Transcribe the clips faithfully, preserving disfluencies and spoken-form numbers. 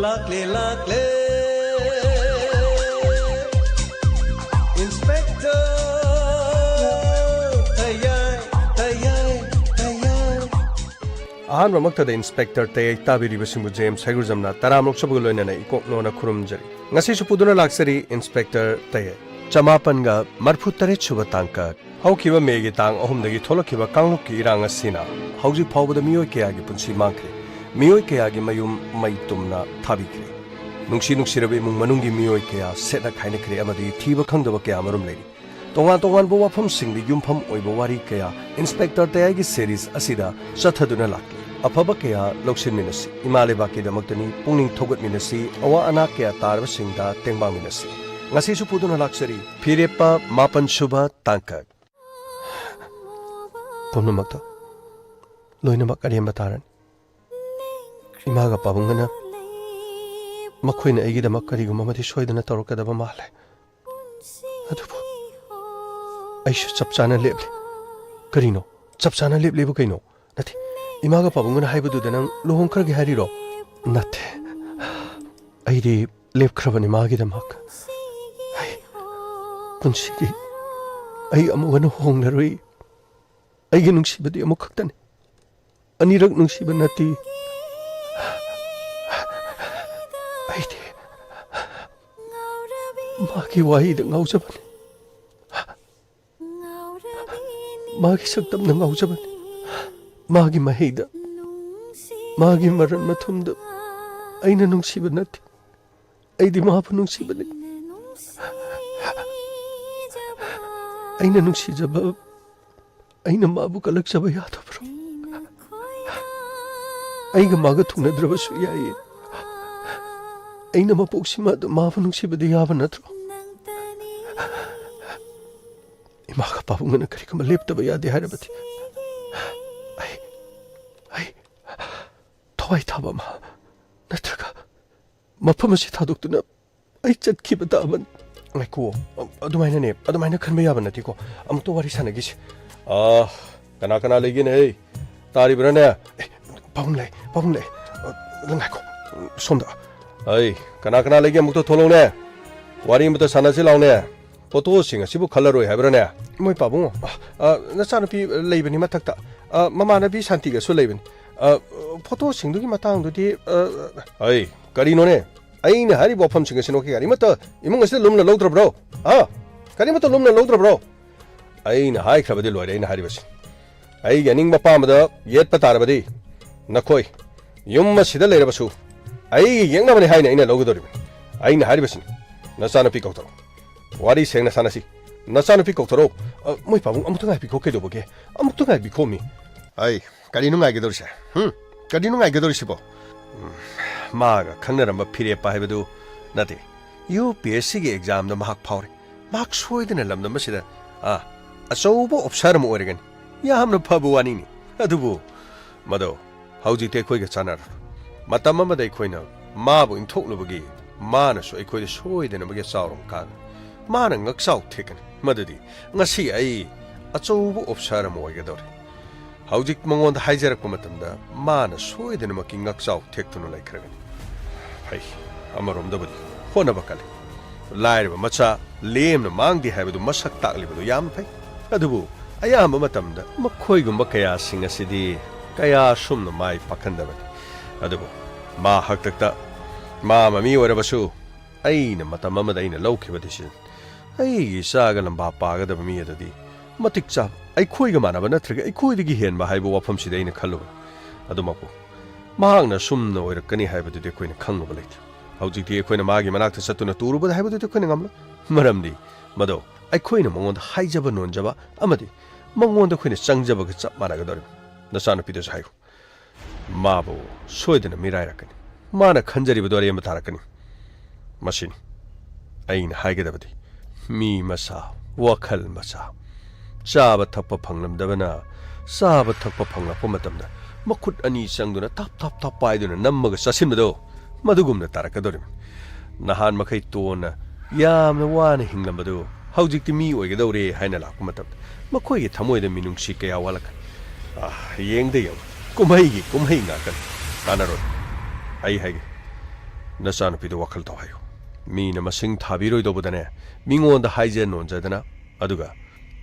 ꯂꯥꯛꯂꯦ, ꯂꯥꯛꯂꯦ, Inspector ꯇꯌꯥꯏ, ꯇꯌꯥꯏ, ꯇꯌꯥꯏ꯫ ꯑꯍꯥꯟꯕꯃꯛꯇꯗ Inspector ꯇꯌꯥꯏ ꯇꯥꯕꯤꯔꯤꯕꯁꯤꯡꯕꯨ James ꯍꯩꯒ꯭ꯔꯨꯖꯝꯅ ꯇꯔꯥꯃꯔꯛ ꯁꯨꯕꯒ ꯂꯣꯏꯅꯅ ꯏꯀꯣꯛꯅꯣꯅ ꯈꯨꯔꯨꯝꯖꯔꯤ꯫ ꯉꯁꯤꯁꯨ ꯄꯨꯗꯨꯅ ꯂꯥꯛꯆꯔꯤ Inspector ꯇꯌꯥꯏ꯫ ꯆꯃꯥꯄꯟꯒ ꯃꯔꯐꯨ ꯇꯔꯦꯠ ꯁꯨꯕ ꯇꯥꯡꯀꯛ꯫ ꯍꯧꯈꯤꯕ ꯃꯦꯒꯤ ꯇꯥꯡ ꯑꯍꯨꯝꯗꯒꯤ ꯊꯣꯛꯂꯛꯈꯤꯕ ꯀꯥꯡꯂꯨꯞꯀꯤ ꯏꯔꯥꯡ ꯑꯁꯤꯅ ꯍꯧꯖꯤꯛ ꯐꯥꯎꯕꯗ ꯃꯤꯑꯣꯏ ꯀꯌꯥꯒꯤ ꯄꯨꯟꯁꯤ ꯃꯥꯡꯈ꯭ꯔꯦ꯫ ꯃꯤꯑꯣꯏ ꯀꯌꯥꯒꯤ ꯃꯌꯨꯝ ꯃꯩ ꯇꯨꯝꯅ ꯊꯥꯕꯤꯈ꯭ꯔꯦ꯫ ꯅꯨꯡꯁꯤ ꯅꯨꯡꯁꯤꯔꯕ ꯏꯃꯨꯡ ꯃꯅꯨꯡꯒꯤ ꯃꯤꯑꯣꯏ ꯀꯌꯥ ꯁꯦꯠꯅ ꯈꯥꯏꯅꯈ꯭ꯔꯦ ꯑꯃꯗꯤ ꯊꯤꯕ ꯈꯪꯗꯕ ꯀꯌꯥ ꯑꯃꯔꯣꯝ ꯂꯩꯔꯤ꯫ ꯇꯣꯉꯥꯟ ꯇꯣꯉꯥꯟꯕ ꯋꯥꯐꯝꯁꯤꯡꯗ ꯌꯨꯝꯐꯝ ꯑꯣꯏꯕ ꯋꯥꯔꯤ ꯀꯌꯥ Inspector ꯇꯌꯥꯏꯒꯤ series ꯑꯁꯤꯗ ꯆꯠꯊꯗꯨꯅ ꯂꯥꯛꯂꯤ꯫ ꯑꯐꯕ ꯀꯌꯥ ꯂꯧꯁꯤꯟꯃꯤꯟꯅꯁꯤ꯫ ꯏꯃꯥ ꯂꯩꯕꯥꯛꯀꯤꯗꯃꯛꯇꯅꯤ꯫ ꯄꯨꯛꯅꯤꯡ ꯊꯧꯒꯠꯃꯤꯟꯅꯁꯤ꯫ ꯑꯋꯥ ꯑꯅꯥ ꯀꯌꯥ ꯇꯥꯔꯕꯁꯤꯡꯗ ꯇꯦꯡꯕꯥꯡꯃꯤꯟꯅꯁꯤ꯫ ꯉꯁꯤꯁꯨ ꯄꯨꯗꯨꯅ ꯂꯥꯛꯆꯔꯤ ꯐꯤꯔꯦꯞꯄ ꯃꯥꯄꯟ ꯁꯨꯕ ꯇꯥꯡꯀꯛ꯫ ꯄꯨꯝꯅꯃꯛꯇꯣ ꯂꯣꯏꯅꯃꯛ ꯑꯔꯦꯝꯕ ꯇꯥꯔꯅꯤ꯫ ꯏꯃꯥꯒ ꯄꯥꯕꯨꯡꯒꯅ ꯃꯈꯣꯏꯅ ꯑꯩꯒꯤꯗꯃꯛ ꯀꯔꯤꯒꯨꯝꯕ ꯑꯃꯗꯤ ꯁꯣꯏꯗꯅ ꯇꯧꯔꯛꯀꯗꯕ ꯃꯥꯜꯂꯦ꯫ ꯑꯗꯨꯕꯨ ꯑꯩꯁꯨ ꯆꯞ ꯆꯥꯅ ꯂꯦꯞꯂꯦ꯫ ꯀꯔꯤꯅꯣ? ꯆꯞ ꯆꯥꯅ ꯂꯦꯞꯂꯦꯕꯨ ꯀꯩꯅꯣ? ꯅꯠꯇꯦ, ꯏꯃꯥꯒ ꯄꯥꯕꯨꯡꯒꯅ ꯍꯥꯏꯕꯗꯨꯗ ꯅꯪ ꯂꯨꯍꯣꯡꯈ꯭ꯔꯒꯦ ꯍꯥꯏꯔꯤꯔꯣ? ꯅꯠꯇꯦ, ꯑꯩꯗꯤ ꯂꯦꯞꯈ꯭ꯔꯕꯅꯤ ꯃꯥꯒꯤꯗꯃꯛ꯫ ꯑꯩ ꯄꯨꯟꯁꯤꯒꯤ ꯑꯩ ꯑꯃꯨꯛ ꯍꯟꯅ ꯍꯣꯡꯂꯔꯣꯏ꯫ ꯑꯩꯒꯤ ꯅꯨꯡꯁꯤꯕꯗꯤ ꯑꯃꯨꯛ ꯈꯛꯇꯅꯤ꯫ ꯑꯅꯤꯔꯛ ꯅꯨꯡꯁꯤꯕ ꯅꯠꯇꯦ꯫ ꯑꯩꯗꯤ ꯃꯥꯒꯤ ꯋꯥꯍꯩꯗ ꯉꯥꯎꯖꯕꯅꯤ꯫ ꯃꯥꯒꯤ ꯁꯛꯇꯝꯗ ꯉꯥꯎꯖꯕꯅꯤ꯫ ꯃꯥꯒꯤ ꯃꯍꯩꯗ, ꯃꯥꯒꯤ ꯃꯔꯟ ꯃꯊꯨꯝꯗ ꯑꯩꯅ ꯅꯨꯡꯁꯤꯕ ꯅꯠꯇꯦ꯫ ꯑꯩꯗꯤ ꯃꯥꯕꯨ ꯅꯨꯡꯁꯤꯕꯅꯤ꯫ ꯑꯩꯅ ꯅꯨꯡꯁꯤꯖꯕ, ꯑꯩꯅ ꯃꯥꯕꯨ ꯀꯜꯂꯛꯆꯕ ꯌꯥꯗꯕ꯭ꯔꯣ? ꯑꯩꯒ ꯃꯥꯒ ꯊꯨꯡꯅꯗ꯭ꯔꯕꯁꯨ ꯌꯥꯏꯌꯦ꯫ ꯑꯩꯅ ꯃꯄꯣꯛꯁꯤꯃ ꯑꯗꯨꯝ ꯃꯥꯕꯨ ꯅꯨꯡꯁꯤꯕꯗꯤ ꯌꯥꯕ ꯅꯠꯇ꯭ꯔꯣ? ꯏꯃꯥꯒ ꯄꯥꯕꯨꯡꯒꯅ ꯀꯔꯤꯒꯨꯝꯕ ꯂꯦꯞꯇꯕ ꯌꯥꯗꯦ ꯍꯥꯏꯔꯕꯗꯤ, ꯑꯩ, ꯑꯩ ꯊꯋꯥꯏ ꯊꯥꯕ ꯑꯃ ꯅꯠꯇ꯭ꯔꯒ ꯃꯐꯝ ꯑꯁꯤ ꯊꯥꯗꯣꯛꯇꯨꯅ ꯑꯩ ꯆꯠꯈꯤꯕ ꯇꯥꯕꯅꯤ꯫ ꯉꯥꯏꯈꯣ, ꯑ-, ꯑꯗꯨꯃꯥꯏꯅꯅꯦ, ꯑꯗꯨꯃꯥꯏꯅ ꯈꯟꯕ ꯌꯥꯕ ꯅꯠꯇꯦꯀꯣ꯫ ꯑꯃꯨꯛꯇ ꯋꯥꯔꯤ ꯁꯥꯟꯅꯈꯤꯁꯦ꯫ ꯑ, ꯀꯅꯥ ꯀꯅꯥ ꯂꯩꯒꯦꯅꯦ? ꯇꯥꯔꯤꯕ꯭ꯔꯥꯅꯦ? ꯑꯦ, ꯄꯥꯕꯨꯡ ꯂꯩ, ꯄꯥꯕꯨꯡ ꯂꯩ꯫ ꯑ, ꯉꯥꯏꯈꯣ, ꯁꯣꯝꯗ꯫ ꯑꯩ, ꯀꯅꯥ ꯀꯅꯥ ꯂꯩꯒꯦ? ꯑꯃꯨꯛꯇ ꯊꯣꯛꯂꯛꯎꯅꯦ꯫ ꯋꯥꯔꯤ ꯑꯃꯇ ꯁꯥꯟꯅꯁꯤ ꯂꯥꯎꯅꯦ꯫ ꯐꯣꯇꯣꯁꯤꯡ ꯑꯁꯤꯕꯨ ꯈꯜꯂꯔꯣꯏ ꯍꯥꯏꯕ꯭ꯔꯥꯅꯦ? ꯃꯣꯏ ꯄꯥꯕꯨꯡ, ꯑ, ꯅꯆꯥꯅꯨꯄꯤ ꯂꯩꯕꯅꯤ ꯃꯊꯛꯇ꯫ ꯑ, ꯃꯃꯥꯟꯅꯕꯤ ꯁꯥꯟꯇꯤꯒꯁꯨ ꯂꯩꯕꯅꯤ꯫ ꯑ, ꯐꯣꯇꯣꯁꯤꯡꯗꯨꯒꯤ ꯃꯇꯥꯡꯗꯨꯗꯤ, ꯑ, ꯑꯩ, ꯀꯔꯤꯅꯣꯅꯦ? ꯑꯩꯅ ꯍꯥꯏꯔꯤꯕ ꯋꯥꯐꯝꯁꯤꯡ ꯑꯁꯤ ꯅꯈꯣꯏ ꯀꯔꯤꯃꯠꯇ ꯏꯃꯨꯡ ꯑꯁꯤꯗ ꯂꯨꯝꯅ ꯂꯧꯗ꯭ꯔꯕ꯭ꯔꯣ? ꯍꯥ? ꯀꯔꯤꯃꯠꯇ ꯂꯨꯝꯅ ꯂꯧꯗ꯭ꯔꯕ꯭ꯔꯣ? ꯑꯩꯅ ꯍꯥꯏꯈ꯭ꯔꯕꯗꯤ ꯂꯣꯏꯔꯦ, ꯑꯩꯅ ꯍꯥꯏꯔꯤꯕꯁꯤ꯫ ꯑꯩꯒꯤ ꯑꯅꯤꯡꯕ ꯑꯄꯥꯝꯕꯗ ꯌꯦꯠꯄ ꯇꯥꯔꯕꯗꯤ ꯅꯈꯣꯏ ꯌꯨꯝ ꯑꯁꯤꯗ ꯂꯩꯔꯕꯁꯨ ꯑꯩꯒꯤ ꯌꯦꯛꯅꯕꯅꯤ ꯍꯥꯏꯅ ꯑꯩꯅ ꯂꯧꯒꯗꯧꯔꯤꯕꯅꯤ꯫ ꯑꯩꯅ ꯍꯥꯏꯔꯤꯕꯁꯤꯅꯤ, ꯅꯆꯥꯅꯨꯄꯤ ꯀꯧꯊꯣꯔꯛꯎ꯫ ꯋꯥꯔꯤ ꯁꯦꯡꯅ ꯁꯥꯟꯅꯁꯤ꯫ ꯅꯆꯥꯅꯨꯄꯤ ꯀꯧꯊꯣꯔꯛꯎ꯫ ꯑ, ꯃꯣꯏ ꯄꯥꯕꯨꯡ, ꯑꯃꯨꯛꯇ ꯉꯥꯏꯕꯤꯈꯣ, ꯀꯩꯗꯧꯕꯒꯦ? ꯑꯃꯨꯛꯇ ꯉꯥꯏꯕꯤꯈꯣ, ꯃꯤ꯫ ꯑꯩ, ꯀꯔꯤꯅꯣ ꯉꯥꯏꯒꯗꯧꯔꯤꯁꯦ? ꯍꯨꯝ? ꯀꯔꯤꯅꯣ ꯉꯥꯏꯒꯗꯧꯔꯤꯁꯤꯕꯣ? ꯎꯝ, ꯃꯥꯒ ꯈꯪꯅꯔꯝꯕ ꯐꯤꯔꯦꯞꯄ ꯍꯥꯏꯕꯗꯨ ꯅꯠꯇꯦ꯫ ꯌꯨ ꯄꯤ ꯑꯦꯁ ꯁꯤꯒꯤ ꯑꯦꯛꯖꯥꯝꯗ ꯃꯍꯥꯛ ꯐꯥꯎꯔꯦ꯫ ꯃꯍꯥꯛ ꯁꯣꯏꯗꯅ ꯂꯝꯗꯝ ꯑꯁꯤꯗ, ꯑꯥ, ꯑꯆꯧꯕ ꯑꯣꯐꯤꯁꯥꯔ ꯑꯃ ꯑꯣꯏꯔꯒꯅꯤ꯫ ꯌꯥꯝꯅ ꯐꯕ ꯋꯥꯅꯤꯅꯤ꯫ ꯑꯗꯨꯕꯨ ꯃꯗꯣ ꯍꯧꯖꯤꯛꯇꯤ ꯑꯩꯈꯣꯏꯒ ꯆꯥꯟꯅꯔꯔꯣꯏ꯫ ꯃꯇꯝ ꯑꯃꯗ ꯑꯩꯈꯣꯏꯅ ꯃꯥꯕꯨ ꯏꯟꯊꯣꯛꯂꯨꯕꯒꯤ ꯃꯥꯅꯁꯨ ꯑꯩꯈꯣꯏꯗ ꯁꯣꯏꯗꯅꯃꯛꯀꯤ ꯆꯥꯎꯔꯝ ꯀꯥꯒꯅꯤ꯫ ꯃꯥꯅ ꯉꯛꯆꯥꯎ ꯊꯦꯛꯀꯅꯤ꯫ ꯃꯗꯨꯗꯤ ꯉꯁꯤ ꯑꯩ ꯑꯆꯧꯕ ꯑꯣꯐꯤꯁꯥꯔ ꯑꯃ ꯑꯣꯏꯒꯗꯧꯔꯦ꯫ ꯍꯧꯖꯤꯛ ꯃꯉꯣꯟꯗ ꯍꯥꯏꯖꯔꯛꯄ ꯃꯇꯝꯗ ꯃꯥꯅ ꯁꯣꯏꯗꯅꯃꯛꯀꯤ ꯉꯛꯆꯥꯎ ꯊꯦꯛꯇꯨꯅ ꯂꯩꯈ꯭ꯔꯒꯅꯤ꯫ ꯐꯩ, ꯑꯃꯔꯣꯝꯗꯕꯨꯗꯤ ꯍꯣꯠꯅꯕ ꯀꯜꯂꯤ꯫ ꯂꯥꯏꯔꯕ ꯃꯆꯥ ꯂꯦꯝꯅ ꯃꯥꯡꯗꯦ ꯍꯥꯏꯕꯗꯨ ꯃꯁꯛ ꯇꯥꯛꯂꯤꯕꯗꯨ ꯌꯥꯝꯅ ꯐꯩ꯫ ꯑꯗꯨꯕꯨ ꯑꯌꯥꯝꯕ ꯃꯇꯝꯗ ꯃꯈꯣꯏꯒꯨꯝꯕ ꯀꯌꯥꯁꯤꯡ ꯑꯁꯤꯗꯤ ꯀꯌꯥ ꯁꯨꯝꯅ ꯃꯥꯏ ꯄꯥꯛꯍꯟꯗꯕꯅꯤ꯫ ꯑꯗꯨꯕꯨ ꯃꯥ ꯍꯥꯛꯇꯛꯇ ꯃꯥ ꯃꯃꯤ ꯑꯣꯏꯔꯕꯁꯨ, ꯑꯩꯅ ꯃꯇꯝ ꯑꯃꯗ ꯑꯩꯅ ꯂꯧꯈꯤꯕ decision, ꯑꯩꯒꯤ ꯏꯆꯥꯒ ꯂꯝꯕꯥ ꯄꯥꯒꯗꯕ ꯃꯤ ꯑꯗꯨꯗꯤ ꯃꯇꯤꯛ ꯆꯥꯕ, ꯑꯩꯈꯣꯏꯒ ꯃꯥꯟꯅꯕ ꯅꯠꯇ꯭ꯔꯒ ꯑꯩꯈꯣꯏꯗꯒꯤ ꯍꯦꯟꯕ ꯍꯥꯏꯕ ꯋꯥꯐꯝꯁꯤꯗ ꯑꯩꯅ ꯈꯜꯂꯨꯕꯅꯤ꯫ ꯑꯗꯨꯃꯛꯄꯨ ꯃꯍꯥꯛꯅ ꯑꯁꯨꯝꯅ ꯑꯣꯏꯔꯛꯀꯅꯤ ꯍꯥꯏꯕꯗꯨꯗꯤ ꯑꯩꯈꯣꯏꯅ ꯈꯪꯂꯨꯕ ꯂꯩꯇꯦ꯫ ꯍꯧꯖꯤꯛꯇꯤ ꯑꯩꯈꯣꯏꯅ ꯃꯥꯒꯤ ꯃꯅꯥꯛꯇ ꯆꯠꯇꯨꯅ ꯇꯨꯔꯨꯕꯗ ꯍꯥꯏꯕꯗꯨꯗꯤ ꯑꯩꯈꯣꯏꯅ ꯉꯝꯂꯣꯏ꯫ ꯃꯔꯝꯗꯤ ꯃꯗꯣ ꯑꯩꯈꯣꯏꯅ ꯃꯉꯣꯟꯗ ꯍꯥꯏꯖꯕ ꯅꯣꯟꯖꯕ ꯑꯃꯗꯤ ꯃꯉꯣꯟꯗ ꯑꯩꯈꯣꯏꯅ ꯆꯪꯖꯕꯒ ꯆꯞ ꯃꯥꯟꯅꯒꯗꯧꯔꯤꯕꯅꯤ꯫ ꯅꯆꯥꯅꯨꯄꯤꯗꯁꯨ ꯍꯥꯏꯌꯨ꯫ ꯃꯥꯕꯨ ꯁꯣꯏꯗꯅ ꯃꯤꯔꯥꯏꯔꯛꯀꯅꯤ꯫ ꯃꯥꯅ ꯈꯟꯖꯔꯤꯕꯗꯨ ꯑꯔꯦꯝꯕ ꯇꯥꯔꯛꯀꯅꯤ꯫ ꯃꯁꯤꯅꯤ ꯑꯩꯅ ꯍꯥꯏꯒꯗꯕꯗꯤ꯫ ꯃꯤ ꯃꯆꯥ, ꯋꯥꯈꯜ ꯃꯆꯥ꯫ ꯆꯥꯕ ꯊꯛꯄ ꯐꯪꯂꯝꯗꯕꯅ ꯆꯥꯕ ꯊꯛꯄ ꯐꯪꯂꯛꯄ ꯃꯇꯝꯗ ꯃꯈꯨꯠ ꯑꯅꯤ ꯆꯪꯗꯨꯅ ꯇꯞ ꯇꯞ ꯇꯞ ꯄꯥꯏꯗꯨꯅ ꯅꯝꯃꯒ ꯆꯥꯁꯤꯟꯕꯗꯣ, ꯃꯗꯨꯒꯨꯝꯅ ꯇꯥꯔꯛꯀꯗꯧꯔꯤꯕꯅꯤ꯫ ꯅꯍꯥꯟ ꯃꯈꯩ ꯇꯣꯟꯅ ꯌꯥꯝꯅ ꯋꯥꯅ ꯍꯤꯡꯂꯝꯕꯗꯨ ꯍꯧꯖꯤꯛꯇꯤ ꯃꯤ ꯑꯣꯏꯒꯗꯧꯔꯦ ꯍꯥꯏꯅ ꯂꯥꯛꯄ ꯃꯇꯝꯗ ꯃꯈꯣꯏꯒꯤ ꯊꯃꯣꯏꯗ ꯃꯤꯅꯨꯡꯁꯤ ꯀꯌꯥ ꯋꯥꯠꯂꯛꯀꯅꯤ꯫ ꯑꯥ, ꯌꯦꯡꯗ ꯌꯦꯡꯉꯨ, ꯀꯨꯝꯍꯩꯒꯤ ꯀꯨꯝꯍꯩ ꯉꯥꯛꯇꯅꯤ꯫ ꯀꯥꯟꯅꯔꯣꯏ꯫ ꯑꯩ ꯍꯥꯏꯒꯦ, "ꯅꯆꯥꯅꯨꯄꯤꯗꯣ ꯋꯥꯈꯜ ꯇꯧ ꯍꯥꯏꯌꯨ꯫ ꯃꯤꯅ ꯃꯁꯤꯡ ꯊꯥꯕꯤꯔꯣꯏꯗꯧꯕꯗꯅꯦ, ꯃꯤꯉꯣꯟꯗ ꯍꯥꯏꯖ ꯅꯣꯟꯖꯗꯅ, ꯑꯗꯨꯒ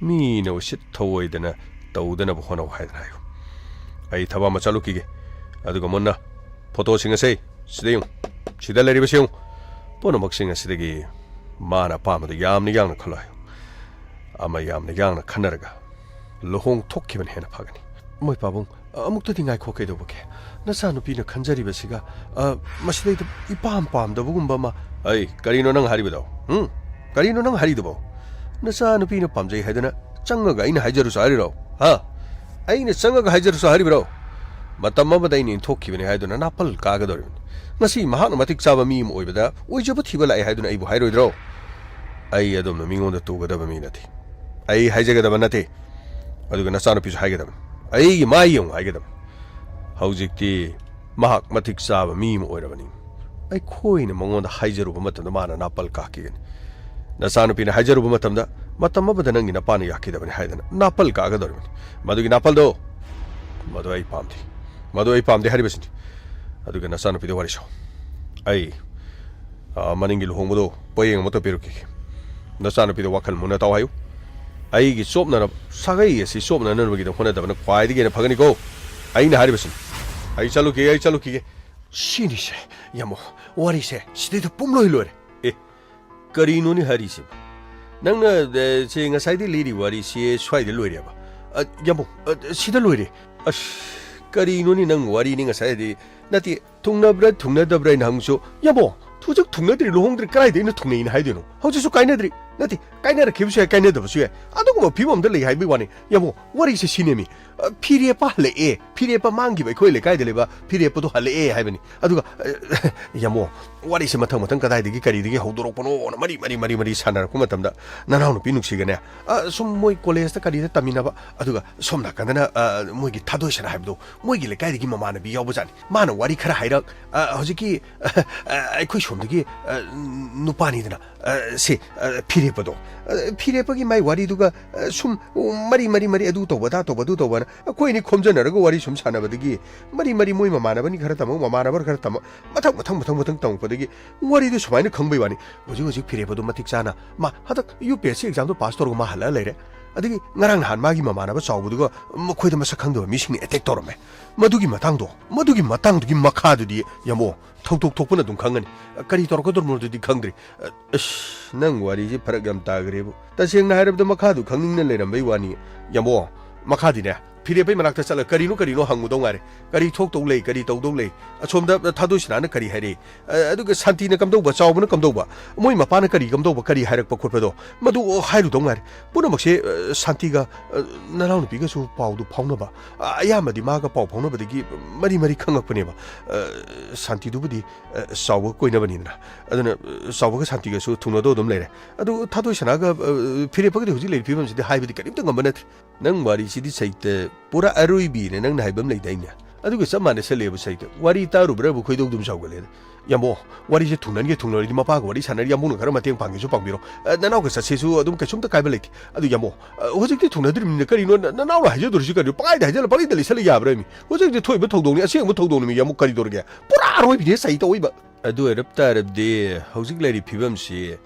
ꯃꯤꯅ ꯎꯁꯤꯠ ꯊꯧꯑꯣꯏꯗꯅ ꯇꯧꯗꯅꯕ ꯍꯣꯠꯅꯧ ꯍꯥꯏꯗꯅ ꯍꯥꯏꯌꯨ꯫ ꯑꯩ ꯊꯕꯛ ꯑꯃ ꯆꯠꯂꯨꯈꯤꯒꯦ꯫ ꯑꯗꯨꯒ ꯃꯨꯟꯅ ꯐꯣꯇꯣꯁꯤꯡ ꯑꯁꯦ ꯁꯤꯗ ꯌꯦꯡꯉꯨ, ꯁꯤꯗ ꯂꯩꯔꯤꯕꯁꯤ ꯌꯦꯡꯉꯨ꯫ ꯄꯨꯝꯅꯃꯛꯁꯤꯡ ꯑꯁꯤꯗꯒꯤ ꯃꯥꯅ ꯑꯄꯥꯝꯕꯗꯨ ꯌꯥꯝꯅ ꯌꯥꯡꯅ ꯈꯜꯂꯣ ꯍꯥꯏꯌꯨ꯫ ꯑꯃ ꯌꯥꯝꯅ ꯌꯥꯡꯅ ꯈꯟꯅꯔꯒ ꯂꯨꯍꯣꯡ ꯊꯣꯛꯈꯤꯕꯅ ꯍꯦꯟꯅ ꯐꯒꯅꯤ꯫" "ꯃꯣꯏ ꯄꯥꯕꯨꯡ, ꯑꯃꯨꯛꯇꯗꯤ ꯉꯥꯏꯈꯣ, ꯀꯩꯗꯧꯕꯒꯦ? ꯅꯆꯥꯅꯨꯄꯤꯅ ꯈꯟꯖꯔꯤꯕꯁꯤꯒ, ꯑ, ꯃꯁꯤꯗꯩꯗ ꯏꯄꯥꯝ ꯄꯥꯝꯗꯕꯒꯨꯝꯕ ꯑꯃ꯫" "ꯑꯩ, ꯀꯔꯤꯅꯣ ꯅꯪ ꯍꯥꯏꯔꯤꯕꯗꯣ? ꯍꯨꯝ? ꯀꯔꯤꯅꯣ ꯅꯪ ꯍꯥꯏꯔꯤꯗꯨꯕꯣ? ꯅꯆꯥꯅꯨꯄꯤꯅ ꯄꯥꯝꯖꯩ ꯍꯥꯏꯗꯅ ꯆꯪꯉꯒ ꯑꯩꯅ ꯍꯥꯏꯖꯔꯨꯁꯨ ꯍꯥꯏꯔꯤꯔꯣ? ꯍꯥ? ꯑꯩꯅ ꯆꯪꯉꯒ ꯍꯥꯏꯖꯔꯨꯁꯨ ꯍꯥꯏꯔꯤꯕ꯭ꯔꯣ? ꯃꯇꯝ ꯑꯃꯗ ꯑꯩꯅ ꯏꯟꯊꯣꯛꯈꯤꯕꯅꯤ ꯍꯥꯏꯗꯨꯅ ꯅꯥꯄꯜ ꯀꯥꯒꯗꯧꯔꯤꯕꯅꯤ꯫ ꯉꯁꯤ ꯃꯍꯥꯛꯅ ꯃꯇꯤꯛ ꯆꯥꯕ ꯃꯤ ꯑꯃ ꯑꯣꯏꯕꯗ ꯑꯣꯏꯖꯕ ꯊꯤꯕ ꯂꯥꯛꯑꯦ ꯍꯥꯏꯗꯨꯅ ꯑꯩꯕꯨ ꯍꯥꯏꯔꯣꯏꯗ꯭ꯔꯣ? ꯑꯩ ꯑꯗꯣꯝꯅ ꯃꯤꯉꯣꯟꯗ ꯇꯨꯒꯗꯕ ꯃꯤ ꯅꯠꯇꯦ꯫ ꯑꯩ ꯍꯥꯏꯖꯒꯗꯕ ꯅꯠꯇꯦ꯫ ꯑꯗꯨꯒ ꯅꯆꯥꯅꯨꯄꯤꯁꯨ ꯍꯥꯏꯒꯗꯕꯅꯤ꯫ ꯑꯩꯒꯤ ꯃꯥꯏ ꯌꯦꯡꯉꯨ ꯍꯥꯏꯒꯗꯕꯅꯤ꯫ ꯍꯧꯖꯤꯛꯇꯤ ꯃꯍꯥꯛ ꯃꯇꯤꯛ ꯆꯥꯕ ꯃꯤ ꯑꯃ ꯑꯣꯏꯔꯕꯅꯤ꯫ ꯑꯩꯈꯣꯏꯅ ꯃꯉꯣꯟꯗ ꯍꯥꯏꯖꯔꯨꯕ ꯃꯇꯝꯗ ꯃꯥꯅ ꯅꯥꯄꯜ ꯀꯥꯈꯤꯒꯅꯤ꯫ ꯅꯆꯥꯅꯨꯄꯤꯅ ꯍꯥꯏꯖꯔꯨꯕ ꯃꯇꯝꯗ ꯃꯇꯝ ꯑꯃꯗ ꯅꯪꯒꯤ ꯅꯄꯥꯅ ꯌꯥꯈꯤꯗꯕꯅꯤ ꯍꯥꯏꯗꯅ ꯅꯥꯄꯜ ꯀꯥꯒꯗꯧꯔꯤꯕꯅꯤ꯫ ꯃꯗꯨꯒꯤ ꯅꯥꯄꯜꯗꯣ, ꯃꯗꯨ ꯑꯩ ꯄꯥꯝꯗꯦ꯫ ꯃꯗꯨ ꯑꯩ ꯄꯥꯝꯗꯦ ꯍꯥꯏꯔꯤꯕꯁꯤꯅꯤ꯫ ꯑꯗꯨꯒ ꯅꯆꯥꯅꯨꯄꯤꯗ ꯋꯥꯔꯤ ꯁꯥꯎ꯫ ꯑꯩ, ꯑ, ꯃꯅꯤꯡꯒꯤ ꯂꯨꯍꯣꯡꯕꯗꯣ ꯄꯣꯌꯦꯡ ꯑꯃ ꯇꯧꯕꯤꯔꯛꯈꯤꯒꯦ꯫ ꯅꯆꯥꯅꯨꯄꯤꯗ ꯋꯥꯈꯜ ꯃꯨꯟꯅ ꯇꯥꯎ ꯍꯥꯏꯌꯨ꯫ ꯑꯩꯒꯤ ꯆꯣꯞꯅꯅꯕ, ꯁꯥꯒꯩ ꯑꯁꯤ ꯆꯣꯞꯅꯅꯕꯒꯤꯗꯃꯛ ꯍꯣꯠꯅꯗꯕꯅ ꯈ꯭ꯋꯥꯏꯗꯒꯤ ꯍꯦꯟꯅ ꯐꯒꯅꯤꯀꯣ꯫ ꯑꯩꯅ ꯍꯥꯏꯔꯤꯕꯁꯤꯅꯤ꯫ ꯑꯩ ꯆꯠꯂꯨꯈꯤꯒꯦ, ꯑꯩ ꯆꯠꯂꯨꯈꯤꯒꯦ꯫ ꯁꯤꯅꯤꯁꯦ, ꯌꯥꯝꯕꯨꯡ, ꯋꯥꯔꯤꯁꯦ ꯁꯤꯗꯩꯗ ꯄꯨꯝꯂꯣꯏ ꯂꯣꯏꯔꯦ꯫ ꯑꯦ, ꯀꯔꯤꯅꯣꯅꯦ ꯍꯥꯏꯔꯤꯁꯤꯕꯨ? ꯅꯪꯅ, ꯑꯦ, ꯁꯦ, ꯉꯁꯥꯏꯗꯩ ꯂꯤꯔꯤ ꯋꯥꯔꯤꯁꯤ ꯁ꯭ꯋꯥꯏꯗ ꯂꯣꯏꯔꯦꯕ? ꯑ, ꯌꯥꯝꯕꯨꯡ, ꯑ, ꯁꯤꯗ ꯂꯣꯏꯔꯦ꯫ ꯑꯁ, ꯀꯔꯤꯅꯣꯅꯦ ꯅꯪ ꯋꯥꯔꯤꯅꯤ ꯉꯁꯥꯏꯗꯤ? ꯅꯠꯇꯦ, ꯊꯨꯡꯅꯕ꯭ꯔꯥ ꯊꯨꯡꯅꯗꯕ꯭ꯔꯥ ꯍꯥꯏꯅ ꯍꯪꯁꯨ, ꯌꯥꯝꯕꯨꯡ, ꯍꯧꯖꯤꯛ ꯊꯨꯡꯅꯗ꯭ꯔꯤ, ꯂꯨꯍꯣꯡꯗ꯭ꯔꯤ, ꯀꯗꯥꯏꯗ ꯑꯩꯅ ꯊꯨꯡꯅꯩꯅ ꯍꯥꯏꯗꯣꯏꯅꯣ? ꯍꯧꯖꯤꯛꯁꯨ ꯀꯥꯏꯅꯗ꯭ꯔꯤ꯫ ꯅꯠꯇꯦ, ꯀꯥꯏꯅꯔꯛꯈꯤꯕꯁꯨ ꯌꯥꯏ, ꯀꯥꯏꯅꯗꯕꯁꯨ ꯌꯥꯏ꯫ ꯑꯗꯨꯒꯨꯝꯕ ꯐꯤꯕꯝ ꯑꯃꯗ ꯂꯩ ꯍꯥꯏꯕꯒꯤ ꯋꯥꯅꯤ꯫ ꯌꯥꯝꯕꯨꯡ, ꯋꯥꯔꯤꯁꯦ ꯁꯤꯅꯦꯃꯤ꯫ ꯑ, ꯐꯤꯔꯦꯞꯄ ꯍꯜꯂꯛꯑꯦ꯫ ꯐꯤꯔꯦꯞꯄ ꯃꯥꯡꯈꯤꯕ ꯑꯩꯈꯣꯏ ꯂꯩꯀꯥꯏꯗ ꯂꯩꯕ ꯐꯤꯔꯦꯞꯄꯗꯣ ꯍꯜꯂꯛꯑꯦ ꯍꯥꯏꯕꯅꯤ꯫ ꯑꯗꯨꯒ, ꯑ, ꯌꯥꯝꯕꯨꯡ, ꯋꯥꯔꯤꯁꯦ ꯃꯊꯪ ꯃꯊꯪ ꯀꯗꯥꯏꯗꯒꯤ ꯀꯔꯤꯗꯒꯤ ꯍꯧꯗꯣꯔꯛꯄꯅꯣꯅ ꯃꯔꯤ ꯃꯔꯤ ꯃꯔꯤ ꯃꯔꯤ ꯁꯥꯟꯅꯔꯛꯄ ꯃꯇꯝꯗ, ꯅꯅꯥꯎꯅꯨꯄꯤ ꯅꯨꯡꯁꯤꯒꯅꯦ, ꯑ, ꯁꯨꯝ ꯃꯣꯏ ꯀꯣꯂꯦꯖꯇ ꯀꯔꯤꯗ ꯇꯝꯃꯤꯟꯅꯕ, ꯑꯗꯨꯒ ꯁꯣꯝ ꯅꯥꯀꯟꯗꯅ, ꯑ, ꯃꯣꯏꯒꯤ ꯊꯥꯗꯣꯏꯁꯅꯥ ꯍꯥꯏꯕꯗꯣ, ꯃꯣꯏꯒꯤ ꯂꯩꯀꯥꯏꯗꯒꯤ ꯃꯃꯥꯟꯅꯕꯤ ꯌꯥꯎꯕꯖꯥꯠꯅꯤ꯫ ꯃꯥꯅ ꯋꯥꯔꯤ ꯈꯔ ꯍꯥꯏꯔꯛ, ꯑ, ꯍꯧꯖꯤꯛꯀꯤ, ꯑ, ꯑ, ꯑꯩꯈꯣꯏ ꯁꯣꯝꯗꯒꯤ, ꯑ, ꯅꯨꯄꯥꯅꯤꯗꯅ, ꯑ, ꯁꯤ, ꯑ, ꯐꯤꯔꯦꯞꯄꯗꯣ꯫ ꯑ, ꯐꯤꯔꯦꯞꯄꯒꯤ ꯃꯥꯏ ꯋꯥꯔꯤꯗꯨꯒ, ꯑ, ꯁꯨꯝ ꯃꯔꯤ ꯃꯔꯤ ꯃꯔꯤ, ꯑꯗꯨ ꯇꯧꯕ, ꯑꯗꯥ ꯇꯧꯕ, ꯑꯗꯨ ꯇꯧꯕꯅ ꯑꯩꯈꯣꯏ ꯑꯅꯤ ꯈꯣꯝꯖꯟꯅꯔꯒ ꯋꯥꯔꯤ ꯁꯨꯝ ꯁꯥꯟꯅꯕꯗꯒꯤ ꯃꯔꯤ ꯃꯔꯤ ꯃꯣꯏ ꯃꯃꯥꯟꯅꯕꯅꯤ ꯈꯔ ꯇꯝꯃꯛ, ꯃꯃꯥꯟꯅꯕ ꯈꯔ ꯇꯝꯃꯛ, ꯃꯊꯪ ꯃꯊꯪ ꯃꯊꯪ ꯃꯊꯪ ꯇꯝꯃꯛꯄꯗꯒꯤ ꯋꯥꯔꯤꯗꯨ ꯁꯨꯃꯥꯏꯅ ꯈꯪꯕꯩ ꯋꯥꯅꯤ꯫ ꯍꯧꯖꯤꯛ ꯍꯧꯖꯤꯛ ꯐꯤꯔꯦꯞꯄꯗꯣ ꯃꯇꯤꯛ ꯆꯥꯅ, ꯃꯥ ꯍꯟꯗꯛ ꯌꯨ ꯄꯤ ꯑꯦꯁ ꯁꯤ ꯑꯦꯛꯖꯥꯝꯗꯣ ꯄꯥꯁ ꯇꯧꯔꯒ ꯃꯥ ꯍꯜꯂꯛꯑ ꯂꯩꯔꯦ꯫ ꯑꯗꯒꯤ ꯉꯔꯥꯡ ꯅꯍꯥꯟ ꯃꯥꯒꯤ ꯃꯃꯥꯟꯅꯕ ꯆꯥꯎꯕꯗꯨꯒ ꯃꯈꯣꯏꯗ ꯃꯁꯛ ꯈꯪꯗꯕ ꯃꯤꯁꯤꯡꯅ ꯑꯦꯇꯦꯛ ꯇꯧꯔꯝꯃꯦ꯫ ꯃꯗꯨꯒꯤ ꯃꯇꯥꯡꯗꯣ, ꯃꯗꯨꯒꯤ ꯃꯇꯥꯡꯗꯨꯒꯤ ꯃꯈꯥꯗꯨꯗꯤ ꯌꯥꯝꯕꯣ, ꯊꯧꯗꯣꯛ ꯊꯣꯛꯄꯅ ꯑꯗꯨꯝ ꯈꯪꯒꯅꯤ꯫ ꯀꯔꯤ ꯇꯧꯔꯛꯀꯗꯧꯔꯤꯕꯅꯣꯗꯨꯗꯤ ꯈꯪꯗ꯭ꯔꯤ꯫ ꯑꯁ, ꯅꯪ ꯋꯥꯔꯤꯁꯤ ꯐꯔꯛ ꯌꯥꯝ ꯇꯥꯈ꯭ꯔꯦꯕꯨ꯫ ꯇꯁꯦꯡꯅ ꯍꯥꯏꯔꯕꯗ ꯃꯈꯥꯗꯨ ꯈꯪꯅꯤꯡꯅ ꯂꯩꯔꯝꯕꯩ ꯋꯥꯅꯤ꯫ ꯌꯥꯝꯕꯣ, ꯃꯈꯥꯗꯤꯅꯦ, ꯐꯤꯔꯦꯞꯄꯩ ꯃꯅꯥꯛꯇ ꯆꯠꯂꯒ ꯀꯔꯤꯅꯣ ꯀꯔꯤꯅꯣ ꯍꯪꯉꯨꯗꯧ ꯉꯥꯏꯔꯦ꯫ ꯀꯔꯤ ꯊꯣꯛꯇꯧ ꯂꯩ, ꯀꯔꯤ ꯇꯧꯗꯧ ꯂꯩ? ꯑꯁꯣꯝꯗ ꯊꯥꯗꯣꯏꯁꯅꯥꯅ ꯀꯔꯤ ꯍꯥꯏꯔꯛꯏ? ꯑ, ꯑꯗꯨꯒ ꯁꯥꯟꯇꯤꯅ ꯀꯝꯗꯧꯕ, ꯆꯥꯎꯕꯅ ꯀꯝꯗꯧꯕ, ꯃꯣꯏ ꯃꯄꯥꯅ ꯀꯔꯤ ꯀꯝꯗꯧꯕ, ꯀꯔꯤ ꯍꯥꯏꯔꯛꯄ ꯈꯣꯠꯄꯗꯣ, ꯃꯗꯨ ꯍꯥꯏꯔꯨꯗꯧ ꯉꯥꯏꯔꯦ꯫ ꯄꯨꯝꯅꯃꯛꯁꯦ, ꯑ, ꯁꯥꯟꯇꯤꯒ, ꯑ, ꯅꯅꯥꯎꯅꯨꯄꯤꯒꯁꯨ ꯄꯥꯎꯗꯨ ꯐꯥꯎꯅꯕ, ꯑ, ꯑꯌꯥꯝꯕꯗꯤ ꯃꯥꯒ ꯄꯥꯎ ꯐꯥꯎꯅꯕꯗꯒꯤ ꯃꯔꯤ ꯃꯔꯤ ꯈꯪꯉꯛꯄꯅꯦꯕ꯫ ꯑ, ꯁꯥꯟꯇꯤꯗꯨꯕꯨꯗꯤ, ꯑ, ꯆꯥꯎꯕꯒ ꯀꯣꯏꯅꯕꯅꯤꯗꯅ꯫ ꯑꯗꯨꯅ, ꯑ, ꯆꯥꯎꯕꯒ ꯁꯥꯟꯇꯤꯒꯁꯨ ꯊꯨꯡꯅꯗꯧ ꯑꯗꯨꯝ ꯂꯩꯔꯦ꯫ ꯑꯗꯨ ꯊꯥꯗꯣꯏꯁꯅꯥꯒ, ꯑ, ꯐꯤꯔꯦꯞꯄꯒꯗꯤ ꯍꯧꯖꯤꯛ ꯂꯩꯔꯤꯕ ꯐꯤꯕꯝꯁꯤꯗꯤ ꯍꯥꯏꯕꯗꯤ ꯀꯔꯤꯝꯇ ꯉꯝꯕ ꯅꯠꯇ꯭ꯔꯦ꯫ ꯅꯪ ꯋꯥꯔꯤꯁꯤꯗꯤ ꯁꯩꯇ ꯄꯨꯔꯥ ꯑꯔꯣꯏꯕꯤꯅꯦ ꯅꯪꯅ ꯍꯥꯏꯕ ꯑꯃ ꯂꯩꯗꯥꯏꯅꯦ? ꯑꯗꯨꯒ ꯆꯞ ꯃꯥꯟꯅꯁꯜꯂꯦꯕ ꯁꯩꯇ꯫ ꯋꯥꯔꯤ ꯇꯥꯔꯨꯕ꯭ꯔꯥꯕꯨ ꯈꯣꯏꯗꯧ ꯑꯗꯨꯝ ꯁꯥꯎꯒꯠꯂꯦꯗ꯫ ꯌꯥꯝꯕꯣ, ꯋꯥꯔꯤꯁꯦ ꯊꯨꯡꯅꯟꯒꯦ ꯊꯨꯡꯅꯔꯗꯤ ꯃꯄꯥꯒ ꯋꯥꯔꯤ ꯁꯥꯟꯅꯔꯤ, ꯌꯥꯝꯕꯨꯡꯅ ꯈꯔ ꯃꯇꯦꯡ ꯄꯥꯡꯒꯦꯁꯨ ꯄꯥꯡꯕꯤꯔꯣ꯫ ꯑ, ꯅꯅꯥꯎꯒ ꯆꯠꯁꯦꯁꯨ ꯑꯗꯨꯝ ꯀꯩꯁꯨꯝꯇ ꯀꯥꯏꯕ ꯂꯩꯇꯦ꯫ ꯑꯗꯨ ꯌꯥꯝꯕꯣ, ꯑ, ꯍꯧꯖꯤꯛꯇꯤ ꯊꯨꯡꯅꯗ꯭ꯔꯤꯕꯅꯤꯅ ꯀꯔꯤꯅꯣ ꯅ-, ꯅꯅꯥꯎꯅ ꯍꯥꯏꯖꯗꯣꯔꯤꯁꯤ ꯀꯔꯤꯅꯣ? ꯄꯪꯍꯥꯏꯗ ꯍꯥꯏꯖꯜꯂ ꯄꯪꯂꯩꯗ ꯂꯩꯁꯜꯂ ꯌꯥꯕ꯭ꯔꯥ ꯃꯤ? ꯍꯧꯖꯤꯛꯇꯤ ꯊꯣꯛꯏꯕ ꯊꯧꯗꯣꯛꯅꯤ, ꯑꯁꯦꯡꯕ ꯊꯧꯗꯣꯛꯅꯤ ꯃꯤ, ꯌꯥꯝꯕꯨꯡ ꯀꯔꯤ ꯇꯧꯔꯒꯦ? ꯄꯨꯔꯥ ꯑꯔꯣꯏꯕꯤꯅꯦ ꯁꯩꯇ ꯑꯣꯏꯕ꯫ ꯑꯗꯨ ꯑꯣꯏꯔꯞ ꯇꯥꯔꯕꯗꯤ ꯍꯧꯖꯤꯛ ꯂꯩꯔꯤ ꯐꯤꯕꯝꯁꯤ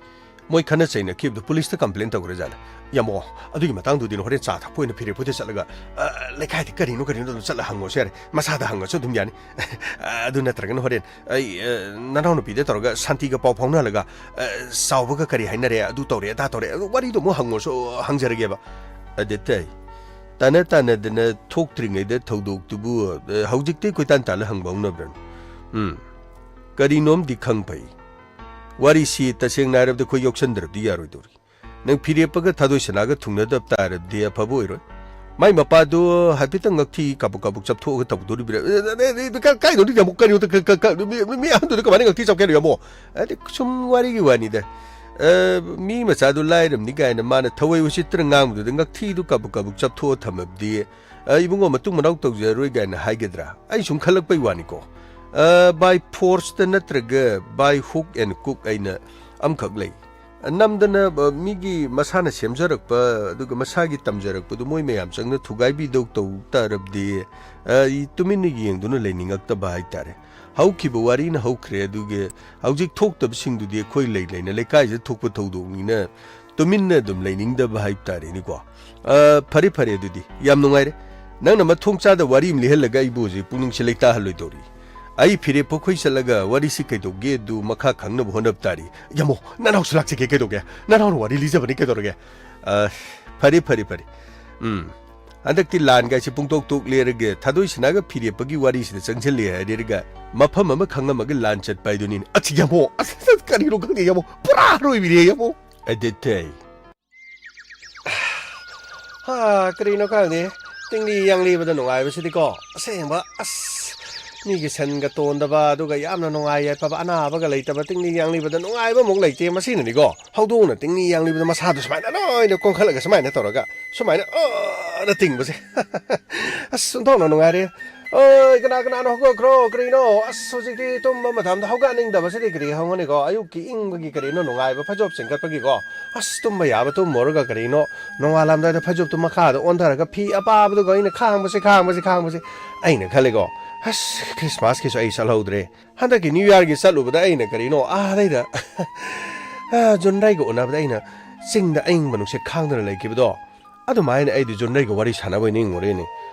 ꯃꯣꯏ ꯈꯠꯅ ꯆꯩꯅꯈꯤꯕꯗꯨ ꯄꯨꯂꯤꯁꯇ ꯀꯝꯄ꯭ꯂꯦꯟ ꯇꯧꯈ꯭ꯔꯖꯥꯠꯂ? ꯌꯥꯝꯕꯣ, ꯑꯗꯨꯒꯤ ꯃꯇꯥꯡꯗꯨꯗꯤ ꯍꯣꯔꯦꯟ ꯆꯥ ꯊꯛꯄ ꯑꯣꯏꯅ ꯐꯤꯔꯦꯞꯄꯨꯗ ꯆꯠꯂꯒ, ꯑ, ꯂꯩꯀꯥꯏꯗ ꯀꯔꯤꯅꯣ ꯀꯔꯤꯅꯣ ꯑꯗꯨꯝ ꯆꯠꯂ ꯍꯪꯉꯨꯔꯁꯨ ꯌꯥꯔꯦ꯫ ꯃꯁꯥꯗ ꯍꯪꯉꯁꯨ ꯑꯗꯨꯝ ꯌꯥꯅꯤ꯫ ꯑ, ꯑꯗꯨ ꯅꯠꯇ꯭ꯔꯒꯅ ꯍꯣꯔꯦꯟ ꯑꯩ, ꯑ, ꯅꯅꯥꯎꯅꯨꯄꯤꯗ ꯇꯧꯔꯒ ꯁꯥꯟꯇꯤꯒ ꯄꯥꯎ ꯐꯥꯎꯅꯍꯜꯂꯒ, ꯑ, ꯆꯥꯎꯕꯒ ꯀꯔꯤ ꯍꯥꯏꯅꯔꯦ, ꯑꯗꯨ ꯇꯧꯔꯦ, ꯑꯗꯥ ꯇꯧꯔꯦ, ꯑꯗꯨ ꯋꯥꯔꯤꯗꯣ ꯑꯃꯨꯛ ꯍꯪꯉꯨꯔꯁꯨ ꯍꯪꯖꯔꯒꯦꯕ꯫ ꯑꯗꯨ ꯇꯥꯏ꯫ ꯇꯥꯟꯅ ꯇꯥꯟꯅꯗꯅ ꯊꯣꯛꯇ꯭ꯔꯤꯉꯩꯗ ꯊꯧꯗꯣꯛꯇꯨꯕꯨ, ꯑ, ꯍꯧꯖꯤꯛꯇꯤ ꯀꯣꯏꯇꯥꯟ ꯇꯥꯜꯂ ꯍꯪꯕ ꯍꯧꯅꯕ꯭ꯔꯅꯦ? ꯎꯝ꯫ ꯀꯔꯤꯅꯣꯝꯗꯤ ꯈꯪ ꯐꯩ꯫ ꯋꯥꯔꯤꯁꯤ ꯇꯁꯦꯡꯅ ꯍꯥꯏꯔꯕꯗ ꯑꯩꯈꯣꯏ ꯌꯥꯎꯁꯟꯗ꯭ꯔꯕꯗꯤ ꯌꯥꯔꯣꯏꯗꯧꯔꯤ꯫ ꯅꯪ ꯐꯤꯔꯦꯞꯄꯒ ꯊꯥꯗꯣꯏꯁꯅꯥꯒ ꯊꯨꯡꯅꯗꯕ ꯇꯥꯔꯕꯗꯤ ꯑꯐꯕ ꯑꯣꯏꯔꯣꯏ꯫ ꯃꯥꯏ ꯃꯄꯥꯗꯨ ꯍꯥꯏꯐꯦꯠꯇꯪ ꯉꯛꯊꯤ ꯀꯥꯕꯨꯛ ꯀꯥꯕꯨꯛ ꯆꯞꯊꯣꯛꯑꯒ ꯇꯧꯗꯣꯔꯤꯕ꯭ꯔꯥ? ꯑꯦ, ꯑꯦ, ꯑꯦ, ꯀ-, ꯀꯥꯏꯗꯧꯔꯤꯒꯦ ꯑꯃꯨꯛ? ꯀꯔꯤꯅꯣ? ꯀ-, ꯀ-, ꯀ-, ꯃꯤ, ꯃꯤ, ꯃꯤ ꯑꯍꯟꯗꯨꯗ ꯀꯃꯥꯏꯅ ꯉꯛꯊꯤ ꯆꯞꯀꯦ ꯍꯥꯏꯅꯣ, ꯌꯥꯝꯕꯣ? ꯑꯗꯩ ꯁꯨꯝ ꯋꯥꯔꯤꯒꯤ ꯋꯥꯅꯤꯗ꯫ ꯑ, ꯃꯤ ꯃꯆꯥꯗꯨ ꯂꯥꯏꯔꯝꯅꯤ ꯀꯥꯏꯅ ꯃꯥꯅ ꯊꯋꯥꯏ ꯎꯁꯤꯠꯇꯅ ꯉꯥꯡꯕꯗꯨꯗ ꯉꯛꯊꯤꯗꯨ ꯀꯥꯕꯨꯛ ꯀꯥꯕꯨꯛ ꯆꯞꯊꯣꯛꯑ ꯊꯝꯃꯕꯗꯤ, ꯑ, "ꯏꯕꯨꯡꯉꯣ, ꯃꯇꯨꯡ ꯃꯅꯥꯎ ꯇꯧꯖꯔꯔꯣꯏ" ꯀꯥꯏꯅ ꯍꯥꯏꯒꯗ꯭ꯔꯥ? ꯑꯩ ꯁꯨꯝ ꯈꯜꯂꯛꯄꯩ ꯋꯥꯅꯤꯀꯣ꯫ ꯑ, by force ꯇ ꯅꯠꯇ꯭ꯔꯒ by hook and crook ꯑꯩꯅ ꯑꯃꯈꯛ ꯂꯩ꯫ ꯅꯝꯗꯅ, ꯑ, ꯃꯤꯒꯤ ꯃꯁꯥꯅ ꯁꯦꯝꯖꯔꯛꯄ, ꯑꯗꯨꯒ ꯃꯁꯥꯒꯤ ꯇꯝꯖꯔꯛꯄꯗꯨ ꯃꯣꯏ ꯃꯌꯥꯝ ꯆꯪꯅ ꯊꯨꯒꯥꯏꯕꯤꯗꯧ ꯇꯧ ꯇꯥꯔꯕꯗꯤ, ꯑ, ꯑꯩ ꯇꯨꯃꯤꯟꯅ ꯌꯦꯡꯗꯨꯅ ꯂꯩꯅꯤꯡꯉꯛꯇꯕ ꯍꯥꯏꯇꯥꯔꯦ꯫ ꯍꯧꯈꯤꯕ ꯋꯥꯔꯤꯅ ꯍꯧꯈ꯭ꯔꯦ, ꯑꯗꯨꯒꯤ ꯍꯧꯖꯤꯛ ꯊꯣꯛꯇꯕꯁꯤꯡꯗꯨꯗꯤ ꯑꯩꯈꯣꯏ ꯂꯩ ꯂꯩꯅ ꯂꯩꯀꯥꯏꯁꯤꯗ ꯊꯣꯛꯄ ꯊꯧꯗꯣꯛꯅꯤꯅ ꯇꯨꯃꯤꯟꯅ ꯑꯗꯨꯝ ꯂꯩꯅꯤꯡꯗꯕ ꯍꯥꯏꯕ ꯇꯥꯔꯦꯅꯦꯀꯣ꯫ ꯑ, ꯐꯔꯦ, ꯐꯔꯦ, ꯑꯗꯨꯗꯤ ꯌꯥꯝ ꯅꯨꯡꯉꯥꯏꯔꯦ꯫ ꯅꯪꯅ ꯃꯊꯣꯡ ꯆꯥꯗ ꯋꯥꯔꯤ ꯑꯃ ꯂꯤꯍꯜꯂꯒ ꯑꯩꯕꯨ ꯍꯧꯖꯤꯛ ꯄꯨꯛꯅꯤꯡꯁꯦ ꯂꯩꯇꯥꯍꯜꯂꯣꯏꯗꯧꯔꯤ꯫ ꯑꯩ ꯐꯤꯔꯦꯞ ꯄꯨꯈꯣꯏ ꯆꯠꯂꯒ ꯋꯥꯔꯤꯁꯤ ꯀꯩꯗꯧꯒꯦ ꯑꯗꯨ ꯃꯈꯥ ꯈꯪꯅꯕ ꯍꯣꯠꯅꯕ ꯇꯥꯔꯤ꯫ ꯌꯥꯝꯃꯣ, ꯅꯅꯥꯎꯁꯨ ꯂꯥꯛꯆꯒꯦ ꯀꯩꯗꯧꯒꯦ? ꯅꯅꯥꯎꯅ ꯋꯥꯔꯤ ꯂꯤꯖꯕꯅꯤ ꯀꯩꯗꯧꯔꯒꯦ? ꯑ, ꯐꯔꯦ, ꯐꯔꯦ, ꯐꯔꯦ꯫ ꯎꯝ꯫ ꯍꯟꯗꯛꯇꯤ ꯂꯥꯟꯒꯥꯏꯁꯤ ꯄꯨꯡꯇꯣꯛ ꯇꯣꯛ ꯂꯦꯔꯒ ꯊꯥꯗꯣꯏ ꯁꯅꯥꯒ ꯐꯤꯔꯦꯞꯄꯒꯤ ꯋꯥꯔꯤꯁꯤꯗ ꯆꯪꯁꯤꯜꯂꯦ ꯍꯥꯏꯔꯒ ꯃꯐꯝ ꯑꯃ ꯈꯪꯉꯝꯃꯒ ꯂꯥꯟ ꯆꯠꯄ ꯍꯥꯏꯗꯨꯅꯤꯅꯦ꯫ ꯑꯁ, ꯌꯥꯝꯃꯣ, ꯑꯁ, ꯑꯁ, ꯀꯔꯤꯅꯣ ꯈꯪꯗꯦ, ꯌꯥꯝꯃꯣ, ꯄꯨꯔꯥ ꯑꯔꯣꯏꯕꯤꯅꯦ, ꯌꯥꯝꯃꯣ꯫ ꯑꯗꯨꯗꯩ꯫ ꯍꯥ, ꯀꯔꯤꯅꯣ ꯈꯪꯗꯦ, ꯇꯤꯡꯂꯤ ꯌꯥꯡꯂꯤꯕꯗ ꯅꯨꯡꯉꯥꯏꯕꯁꯤꯗꯤꯀꯣ, ꯑꯁꯦꯡꯕ, ꯑꯁ, ꯃꯤꯒꯤ ꯁꯟꯒ ꯇꯣꯟꯗꯕ, ꯑꯗꯨꯒ ꯌꯥꯝꯅ ꯅꯨꯡꯉꯥꯏ ꯌꯥꯏꯐꯕ, ꯑꯅꯥꯕꯒ ꯂꯩꯇꯕ ꯇꯤꯡꯂꯤ ꯌꯥꯡꯂꯤꯕꯗ ꯅꯨꯡꯉꯥꯏꯕ ꯑꯃꯨꯛ ꯂꯩꯇꯦ꯫ ꯃꯁꯤꯅꯅꯤꯀꯣ, ꯍꯧꯗꯣꯡꯅ ꯇꯤꯡꯂꯤ ꯌꯥꯡꯂꯤꯕꯗ ꯃꯁꯥꯗꯣ ꯁꯨꯃꯥꯏꯅ ꯂꯣꯏꯅ ꯀꯣꯟꯈꯠꯂꯒ ꯁꯨꯃꯥꯏꯅ ꯇꯧꯔꯒ ꯁꯨꯃꯥꯏꯅ, ꯑꯅ ꯇꯤꯡꯕꯁꯦ꯫ ꯑꯁ, ꯑꯣꯟꯊꯣꯛꯅ ꯅꯨꯡꯉꯥꯏꯔꯦ꯫ ꯑꯣꯏ, ꯀꯅꯥ ꯀꯅꯥꯅꯣ ꯍꯧꯒꯠꯈ꯭ꯔꯣ? ꯀꯔꯤꯅꯣ? ꯑꯁ, ꯍꯧꯖꯤꯛꯇꯤ ꯇꯨꯝꯕ ꯃꯇꯝꯗ ꯍꯧꯒꯠꯅꯤꯡꯗꯕꯁꯤꯗꯤ ꯀꯔꯤ ꯍꯧꯒꯅꯤꯀꯣ? ꯑꯌꯨꯛꯀꯤ ꯏꯪꯕꯒꯤ ꯀꯔꯤꯅꯣ ꯅꯨꯡꯉꯥꯏꯕ ꯐꯩꯖꯣꯞ ꯆꯤꯡꯈꯠꯄꯒꯤꯀꯣ? ꯑꯁ, ꯇꯨꯝꯕ ꯌꯥꯕ ꯇꯨꯝꯃꯨꯔꯒ ꯀꯔꯤꯅꯣ? ꯅꯣꯡꯉꯥꯜꯂꯝꯗꯥꯏꯗ ꯐꯩꯖꯣꯞꯇꯨ ꯃꯈꯥꯗ ꯑꯣꯟꯊꯔꯒ ꯐꯤ ꯑꯄꯥꯕꯗꯨꯒ ꯑꯩꯅ ꯈꯥꯡꯕꯁꯤ, ꯈꯥꯡꯕꯁꯤ, ꯈꯥꯡꯕꯁꯤ꯫ ꯑꯩꯅ ꯈꯜꯂꯤꯀꯣ, ꯑꯁ, ꯈ꯭ꯔꯤꯁꯃꯥꯁꯀꯤꯁꯨ ꯑꯩ ꯆꯠꯍꯧꯗ꯭ꯔꯦ꯫ ꯍꯟꯗꯛꯀꯤ ꯅ꯭ꯌꯨ ꯌꯥꯔꯒꯤ ꯆꯠꯂꯨꯕꯗ ꯑꯩꯅ ꯀꯔꯤꯅꯣ, ꯑꯥꯗꯩꯗ, ꯑ, ꯖꯨꯟꯔꯩꯒ ꯎꯅꯕꯗ ꯑꯩꯅ ꯆꯤꯡꯗ ꯑꯏꯪꯕ ꯅꯨꯡꯁꯤꯠ ꯈꯥꯡꯗꯨꯅ ꯂꯩꯈꯤꯕꯗꯣ, ꯑꯗꯨꯃꯥꯏꯅ ꯑꯩꯗꯤ ꯖꯨꯟꯔꯩꯒ ꯋꯥꯔꯤ ꯁꯥꯟꯅꯕ ꯑꯣꯏꯅ ꯅꯤꯡꯉꯨꯔꯦꯅꯦ꯫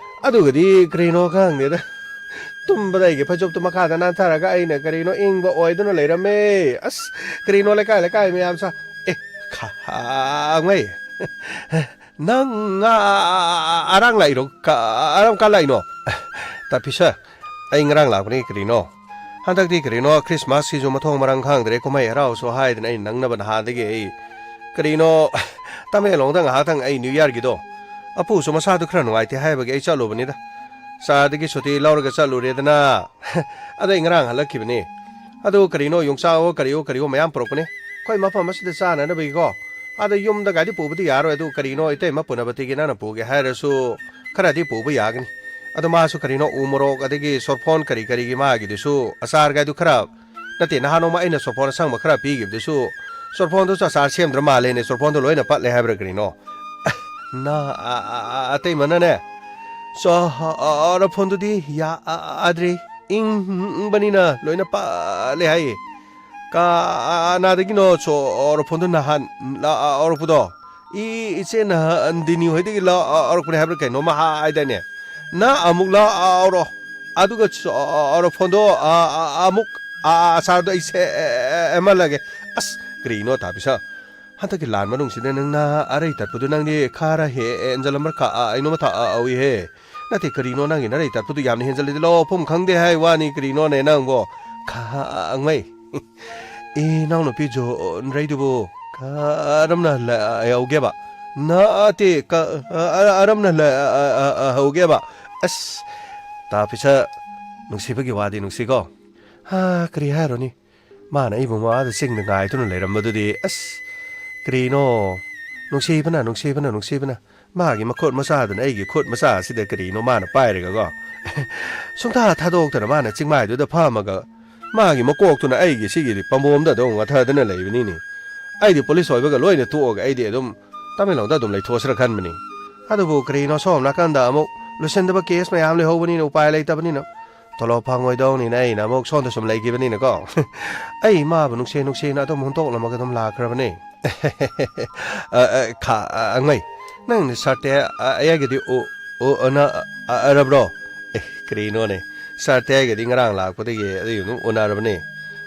ꯑꯗꯨꯒꯗꯤ ꯀꯔꯤꯅꯣ ꯈꯪꯗꯦꯗ, ꯇꯨꯝꯕꯗ ꯑꯩꯒꯤ ꯐꯩꯖꯣꯞꯇꯨ ꯃꯈꯥꯗ ꯅꯥꯟꯊꯔꯒ ꯑꯩꯅ ꯀꯔꯤꯅꯣ ꯏꯪꯕ ꯑꯣꯏꯗꯨꯅ ꯂꯩꯔꯝꯃꯦ꯫ ꯑꯁ, ꯀꯔꯤꯅꯣ ꯂꯩꯀꯥꯏ ꯂꯩꯀꯥꯏ ꯃꯌꯥꯝ ꯁꯥ-, ꯑꯦ, ꯈꯥꯡꯉꯩ꯫ ꯅꯪ, ꯑ, ꯑ, ꯑ, ꯑꯔꯥꯡ ꯂꯥꯛꯏꯔꯣ? ꯀ-, ꯑꯔꯥꯡ ꯀꯥ ꯂꯥꯛꯏꯅꯣ? ꯇꯥꯄꯤꯁ, ꯑꯩ ꯉꯔꯥꯡ ꯂꯥꯛꯄꯅꯤ ꯀꯔꯤꯅꯣ꯫ ꯍꯟꯗꯛꯇꯤ ꯀꯔꯤꯅꯣ ꯈ꯭ꯔꯤꯁꯃꯥꯁꯀꯤꯁꯨ ꯃꯊꯣꯡ ꯃꯔꯥꯡ ꯈꯪꯗ꯭ꯔꯦ, ꯀꯨꯝꯍꯩ ꯍꯔꯥꯎꯁꯨ ꯍꯥꯏꯗꯅ ꯑꯩ ꯅꯪꯅꯕ ꯅꯍꯥꯟꯗꯒꯤ ꯑꯩ ꯀꯔꯤꯅꯣ ꯇꯃꯦꯡꯂꯣꯡꯗ ꯉꯥꯏꯍꯥꯛꯇꯪ ꯑꯩ ꯅ꯭ꯌꯨ ꯌꯥꯔꯒꯤꯗꯣ ꯑꯄꯨꯁꯨ ꯃꯁꯥꯗꯨ ꯈꯔ ꯅꯨꯡꯉꯥꯏꯇꯦ ꯍꯥꯏꯕꯒꯤ ꯑꯩ ꯆꯠꯂꯨꯕꯅꯤꯗ꯫ ꯆꯥꯗꯒꯤ ꯁꯨꯇꯤ ꯂꯧꯔꯒ ꯆꯠꯂꯨꯔꯦꯗꯅ꯫ ꯑꯗ ꯑꯩ ꯉꯔꯥꯡ ꯍꯜꯂꯛꯈꯤꯕꯅꯤ꯫ ꯑꯗꯨ ꯀꯔꯤꯅꯣ ꯌꯣꯡꯆꯥꯛꯑꯣ ꯀꯔꯤꯑꯣ ꯀꯔꯤꯑꯣ ꯃꯌꯥꯝ ꯄꯨꯔꯛꯄꯅꯦ꯫ ꯑꯩꯈꯣꯏ ꯃꯐꯝ ꯑꯁꯤꯗ ꯆꯥꯅꯅꯕꯒꯤꯀꯣ꯫ ꯑꯗ ꯌꯨꯝꯗ ꯒꯥꯔꯤ ꯄꯨꯕꯗꯤ ꯌꯥꯔꯣꯏ, ꯑꯗꯨ ꯀꯔꯤꯅꯣ ꯏꯇꯩꯃ ꯄꯨꯅꯕꯗꯤꯒꯤ ꯅꯪꯅ ꯄꯨꯒꯦ ꯍꯥꯏꯔꯁꯨ ꯈꯔꯗꯤ ꯄꯨꯕ ꯌꯥꯒꯅꯤ꯫ ꯑꯗꯣ ꯃꯥꯁꯨ ꯀꯔꯤꯅꯣ ꯎ ꯃꯣꯔꯣꯛ ꯑꯗꯒꯤ ꯁꯣꯔꯐꯣꯟ ꯀꯔꯤ ꯀꯔꯤꯒꯤ ꯃꯥꯒꯤꯗꯨꯁꯨ ꯑꯆꯥꯔꯒꯥꯏꯗꯨ ꯈꯔ, ꯅꯠꯇꯦ, ꯅꯍꯥꯟ ꯅꯣꯡꯃ ꯑꯩꯅ ꯁꯣꯔꯐꯣꯟ ꯑꯁꯪꯕ ꯈꯔ ꯄꯤꯈꯤꯕꯗꯨꯁꯨ ꯁꯣꯔꯐꯣꯟꯗꯨꯁꯨ ꯑꯆꯥꯔ ꯁꯦꯝꯗ꯭ꯔ ꯃꯥꯜꯂꯦꯅꯦ, ꯁꯣꯔꯐꯣꯟꯗꯣ ꯂꯣꯏꯅ ꯄꯠꯂꯦ ꯍꯥꯏꯕ꯭ꯔꯥ ꯀꯔꯤꯅꯣ? ꯅ ꯑ- ꯑ- ꯑ- ꯑꯇꯩꯃꯅꯅꯦ, ꯁꯣꯔꯐꯣꯟꯗꯨꯗꯤ ꯌꯥꯗ꯭ꯔꯤ, ꯏꯪꯕꯅꯤꯅ ꯂꯣꯏꯅ ꯄꯠꯂꯦ ꯍꯥꯏꯌꯦ꯫ ꯀꯅꯥꯗꯒꯤꯅꯣ ꯁꯣꯔꯐꯣꯟꯗꯣ ꯅꯍꯥꯟ ꯂꯥꯛꯑꯧꯔꯛꯄꯗꯣ? ꯏ ꯏꯆꯦ ꯅꯍꯥꯟ ꯗꯤꯅꯤ ꯍꯣꯏꯗꯒꯤ ꯂꯥꯛꯑꯧꯔꯛꯄꯅꯦ ꯍꯥꯏꯕ꯭ꯔꯥ ꯀꯩꯅꯣꯝꯃ ꯍꯥꯏꯗꯥꯏꯅꯦ? ꯅ ꯑꯃꯨꯛ ꯂꯥꯛꯑꯧꯔꯣ, ꯑꯗꯨꯒ ꯁꯣꯔꯐꯣꯟꯗꯣ ꯑ- ꯑ- ꯑꯃꯨꯛ ꯑ- ꯑꯆꯥꯔꯗꯣ ꯑꯩ ꯁꯦꯝꯍꯜꯂꯒꯦ꯫ ꯑꯁ, ꯀꯔꯤꯅꯣ ꯇꯥꯕꯤꯁꯥ? ꯍꯟꯗꯛꯀꯤ ꯂꯥꯟ ꯃꯅꯨꯡꯁꯤꯗ ꯅꯪꯅ ꯑꯔꯩ ꯇꯠꯄꯗꯨ ꯅꯪꯗꯤ ꯈꯔ ꯍꯦꯟꯖꯜꯂꯝꯕ꯭ꯔꯥ ꯀꯥ ꯑꯩꯅꯣ ꯃꯊꯥ ꯑꯧꯏꯍꯦ꯫ ꯅꯠꯇꯦ, ꯀꯔꯤꯅꯣ ꯅꯪꯒꯤ ꯅꯔꯩ ꯇꯠꯄꯗꯨ ꯌꯥꯝꯅ ꯍꯦꯟꯖꯜꯂꯤꯗꯤ ꯂꯧꯐꯝ ꯈꯪꯗꯦ ꯍꯥꯏ ꯋꯥꯅꯤ, ꯀꯔꯤꯅꯣꯅꯦ ꯅꯪꯕꯣ? ꯈꯥꯡꯉꯩ꯫ ꯏꯅꯥꯎꯅꯨꯄꯤ ꯖꯣꯟꯔꯩꯗꯨꯕꯨ ꯀꯔꯝꯅ ꯂꯩꯍꯧꯒꯦꯕ? ꯅꯠꯇꯦ, ꯀ-, ꯑ-, ꯑꯔꯝꯅ ꯂꯩꯍꯧꯒꯦꯕ? ꯑꯁ, ꯇꯥꯐꯤꯁ ꯅꯨꯡꯁꯤꯕꯒꯤ ꯋꯥꯗꯤ ꯅꯨꯡꯁꯤꯀꯣ꯫ ꯍꯥ, ꯀꯔꯤ ꯍꯥꯏꯔꯨꯅꯤ? ꯃꯥꯅ ꯑꯩꯕꯨ ꯃꯥꯗ ꯆꯤꯡꯗ ꯉꯥꯏꯗꯨꯅ ꯂꯩꯔꯝꯕꯗꯨꯗꯤ, ꯑꯁ, ꯀꯔꯤꯅꯣ? ꯅꯨꯡꯁꯤꯕꯅ, ꯅꯨꯡꯁꯤꯕꯅ, ꯅꯨꯡꯁꯤꯕꯅ꯫ ꯃꯥꯒꯤ ꯃꯈꯨꯠ ꯃꯆꯥꯗꯨꯅ ꯑꯩꯒꯤ ꯈꯨꯠ ꯃꯆꯥ ꯑꯁꯤꯗ ꯀꯔꯤꯅꯣ ꯃꯥꯅ ꯄꯥꯏꯔꯒꯀꯣ? ꯁꯨꯡꯊꯥ ꯊꯥꯗꯣꯛꯇꯅ ꯃꯥꯅ ꯆꯤꯡꯃꯥꯏꯗꯨꯗ ꯐꯝꯃꯒ ꯃꯥꯒꯤ ꯃꯀꯣꯛꯇꯨꯅ ꯑꯩꯒꯤ ꯁꯤꯒꯤ ꯄꯥꯝꯕꯣꯝꯗ ꯑꯗꯨꯝ ꯉꯊꯗꯅ ꯂꯩꯕꯅꯤꯅꯦ꯫ ꯑꯩꯗꯤ ꯄꯨꯂꯤꯁ ꯑꯣꯏꯕꯒ ꯂꯣꯏꯅ ꯇꯣꯛꯑꯒ ꯑꯩꯗꯤ ꯑꯗꯨꯝ ꯇꯃꯦꯡꯂꯣꯡꯗ ꯑꯗꯨꯝ ꯂꯩꯊꯣꯛꯁꯤꯔ ꯈꯟꯕꯅꯤ꯫ ꯑꯗꯨꯕꯨ ꯀꯔꯤꯅꯣ ꯁꯣꯝ ꯅꯥꯀꯟꯗ ꯑꯃꯨꯛ ꯂꯣꯏꯁꯤꯟꯗꯕ ꯀꯦꯁ ꯃꯌꯥꯝ ꯂꯩꯍꯧꯕꯅꯤꯅ ꯎꯄꯥꯏ ꯂꯩꯇꯕꯅꯤꯅ ꯇꯣꯂꯣꯞ ꯐꯪꯉꯣꯏꯗꯧꯅꯤꯅ ꯑꯩꯅ ꯑꯃꯨꯛ ꯁꯣꯝꯗ ꯁꯨꯝ ꯂꯩꯈꯤꯕꯅꯤꯅꯀꯣ꯫ ꯑꯩ ꯏꯃꯥꯕꯨ ꯅꯨꯡꯁꯤ ꯅꯨꯡꯁꯤꯅ ꯑꯗꯨꯝ ꯍꯨꯟꯗꯣꯛꯂꯝꯃꯒ ꯑꯗꯨꯝ ꯂꯥꯛꯈ꯭ꯔꯕꯅꯦ꯫ ꯑ, ꯑ, ꯈꯥ-, ꯑ, ꯑꯉꯩ, ꯅꯪ ꯁꯥꯔꯇꯦ, ꯑ, ꯑꯩꯒꯗꯤ ꯎ-, ꯎ-, ꯎꯅ-, ꯑ, ꯑꯔꯕ꯭ꯔꯣ? ꯑꯦ, ꯀꯔꯤꯅꯣꯅꯦ? ꯁꯥꯔꯇꯦ ꯑꯩꯒꯗꯤ ꯉꯔꯥꯡ ꯂꯥꯛꯄꯗꯒꯤ ꯑꯗꯨꯒꯤ ꯑꯗꯨꯝ ꯎꯅꯔꯕꯅꯦ꯫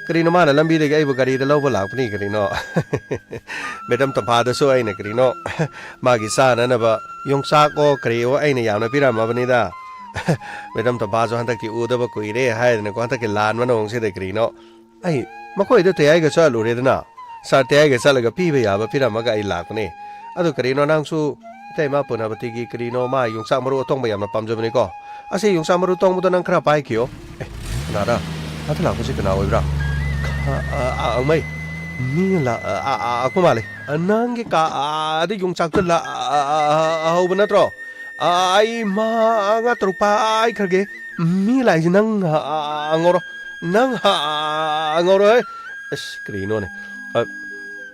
ꯀꯔꯤꯅꯣ ꯃꯥꯅ ꯂꯝꯕꯤꯗꯒꯤ ꯑꯩꯕꯨ ꯒꯥꯔꯤꯗ ꯂꯧꯕ ꯂꯥꯛꯄꯅꯤ ꯀꯔꯤꯅꯣ? ꯃꯦꯗꯥꯝ ꯇꯝꯐꯥꯗꯁꯨ ꯑꯩꯅ ꯀꯔꯤꯅꯣ ꯃꯥꯒꯤ ꯆꯥꯅꯅꯕ ꯌꯣꯡꯆꯥꯛꯑꯣ ꯀꯔꯤꯑꯣ ꯑꯩꯅ ꯌꯥꯝꯅ ꯄꯤꯔꯝꯃꯕꯅꯤꯗ꯫ ꯃꯦꯗꯥꯝ ꯇꯝꯐꯥꯁꯨ ꯍꯟꯗꯛꯇꯤ ꯎꯗꯕ ꯀꯨꯏꯔꯦ ꯍꯥꯏꯗꯅꯀꯣ, ꯍꯟꯗꯛꯀꯤ ꯂꯥꯟ ꯃꯅꯨꯡꯁꯤꯗ ꯀꯔꯤꯅꯣ ꯑꯩ ꯃꯈꯣꯏꯗ ꯇꯌꯥꯏꯒ ꯆꯠꯂꯨꯔꯦꯗꯅ, ꯁꯥꯔ ꯇꯌꯥꯏꯒ ꯆꯠꯂꯒ ꯄꯤꯕ ꯌꯥꯕ ꯄꯤꯔꯝꯃꯒ ꯑꯩ ꯂꯥꯛꯄꯅꯦ꯫ ꯑꯗꯨ ꯀꯔꯤꯅꯣ ꯅꯪꯁꯨ ꯏꯇꯩꯃ ꯄꯨꯅꯕꯇꯤꯒꯤ ꯀꯔꯤꯅꯣ, ꯃꯥ ꯌꯣꯡꯆꯥꯛ ꯃꯔꯨ ꯑꯇꯣꯡꯕ ꯌꯥꯝꯅ ꯄꯥꯝꯖꯕꯅꯤꯀꯣ꯫ ꯑꯁꯤ ꯌꯣꯡꯆꯥꯛ ꯃꯔꯨ ꯇꯣꯡꯕꯗꯣ ꯅꯪ ꯈꯔ ꯄꯥꯏꯈꯤꯌꯣ꯫ ꯑꯦ, ꯀꯅꯥꯔ? ꯑꯗ ꯂꯥꯛꯄꯁꯤ ꯀꯅꯥ ꯑꯣꯏꯕ꯭ꯔꯥ? ꯈ-, ꯑ, ꯑ, ꯑꯉꯩ, ꯃꯤ ꯂꯥ-, ꯑ, ꯑ, ꯑ, ꯂꯥꯛꯄ ꯃꯥꯜꯂꯦ꯫ ꯑ, ꯅꯪꯒꯤ ꯀꯥ, ꯑ, ꯑꯗ ꯌꯣꯡꯆꯥꯛꯇꯣ ꯂꯥ-, ꯑ, ꯑ, ꯑ, ꯑ, ꯍꯧꯕ ꯅꯠꯇ꯭ꯔꯣ? ꯑ, ꯑꯩ ꯃꯉꯥ ꯇꯔꯨꯛ ꯄꯥꯏꯈ꯭ꯔꯒꯦ꯫ ꯃꯤ ꯂꯥꯛꯏꯁꯦ ꯅꯪ, ꯑ, ꯑ, ꯑ, ꯉꯧꯔꯣ꯫ ꯅꯪ, ꯑ, ꯑ, ꯑ, ꯉꯧꯔꯣ, ꯍꯦ꯫ ꯑꯁ, ꯀꯔꯤꯅꯣꯅꯦ? ꯑ,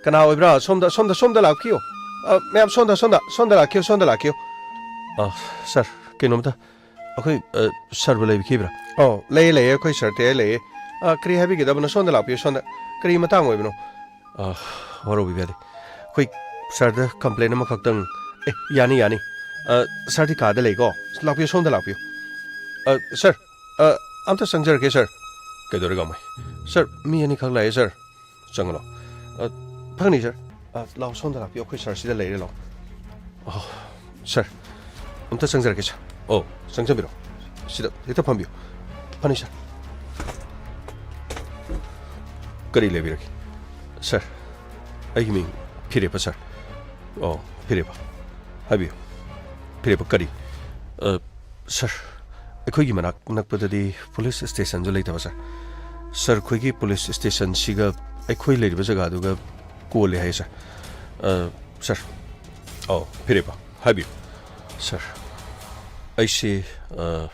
ꯀꯅꯥ ꯑꯣꯏꯕ꯭ꯔꯥ? ꯁꯣꯝꯗ, ꯁꯣꯝꯗ, ꯁꯣꯝꯗ ꯂꯥꯛꯄꯤꯌꯣ꯫ ꯑ, ꯃꯌꯥꯝ ꯁꯣꯝꯗ, ꯁꯣꯝꯗ, ꯁꯣꯝꯗ ꯂꯥꯛꯄꯤꯌꯣ, ꯁꯣꯝꯗ ꯂꯥꯛꯄꯤꯌꯣ꯫ ꯑ, ꯁꯥꯔ, ꯀꯩꯅꯣꯝꯇ, ꯑꯩꯈꯣꯏ, ꯑ, ꯁꯥꯔꯕꯨ ꯂꯩꯕꯤꯈꯤꯕ꯭ꯔꯥ? ꯑꯣ, ꯂꯩꯌꯦ, ꯂꯩꯌꯦ, ꯑꯩꯈꯣꯏ ꯁꯥꯔ ꯇꯦ ꯂꯩꯌꯦ꯫ ꯑ, ꯀꯔꯤ ꯍꯥꯏꯕꯤꯒꯗꯕꯅꯣ? ꯁꯣꯝꯗ ꯂꯥꯛꯄꯤꯌꯨ, ꯁꯣꯝꯗ꯫ ꯀꯔꯤ ꯃꯇꯥꯡ ꯑꯣꯏꯕꯅꯣ? ꯑ, ꯋꯥꯔꯧꯕꯤꯕ ꯌꯥꯗꯦ꯫ ꯑꯩꯈꯣꯏ ꯁꯥꯔꯗ ꯀꯝꯄ꯭ꯂꯦꯟ ꯑꯃꯈꯛꯇꯪ꯫ ꯑꯦ, ꯌꯥꯅꯤ, ꯌꯥꯅꯤ꯫ ꯑ, ꯁꯥꯔꯗꯤ ꯀꯥꯗ ꯂꯩꯀꯣ? ꯂꯥꯛꯄꯤꯌꯨ, ꯁꯣꯝꯗ ꯂꯥꯛꯄꯤꯌꯨ꯫ ꯑ, ꯁꯥꯔ, ꯑ, ꯑꯝꯇ ꯆꯪꯖꯔꯛꯀꯦ, ꯁꯥꯔ꯫ ꯀꯩꯗꯧꯔꯦ, ꯒꯥꯡꯃꯩ? ꯁꯥꯔ, ꯃꯤ ꯑꯅꯤꯈꯛ ꯂꯥꯛꯑꯦ, ꯁꯥꯔ꯫ ꯆꯪꯉꯣ ꯂꯥꯎ꯫ ꯑ, ꯐꯪꯅꯤ, ꯁꯥꯔ꯫ ꯑ, ꯂꯥꯎ, ꯁꯣꯝꯗ ꯂꯥꯛꯄꯤꯌꯨ, ꯑꯩꯈꯣꯏ ꯁꯥꯔ ꯁꯤꯗ ꯂꯩꯔꯦ, ꯂꯥꯎ꯫ ꯑꯣ, ꯁꯥꯔ, ꯑꯝꯇ ꯆꯪꯖꯔꯛꯀꯦ, ꯁꯥꯔ꯫ ꯑꯣ, ꯆꯪꯖꯕꯤꯔꯣ꯫ ꯁꯤꯗ ꯍꯦꯛꯇ ꯐꯝꯕꯤꯌꯨ꯫ ꯐꯅꯤ, ꯁꯥꯔ꯫ ꯀꯔꯤ ꯂꯩꯕꯤꯔꯒꯦ? ꯁꯥꯔ, ꯑꯩꯒꯤ ꯃꯤꯡ ꯐꯤꯔꯦꯞꯄ, ꯁꯥꯔ꯫ ꯑꯣ, ꯐꯤꯔꯦꯞꯄ꯫ ꯍꯥꯏꯕꯤꯌꯨ꯫ ꯐꯤꯔꯦꯞꯄ ꯀꯔꯤ? ꯑ, ꯁꯥꯔ, ꯑꯩꯈꯣꯏꯒꯤ ꯃꯅꯥꯛ ꯅꯛꯄꯗꯗꯤ ꯄꯨꯂꯤꯁ ꯁ꯭ꯇꯦꯁꯟꯁꯨ ꯂꯩꯇꯕ, ꯁꯥꯔ꯫ ꯁꯥꯔ, ꯑꯩꯈꯣꯏꯒꯤ ꯄꯨꯂꯤꯁ ꯁ꯭ꯇꯦꯁꯟꯁꯤꯒ ꯑꯩꯈꯣꯏ ꯂꯩꯔꯤꯕ ꯖꯒꯥꯗꯨꯒ ꯀꯣꯜꯂꯦ ꯍꯥꯏꯌꯦ, ꯁꯥꯔ꯫ ꯑ, ꯁꯥꯔ꯫ ꯑꯧ, ꯐꯤꯔꯦꯞꯄ, ꯍꯥꯏꯕꯤꯌꯨ꯫ ꯁꯥꯔ, ꯑꯩꯁꯦ, ꯑ,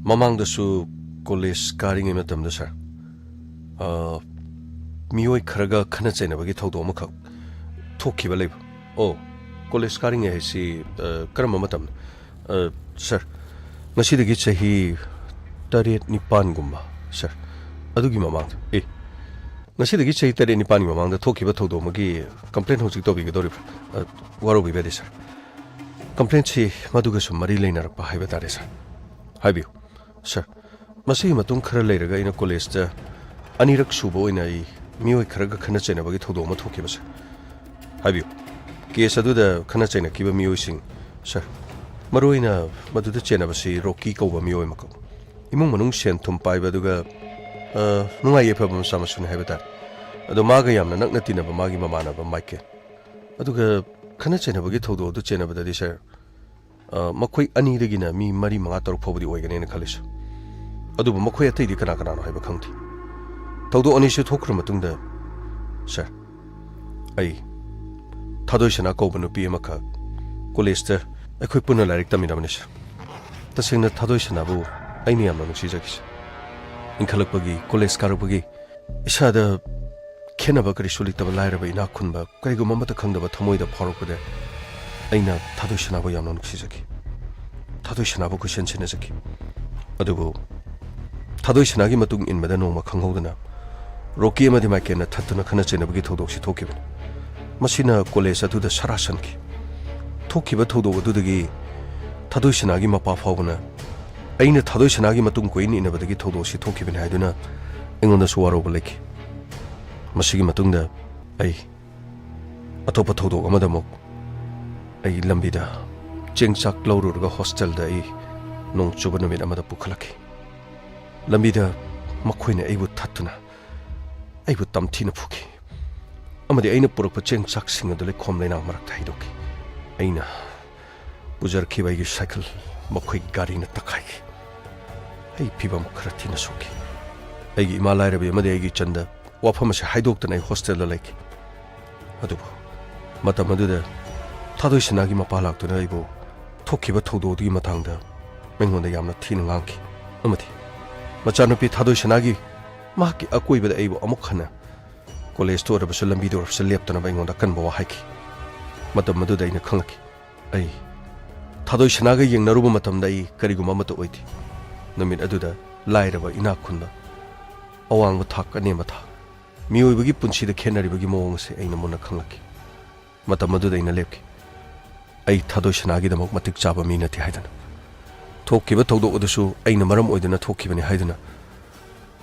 ꯃꯃꯥꯡꯗꯁꯨ ꯀꯣꯂꯦꯖ ꯀꯥꯔꯤꯉꯩ ꯃꯇꯝꯗ, ꯁꯥꯔ, ꯑ, ꯃꯤꯑꯣꯏ ꯈꯔꯒ ꯈꯠꯅ ꯆꯩꯅꯕꯒꯤ ꯊꯧꯗꯣꯛ ꯑꯃꯈꯛ ꯊꯣꯛꯈꯤꯕ ꯂꯩꯕ꯫ ꯑꯣ, ꯀꯣꯂꯦꯖ ꯀꯥꯔꯤꯉꯩ ꯍꯥꯏꯁꯤ, ꯑ, ꯀꯔꯝꯕ ꯃꯇꯝꯅꯣ? ꯑ, ꯁꯥꯔ, ꯉꯁꯤꯗꯒꯤ ꯆꯍꯤ ꯇꯔꯦꯠ ꯅꯤꯄꯥꯟꯒꯨꯝꯕ, ꯁꯥꯔ, ꯑꯗꯨꯒꯤ ꯃꯃꯥꯡꯗ꯫ ꯑꯦ, ꯉꯁꯤꯗꯒꯤ ꯆꯍꯤ ꯇꯔꯦꯠ ꯅꯤꯄꯥꯟꯒꯤ ꯃꯃꯥꯡꯗ ꯊꯣꯛꯈꯤꯕ ꯊꯧꯗꯣꯛ ꯑꯃꯒꯤ ꯀꯝꯄ꯭ꯂꯦꯟ ꯍꯧꯖꯤꯛ ꯇꯧꯕꯤꯒꯗꯧꯔꯤꯕ꯭ꯔꯥ? ꯑ, ꯋꯥꯔꯧꯕꯤꯕ ꯌꯥꯗꯦ, ꯁꯥꯔ꯫ ꯀꯝꯄ꯭ꯂꯦꯟꯁꯤ ꯃꯗꯨꯒꯁꯨ ꯃꯔꯤ ꯂꯩꯅꯔꯛꯄ ꯍꯥꯏꯕ ꯇꯥꯔꯦ, ꯁꯥꯔ꯫ ꯍꯥꯏꯕꯤꯌꯨ꯫ ꯁꯥꯔ, ꯃꯁꯤꯒꯤ ꯃꯇꯨꯡ ꯈꯔ ꯂꯩꯔꯒ ꯑꯩꯅ ꯀꯣꯂꯦꯖꯇ ꯑꯅꯤꯔꯛ ꯁꯨꯕ ꯑꯣꯏꯅ ꯑꯩ ꯃꯤꯑꯣꯏ ꯈꯔꯒ ꯈꯠꯅ ꯆꯩꯅꯕꯒꯤ ꯊꯧꯗꯣꯛ ꯑꯃ ꯊꯣꯛꯈꯤꯕ, ꯁꯥꯔ꯫ ꯍꯥꯏꯕꯤꯌꯨ꯫ ꯀꯦꯁ ꯑꯗꯨꯗ ꯈꯠꯅ ꯆꯩꯅꯈꯤꯕ ꯃꯤꯑꯣꯏꯁꯤꯡ, ꯁꯥꯔ, ꯃꯔꯨꯑꯣꯏꯅ ꯃꯗꯨꯗ ꯆꯦꯟꯅꯕꯁꯤ ꯔꯣꯀꯤ ꯀꯧꯕ ꯃꯤꯑꯣꯏ ꯑꯃꯈꯛ꯫ ꯏꯃꯨꯡ ꯃꯅꯨꯡ ꯁꯦꯟ ꯊꯨꯝ ꯄꯥꯏꯕ, ꯑꯗꯨꯒ, ꯑ, ꯅꯨꯡꯉꯥꯏ ꯌꯥꯏꯐꯕ ꯃꯆꯥ ꯃꯁꯨꯅꯤ ꯍꯥꯏꯕ ꯇꯥꯔꯦ꯫ ꯑꯗꯣ ꯃꯥꯒ ꯌꯥꯝꯅ ꯅꯛꯅ ꯇꯤꯟꯅꯕ ꯃꯥꯒꯤ ꯃꯃꯥꯟꯅꯕ ꯃꯥꯏꯀꯦꯜ꯫ ꯑꯗꯨꯒ ꯈꯠꯅ ꯆꯩꯅꯕꯒꯤ ꯊꯧꯗꯣꯛ ꯑꯗꯨ ꯆꯦꯟꯅꯕꯗꯗꯤ, ꯁꯥꯔ, ꯑ, ꯃꯈꯣꯏ ꯑꯅꯤꯗꯒꯤꯅ ꯃꯤ ꯃꯔꯤ, ꯃꯉꯥ, ꯇꯔꯨꯛ ꯐꯥꯎꯕꯗꯤ ꯑꯣꯏꯒꯅꯦꯅ ꯈꯜꯂꯤ, ꯁꯥꯔ꯫ ꯑꯗꯨꯕꯨ ꯃꯈꯣꯏ ꯑꯇꯩꯗꯤ ꯀꯅꯥ ꯀꯅꯥꯅꯣ ꯍꯥꯏꯕ ꯈꯪꯗꯦ꯫ ꯊꯧꯗꯣꯛ ꯑꯅꯤꯁꯤ ꯊꯣꯛꯈ꯭ꯔ ꯃꯇꯨꯡꯗ, ꯁꯥꯔ, ꯑꯩ ꯊꯥꯗꯣꯏꯁꯅꯥ ꯀꯧꯕ ꯅꯨꯄꯤ ꯑꯃꯈꯛ ꯀꯣꯂꯦꯖꯇ ꯑꯩꯈꯣꯏ ꯄꯨꯟꯅ ꯂꯥꯏꯔꯤꯛ ꯇꯝꯃꯤꯟꯅꯕꯅꯤ, ꯁꯥꯔ꯫ ꯇꯁꯦꯡꯅ ꯊꯥꯗꯣꯏꯁꯅꯥꯕꯨ ꯑꯩꯅ ꯌꯥꯝꯅ ꯅꯨꯡꯁꯤꯖꯈꯤ, ꯁꯥꯔ꯫ ꯏꯟꯈꯠꯂꯛꯄꯒꯤ, ꯀꯣꯂꯦꯖ ꯀꯥꯔꯛꯄꯒꯤ ꯏꯁꯥꯗ ꯈꯦꯠꯅꯕ ꯀꯔꯤꯁꯨ ꯂꯩꯇꯕ ꯂꯥꯏꯔꯕ ꯏꯅꯥꯛ ꯈꯨꯟꯕ ꯀꯔꯤꯒꯨꯝꯕ ꯑꯃꯠꯇ ꯈꯪꯗꯕ ꯊꯃꯣꯏꯗ ꯐꯥꯎꯔꯛꯄꯗ ꯑꯩꯅ ꯊꯥꯗꯣꯏꯁꯅꯥꯕꯨ ꯌꯥꯝꯅ ꯅꯨꯡꯁꯤꯖꯈꯤ꯫ ꯊꯥꯗꯣꯏꯁꯅꯥꯕꯨ ꯀꯣꯏꯁꯟ ꯁꯤꯟꯅꯖꯈꯤ꯫ ꯑꯗꯨꯕꯨ ꯊꯥꯗꯣꯏꯁꯅꯥꯒꯤ ꯃꯇꯨꯡ ꯏꯟꯕꯗ ꯅꯣꯡꯃ ꯈꯪꯍꯧꯗꯅ ꯔꯣꯀꯤ ꯑꯃꯗꯤ ꯃꯥꯏꯀꯦꯜꯅ ꯊꯠꯇꯨꯅ ꯈꯠꯅ ꯆꯩꯅꯕꯒꯤ ꯊꯧꯗꯣꯛꯁꯤ ꯊꯣꯛꯈꯤꯕꯅꯤ꯫ ꯃꯁꯤꯅ ꯀꯣꯂꯦꯖ ꯑꯗꯨꯗ ꯁꯔꯥ ꯁꯟꯈꯤ꯫ ꯊꯣꯛꯈꯤꯕ ꯊꯧꯗꯣꯛ ꯑꯗꯨꯗꯒꯤ ꯊꯥꯗꯣꯏꯁꯅꯥꯒꯤ ꯃꯄꯥ ꯐꯥꯎꯕꯅ ꯑꯩꯅ ꯊꯥꯗꯣꯏꯁꯅꯥꯒꯤ ꯃꯇꯨꯡ ꯀꯣꯏꯏꯟ ꯏꯟꯅꯕꯗꯒꯤ ꯊꯧꯗꯣꯛꯁꯤ ꯊꯣꯛꯈꯤꯕꯅꯤ ꯍꯥꯏꯗꯨꯅ ꯑꯩꯉꯣꯟꯗꯁꯨ ꯋꯥꯔꯧꯕ ꯂꯩꯈꯤ꯫ ꯃꯁꯤꯒꯤ ꯃꯇꯨꯡꯗ ꯑꯩ ꯑꯇꯣꯞꯄ ꯊꯧꯗꯣꯛ ꯑꯃꯗ ꯑꯃꯨꯛ ꯑꯩ ꯂꯝꯕꯤꯗ ꯆꯦꯡ ꯆꯥꯛ ꯂꯧꯔꯨꯔꯒ ꯍꯣꯁꯇꯦꯜꯗ ꯑꯩ ꯅꯣꯡ ꯆꯨꯕ ꯅꯨꯃꯤꯠ ꯑꯃꯗ ꯄꯨꯈꯠꯂꯛꯈꯤ꯫ ꯂꯝꯕꯤꯗ ꯃꯈꯣꯏꯅ ꯑꯩꯕꯨ ꯊꯠꯇꯨꯅ ꯑꯩꯕꯨ ꯇꯝꯊꯤꯅ ꯐꯨꯈꯤ ꯑꯃꯗꯤ ꯑꯩꯅ ꯄꯨꯔꯛꯄ ꯆꯦꯡ ꯆꯥꯛꯁꯤꯡ ꯑꯗꯨ ꯂꯩꯈꯣꯝ ꯂꯩꯅꯥꯡ ꯃꯔꯛꯇ ꯍꯩꯗꯣꯛꯈꯤ꯫ ꯑꯩꯅ ꯄꯨꯖꯔꯛꯈꯤꯕ ꯑꯩꯒꯤ ꯁꯥꯏꯀꯜ ꯃꯈꯣꯏꯒꯤ ꯒꯥꯔꯤꯅ ꯇꯛꯈꯥꯏꯈꯤ꯫ ꯑꯩ ꯐꯤꯕꯝ ꯈꯔ ꯊꯤꯅ ꯁꯣꯛꯈꯤ꯫ ꯑꯩꯒꯤ ꯏꯃꯥ ꯂꯥꯏꯔꯕꯤ ꯑꯃꯗꯤ ꯑꯩꯒꯤ ꯏꯆꯟꯗ ꯋꯥꯐꯝ ꯑꯁꯤ ꯍꯥꯏꯗꯣꯛꯇꯅ ꯑꯩ ꯍꯣꯁꯇꯦꯜꯗ ꯂꯩꯈꯤ꯫ ꯑꯗꯨꯕꯨ ꯃꯇꯝ ꯑꯗꯨꯗ ꯊꯥꯗꯣꯏꯁꯅꯥꯒꯤ ꯃꯄꯥ ꯂꯥꯛꯇꯨꯅ ꯑꯩꯕꯨ ꯊꯣꯛꯈꯤꯕ ꯊꯧꯗꯣꯛ ꯑꯗꯨꯒꯤ ꯃꯇꯥꯡꯗ ꯑꯩꯉꯣꯟꯗ ꯌꯥꯝꯅ ꯊꯤꯅ ꯉꯥꯡꯈꯤ ꯑꯃꯗꯤ ꯃꯆꯥꯅꯨꯄꯤ ꯊꯥꯗꯣꯏꯁꯅꯥꯒꯤ ꯃꯍꯥꯛꯀꯤ ꯑꯀꯣꯏꯕꯗ ꯑꯩꯕꯨ ꯑꯃꯨꯛ ꯍꯟꯅ ꯀꯣꯂꯦꯖꯇ ꯑꯣꯏꯔꯕꯁꯨ ꯂꯝꯕꯤꯗ ꯑꯣꯏꯔꯕꯁꯨ ꯂꯦꯞꯇꯅꯕ ꯑꯩꯉꯣꯟꯗ ꯑꯀꯟꯕ ꯋꯥ ꯍꯥꯏꯈꯤ꯫ ꯃꯇꯝ ꯑꯗꯨꯗ ꯑꯩꯅ ꯈꯪꯂꯛꯈꯤ, ꯑꯩ ꯊꯥꯗꯣꯏꯁꯅꯥꯒ ꯌꯦꯡꯅꯔꯨꯕ ꯃꯇꯝꯗ ꯑꯩ ꯀꯔꯤꯒꯨꯝꯕ ꯑꯃꯠꯇ ꯑꯣꯏꯗꯦ꯫ ꯅꯨꯃꯤꯠ ꯑꯗꯨꯗ ꯂꯥꯏꯔꯕ ꯏꯅꯥꯛ ꯈꯨꯟꯕ, ꯑꯋꯥꯡꯕ ꯊꯥꯛ ꯑꯅꯦꯝꯕ ꯊꯥꯛ, ꯃꯤꯑꯣꯏꯕꯒꯤ ꯄꯨꯟꯁꯤꯗ ꯈꯦꯠꯅꯔꯤꯕꯒꯤ ꯃꯑꯣꯡ ꯑꯁꯤ ꯑꯩꯅ ꯃꯨꯟꯅ ꯈꯪꯂꯛꯈꯤ꯫ ꯃꯇꯝ ꯑꯗꯨꯗ ꯑꯩꯅ ꯂꯦꯞꯈꯤ꯫ ꯑꯩ ꯊꯥꯗꯣꯏꯁꯅꯥꯒꯤꯗꯃꯛ ꯃꯇꯤꯛ ꯆꯥꯕ ꯃꯤ ꯅꯠꯇꯦ ꯍꯥꯏꯗꯨꯅ꯫ ꯊꯣꯛꯈꯤꯕ ꯊꯧꯗꯣꯛ ꯑꯗꯨꯁꯨ ꯑꯩꯅ ꯃꯔꯝ ꯑꯣꯏꯗꯨꯅ ꯊꯣꯛꯈꯤꯕꯅꯤ ꯍꯥꯏꯗꯨꯅ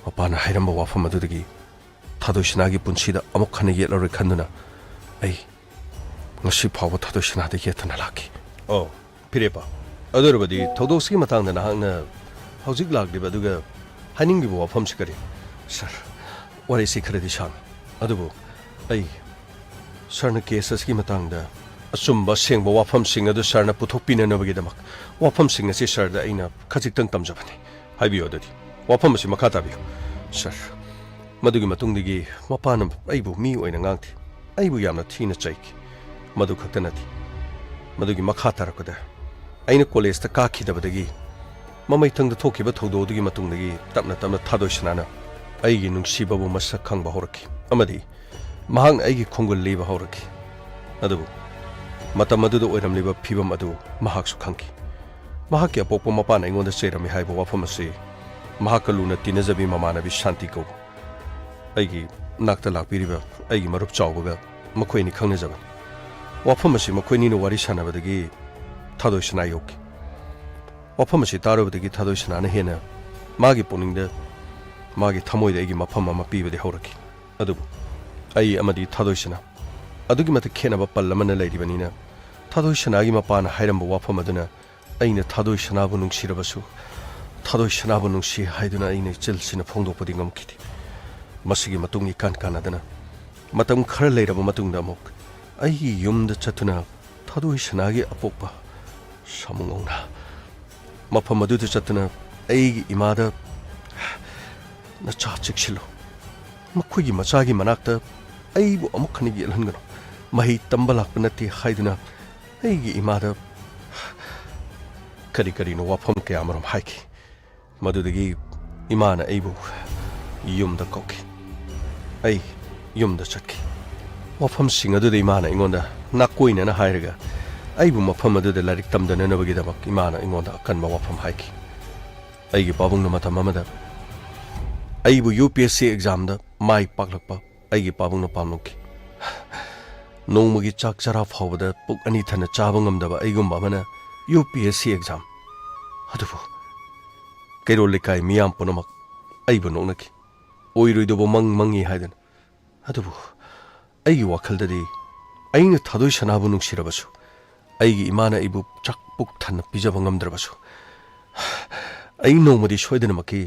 ꯃꯄꯥꯅ ꯍꯥꯏꯔꯝꯕ ꯋꯥꯐꯝ ꯑꯗꯨꯗꯒꯤ ꯊꯥꯗꯣꯏꯁꯅꯥꯒꯤ ꯄꯨꯟꯁꯤꯗ ꯑꯃꯨꯛ ꯍꯟꯅ ꯌꯦꯠꯂꯔꯣꯏ ꯈꯟꯗꯨꯅ ꯑꯩ ꯉꯁꯤ ꯐꯥꯎꯕ ꯊꯥꯗꯣꯏꯁꯅꯥꯗ ꯌꯦꯠꯇꯅ ꯂꯥꯛꯈꯤ꯫ ꯑꯣ, ꯐꯤꯔꯦꯞꯄ, ꯑꯗꯨ ꯑꯣꯏꯔꯕꯗꯤ ꯊꯧꯗꯣꯛꯁꯤꯒꯤ ꯃꯇꯥꯡꯗ ꯅꯍꯥꯛꯅ ꯍꯧꯖꯤꯛ ꯂꯥꯛꯂꯤꯕ ꯑꯗꯨꯒ ꯍꯥꯏꯅꯤꯡꯂꯤꯕ ꯋꯥꯐꯝꯁꯤ ꯀꯔꯤ? ꯁꯥꯔ, ꯋꯥꯔꯤꯁꯤ ꯈꯔꯗꯤ ꯁꯥꯡꯉꯤ, ꯑꯗꯨꯕꯨ ꯑꯩ ꯁꯥꯔꯅ ꯀꯦꯁ ꯑꯁꯤꯒꯤ ꯃꯇꯥꯡꯗ ꯑꯆꯨꯝꯕ ꯑꯁꯦꯡꯕ ꯋꯥꯐꯝꯁꯤꯡ ꯑꯗꯨ ꯁꯥꯔꯅ ꯄꯨꯊꯣꯛꯄꯤꯅꯅꯕꯒꯤꯗꯃꯛ ꯋꯥꯐꯝꯁꯤꯡ ꯑꯁꯤ ꯁꯥꯔꯗ ꯑꯩꯅ ꯈꯖꯤꯛꯇꯪ ꯇꯝꯖꯕꯅꯤ꯫ ꯍꯥꯏꯕꯤꯌꯨ ꯑꯗꯨꯗꯤ꯫ ꯋꯥꯐꯝ ꯑꯁꯤ ꯃꯈꯥ ꯇꯥꯕꯤꯌꯨ, ꯁꯥꯔ꯫ ꯃꯗꯨꯒꯤ ꯃꯇꯨꯡꯗꯒꯤ ꯃꯄꯥꯅ ꯑꯩꯕꯨ ꯃꯤ ꯑꯣꯏꯅ ꯉꯥꯡꯈꯤ꯫ ꯑꯩꯕꯨ ꯌꯥꯝꯅ ꯊꯤꯅ ꯆꯩꯈꯤ꯫ ꯃꯗꯨ ꯈꯛꯇ ꯅꯠꯇꯦ, ꯃꯗꯨꯒꯤ ꯃꯈꯥ ꯇꯥꯔꯛꯄꯗ ꯑꯩꯅ ꯀꯣꯂꯦꯖꯇ ꯀꯥꯈꯤꯗꯕꯗꯒꯤ ꯃꯃꯩꯊꯪꯗ ꯊꯣꯛꯈꯤꯕ ꯊꯧꯗꯣꯛ ꯑꯗꯨꯒꯤ ꯃꯇꯨꯡꯗꯒꯤ ꯇꯞꯅ ꯇꯞꯅ ꯊꯥꯗꯣꯏ ꯁꯅꯥꯅ ꯑꯩꯒꯤ ꯅꯨꯡꯁꯤꯕꯕꯨ ꯃꯁꯛ ꯈꯪꯕ ꯍꯧꯔꯛꯈꯤ ꯑꯃꯗꯤ ꯃꯍꯥꯛꯅ ꯑꯩꯒꯤ ꯈꯣꯡꯒꯨꯜ ꯂꯤꯕ ꯍꯧꯔꯛꯈꯤ꯫ ꯑꯗꯨꯕꯨ ꯃꯇꯝ ꯑꯗꯨꯗ ꯑꯣꯏꯔꯝꯂꯤꯕ ꯐꯤꯚꯝ ꯑꯗꯨ ꯃꯍꯥꯛꯁꯨ ꯈꯪꯈꯤ꯫ ꯃꯍꯥꯛꯀꯤ ꯑꯄꯣꯛꯄ ꯃꯄꯥꯅ ꯑꯩꯉꯣꯟꯗ ꯆꯩꯔꯝꯃꯤ ꯍꯥꯏꯕ ꯋꯥꯐꯝ ꯑꯁꯤ ꯃꯍꯥꯛꯀ ꯂꯨꯅ ꯇꯤꯟꯅꯖꯕꯤ ꯃꯃꯥꯟꯅꯕꯤ ꯁꯥꯟꯇꯤ ꯀꯧꯕ ꯑꯩꯒꯤ ꯅꯥꯛꯇ ꯂꯥꯛꯄꯤꯔꯤꯕ ꯑꯩꯒꯤ ꯃꯔꯨꯞ ꯆꯥꯎꯕꯒ ꯃꯈꯣꯏ ꯑꯅꯤ ꯈꯪꯅꯖꯕꯅꯤ꯫ ꯋꯥꯐꯝ ꯑꯁꯤ ꯃꯈꯣꯏ ꯑꯅꯤꯅ ꯋꯥꯔꯤ ꯁꯥꯟꯅꯕꯗꯒꯤ ꯊꯥꯗꯣꯏ ꯁꯅꯥ ꯌꯧꯈꯤ꯫ ꯋꯥꯐꯝ ꯑꯁꯤ ꯇꯥꯔꯨꯕꯗꯒꯤ ꯊꯥꯗꯣꯏ ꯁꯅꯥꯅ ꯍꯦꯟꯅ ꯃꯥꯒꯤ ꯄꯨꯛꯅꯤꯡꯗ, ꯃꯥꯒꯤ ꯊꯃꯣꯏꯗ ꯑꯩꯒꯤ ꯃꯐꯝ ꯑꯃ ꯄꯤꯕꯗꯤ ꯍꯧꯔꯛꯈꯤ꯫ ꯑꯗꯨꯕꯨ ꯑꯩ ꯑꯃꯗꯤ ꯊꯥꯗꯣꯏ ꯁꯅꯥ ꯑꯗꯨꯛꯀꯤ ꯃꯇꯤꯛ ꯈꯦꯠꯅꯕ ꯄꯜ ꯑꯃꯅ ꯂꯩꯔꯤꯕꯅꯤꯅ, ꯊꯥꯗꯣꯏ ꯁꯅꯥꯒꯤ ꯃꯄꯥꯅ ꯍꯥꯏꯔꯝꯕ ꯋꯥꯐꯝ ꯑꯗꯨꯅ ꯑꯩꯅ ꯊꯥꯗꯣꯏ ꯁꯅꯥꯕꯨ ꯅꯨꯡꯁꯤꯔꯕꯁꯨ, ꯊꯥꯗꯣꯏ ꯁꯅꯥꯕꯨ ꯅꯨꯡꯁꯤ ꯍꯥꯏꯗꯨꯅ ꯑꯩꯅ ꯏꯆꯤꯜꯁꯤꯅ ꯐꯣꯡꯗꯣꯛꯄꯗꯤ ꯉꯝꯈꯤꯗꯦ꯫ ꯃꯁꯤꯒꯤ ꯃꯇꯨꯡ ꯏꯀꯥꯟ ꯀꯥꯟꯅꯗꯅ ꯃꯇꯝ ꯈꯔ ꯂꯩꯔꯕ ꯃꯇꯨꯡꯗ ꯑꯃꯨꯛ ꯑꯩꯒꯤ ꯌꯨꯝꯗ ꯆꯠꯇꯨꯅ ꯊꯥꯗꯣꯏ ꯁꯅꯥꯒꯤ ꯑꯄꯣꯛꯄ ꯁꯥꯃꯨꯉꯧꯅ ꯃꯐꯝ ꯑꯗꯨꯗ ꯆꯠꯇꯨꯅ ꯑꯩꯒꯤ ꯏꯃꯥꯗ, "ꯅꯆꯥ ꯆꯦꯛꯁꯤꯜꯂꯨ꯫ ꯃꯈꯣꯏꯒꯤ ꯃꯆꯥꯒꯤ ꯃꯅꯥꯛꯇ ꯑꯩꯕꯨ ꯑꯃꯨꯛ ꯍꯟꯅ ꯌꯦꯠꯍꯟꯒꯅꯨ꯫ ꯃꯍꯩ ꯇꯝꯕ ꯂꯥꯛꯄ ꯅꯠꯇꯦ" ꯍꯥꯏꯗꯨꯅ ꯑꯩꯒꯤ ꯏꯃꯥꯗ ꯀꯔꯤ ꯀꯔꯤꯅꯣ ꯋꯥꯐꯝ ꯀꯌꯥ ꯑꯃꯔꯣꯝ ꯍꯥꯏꯈꯤ꯫ ꯃꯗꯨꯗꯒꯤ ꯏꯃꯥꯅ ꯑꯩꯕꯨ ꯌꯨꯝꯗ ꯀꯧꯈꯤ꯫ ꯑꯩ ꯌꯨꯝꯗ ꯆꯠꯈꯤ꯫ ꯋꯥꯐꯝꯁꯤꯡ ꯑꯗꯨꯗ ꯏꯃꯥꯅ ꯑꯩꯉꯣꯟꯗ ꯅꯥꯀꯣꯏꯅꯅ ꯍꯥꯏꯔꯒ ꯑꯩꯕꯨ ꯃꯐꯝ ꯑꯗꯨꯗ ꯂꯥꯏꯔꯤꯛ ꯇꯝꯗꯅꯅꯕꯒꯤꯗꯃꯛ ꯏꯃꯥꯅ ꯑꯩꯉꯣꯟꯗ ꯑꯀꯟꯕ ꯋꯥꯐꯝ ꯍꯥꯏꯈꯤ꯫ ꯑꯩꯒꯤ ꯄꯥꯕꯨꯡꯅ ꯃꯇꯝ ꯑꯃꯗ ꯑꯩꯕꯨ ꯌꯨ ꯄꯤ ꯑꯦꯁ ꯁꯤ ꯑꯦꯛꯖꯥꯝꯗ ꯃꯥꯏ ꯄꯥꯛꯂꯛꯄ ꯑꯩꯒꯤ ꯄꯥꯕꯨꯡꯅ ꯄꯥꯝꯂꯝꯈꯤ꯫ ꯅꯣꯡꯃꯒꯤ ꯆꯥꯛ ꯆꯔꯥ ꯐꯥꯎꯕꯗ ꯄꯨꯛ ꯑꯅꯤ ꯊꯟꯅ ꯆꯥꯕ ꯉꯝꯗꯕ ꯑꯩꯒꯨꯝꯕ ꯑꯃꯅ U P S C exam. ꯑꯗꯨꯕꯨ ꯀꯩꯔꯣꯜ ꯂꯩꯀꯥꯏ ꯃꯤꯌꯥꯝ ꯄꯨꯝꯅꯃꯛ ꯑꯩꯕꯨ ꯅꯣꯛꯅꯈꯤ꯫ ꯑꯣꯏꯔꯣꯏꯗꯧꯕ ꯃꯪ ꯃꯪꯉꯤ ꯍꯥꯏꯗꯅ꯫ ꯑꯗꯨꯕꯨ ꯑꯩꯒꯤ ꯋꯥꯈꯜꯗꯗꯤ ꯑꯩꯅ ꯊꯥꯗꯣꯏ ꯁꯅꯥꯕꯨ ꯅꯨꯡꯁꯤꯔꯕꯁꯨ, ꯑꯩꯒꯤ ꯏꯃꯥꯅ ꯑꯩꯕꯨ ꯆꯥꯛ ꯄꯨꯛ ꯊꯟꯅ ꯄꯤꯖꯕ ꯉꯝꯗ꯭ꯔꯕꯁꯨ, ꯑꯩ ꯅꯣꯡꯃꯗꯤ ꯁꯣꯏꯗꯅꯃꯛꯀꯤ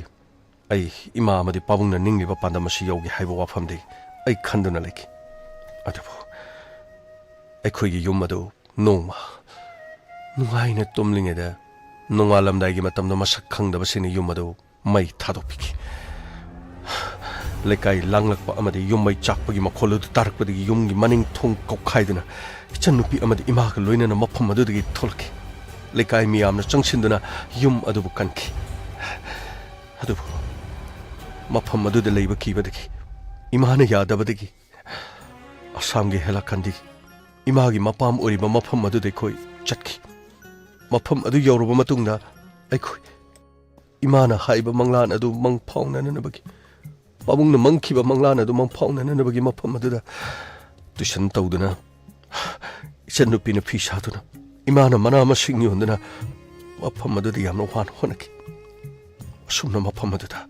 ꯑꯩ ꯏꯃꯥ ꯑꯃꯗꯤ ꯄꯥꯕꯨꯡꯅ ꯅꯤꯡꯂꯤꯕ ꯄꯥꯟꯗꯝ ꯑꯁꯤ ꯌꯧꯒꯦ ꯍꯥꯏꯕ ꯋꯥꯐꯝꯗꯤ ꯑꯩ ꯈꯟꯗꯨꯅ ꯂꯩꯈꯤ꯫ ꯑꯗꯨꯕꯨ ꯑꯩꯈꯣꯏꯒꯤ ꯌꯨꯝ ꯑꯗꯨ ꯅꯣꯡꯃ ꯅꯨꯡꯉꯥꯏꯅ ꯇꯨꯝꯂꯤꯉꯩꯗ ꯅꯣꯡꯉꯥꯜꯂꯝꯗꯥꯏꯒꯤ ꯃꯇꯝꯗ ꯃꯁꯛ ꯈꯪꯗꯕꯁꯤꯡꯅ ꯌꯨꯝ ꯑꯗꯨ ꯃꯩ ꯊꯥꯗꯣꯛꯄꯤꯈꯤ꯫ ꯂꯩꯀꯥꯏ ꯂꯥꯡꯂꯛꯄ ꯑꯃꯗꯤ ꯌꯨꯝ ꯃꯩ ꯆꯥꯛꯄꯒꯤ ꯃꯈꯣꯜ ꯑꯗꯨ ꯇꯥꯔꯛꯄꯗꯒꯤ ꯌꯨꯝꯒꯤ ꯃꯅꯤꯡ ꯊꯣꯡ ꯀꯧꯈꯥꯏꯗꯨꯅ ꯏꯆꯟꯅꯨꯄꯤ ꯑꯃꯗꯤ ꯏꯃꯥꯒ ꯂꯣꯏꯅꯅ ꯃꯐꯝ ꯑꯗꯨꯗꯒꯤ ꯊꯣꯛꯂꯛꯈꯤ꯫ ꯂꯩꯀꯥꯏ ꯃꯤꯌꯥꯝꯅ ꯆꯪꯁꯤꯟꯗꯨꯅ ꯌꯨꯝ ꯑꯗꯨꯕꯨ ꯀꯟꯈꯤ꯫ ꯑꯗꯨꯕꯨ ꯃꯐꯝ ꯑꯗꯨꯗ ꯂꯩꯕ ꯀꯤꯕꯗꯒꯤ, ꯏꯃꯥꯅ ꯌꯥꯗꯕꯗꯒꯤ, ꯑꯁꯥꯝꯒꯤ ꯍꯦꯂꯥꯈꯟꯗꯤ ꯏꯃꯥꯒꯤ ꯃꯄꯥꯝ ꯑꯣꯏꯔꯤꯕ ꯃꯐꯝ ꯑꯗꯨꯗ ꯑꯩꯈꯣꯏ ꯆꯠꯈꯤ꯫ ꯃꯐꯝ ꯑꯗꯨ ꯌꯧꯔꯕ ꯃꯇꯨꯡꯗ ꯑꯩꯈꯣꯏ ꯏꯃꯥꯅ ꯍꯥꯏꯕ ꯃꯪꯂꯥꯟ ꯑꯗꯨ ꯃꯪ ꯐꯥꯎꯅꯅꯅꯕꯒꯤ, ꯄꯥꯕꯨꯡꯅ ꯃꯪꯈꯤꯕ ꯃꯪꯂꯥꯟ ꯑꯗꯨ ꯃꯪ ꯐꯥꯎꯅꯅꯅꯕꯒꯤ ꯃꯐꯝ ꯑꯗꯨꯗ ꯇꯨꯏꯁꯟ ꯇꯧꯗꯨꯅ, ꯏꯆꯟꯅꯨꯄꯤꯅ ꯐꯤ ꯁꯥꯗꯨꯅ, ꯏꯃꯥꯅ ꯃꯅꯥ ꯃꯁꯤꯡ ꯌꯣꯟꯗꯨꯅ ꯃꯐꯝ ꯑꯗꯨꯗ ꯌꯥꯝꯅ ꯋꯥꯅ ꯍꯣꯠꯅꯈꯤ꯫ ꯑꯁꯨꯝꯅ ꯃꯐꯝ ꯑꯗꯨꯗ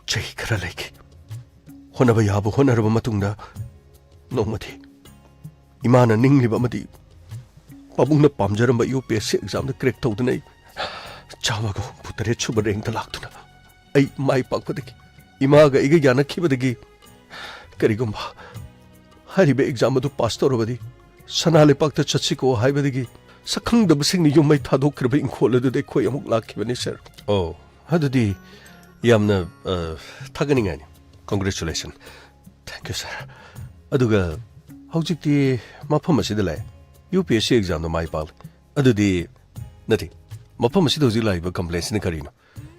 ꯆꯍꯤ ꯈꯔ ꯂꯩꯈꯤ꯫ ꯍꯣꯠꯅꯕ ꯌꯥꯕ ꯍꯣꯠꯅꯔꯕ ꯃꯇꯨꯡꯗ ꯅꯣꯡꯃꯗꯤ ꯏꯃꯥꯅ ꯅꯤꯡꯂꯤꯕ ꯑꯃꯗꯤ ꯄꯥꯕꯨꯡꯅ ꯄꯥꯝꯖꯔꯝꯕ ꯌꯨ ꯄꯤ ꯑꯦꯁ ꯁꯤ ꯑꯦꯛꯖꯥꯝꯗ ꯀ꯭ꯔꯦꯛ ꯇꯧꯗꯨꯅ ꯑꯩ ꯆꯥꯝꯃꯒ ꯍꯨꯝꯐꯨ ꯇꯔꯦꯠ ꯁꯨꯕ ꯔꯦꯡꯛꯇ ꯂꯥꯛꯇꯨꯅ ꯑꯩ ꯃꯥꯏ ꯄꯥꯛꯄꯗꯒꯤ ꯏꯃꯥꯒ ꯑꯩꯒ ꯌꯥꯅꯈꯤꯕꯗꯒꯤ, ꯀꯔꯤꯒꯨꯝꯕ ꯍꯥꯏꯔꯤꯕ ꯑꯦꯛꯖꯥꯝ ꯑꯗꯨ ꯄꯥꯁ ꯇꯧꯔꯕꯗꯤ ꯁꯅꯥ ꯂꯩꯄꯥꯛꯇ ꯆꯠꯁꯤꯀꯣ ꯍꯥꯏꯕꯗꯒꯤ ꯁꯛꯈꯪꯗꯕꯁꯤꯡꯅ ꯌꯨꯝ ꯃꯩ ꯊꯥꯗꯣꯛꯈ꯭ꯔꯕ ꯏꯪꯈꯣꯜ ꯑꯗꯨꯗ ꯑꯩꯈꯣꯏ ꯑꯃꯨꯛ ꯂꯥꯛꯈꯤꯕꯅꯤ, ꯁꯥꯔ꯫ ꯑꯣ, ꯑꯗꯨꯗꯤ ꯌꯥꯝꯅ, ꯑ, ꯊꯥꯒꯠꯅꯤꯡꯉꯥꯏꯅꯤ꯫ ꯀꯣꯡꯒ꯭ꯔꯦꯆꯨꯂꯦꯁꯟ꯫ ꯊꯦꯡꯛ ꯌꯨ, ꯁꯥꯔ꯫ ꯑꯗꯨꯒ ꯍꯧꯖꯤꯛꯇꯤ ꯃꯐꯝ ꯑꯁꯤꯗ ꯂꯥꯛꯑꯦ꯫ ꯌꯨ ꯄꯤ ꯑꯦꯁ ꯁꯤ ꯑꯦꯛꯖꯥꯝꯗ ꯃꯥꯏ ꯄꯥꯛꯂꯦ꯫ ꯑꯗꯨꯗꯤ, ꯅꯠꯇꯦ, ꯃꯐꯝ ꯑꯁꯤꯗ ꯍꯧꯖꯤꯛ ꯂꯥꯛꯏꯕ ꯀꯝꯄ꯭ꯂꯦꯟꯁꯤꯅ ꯀꯔꯤꯅꯣ?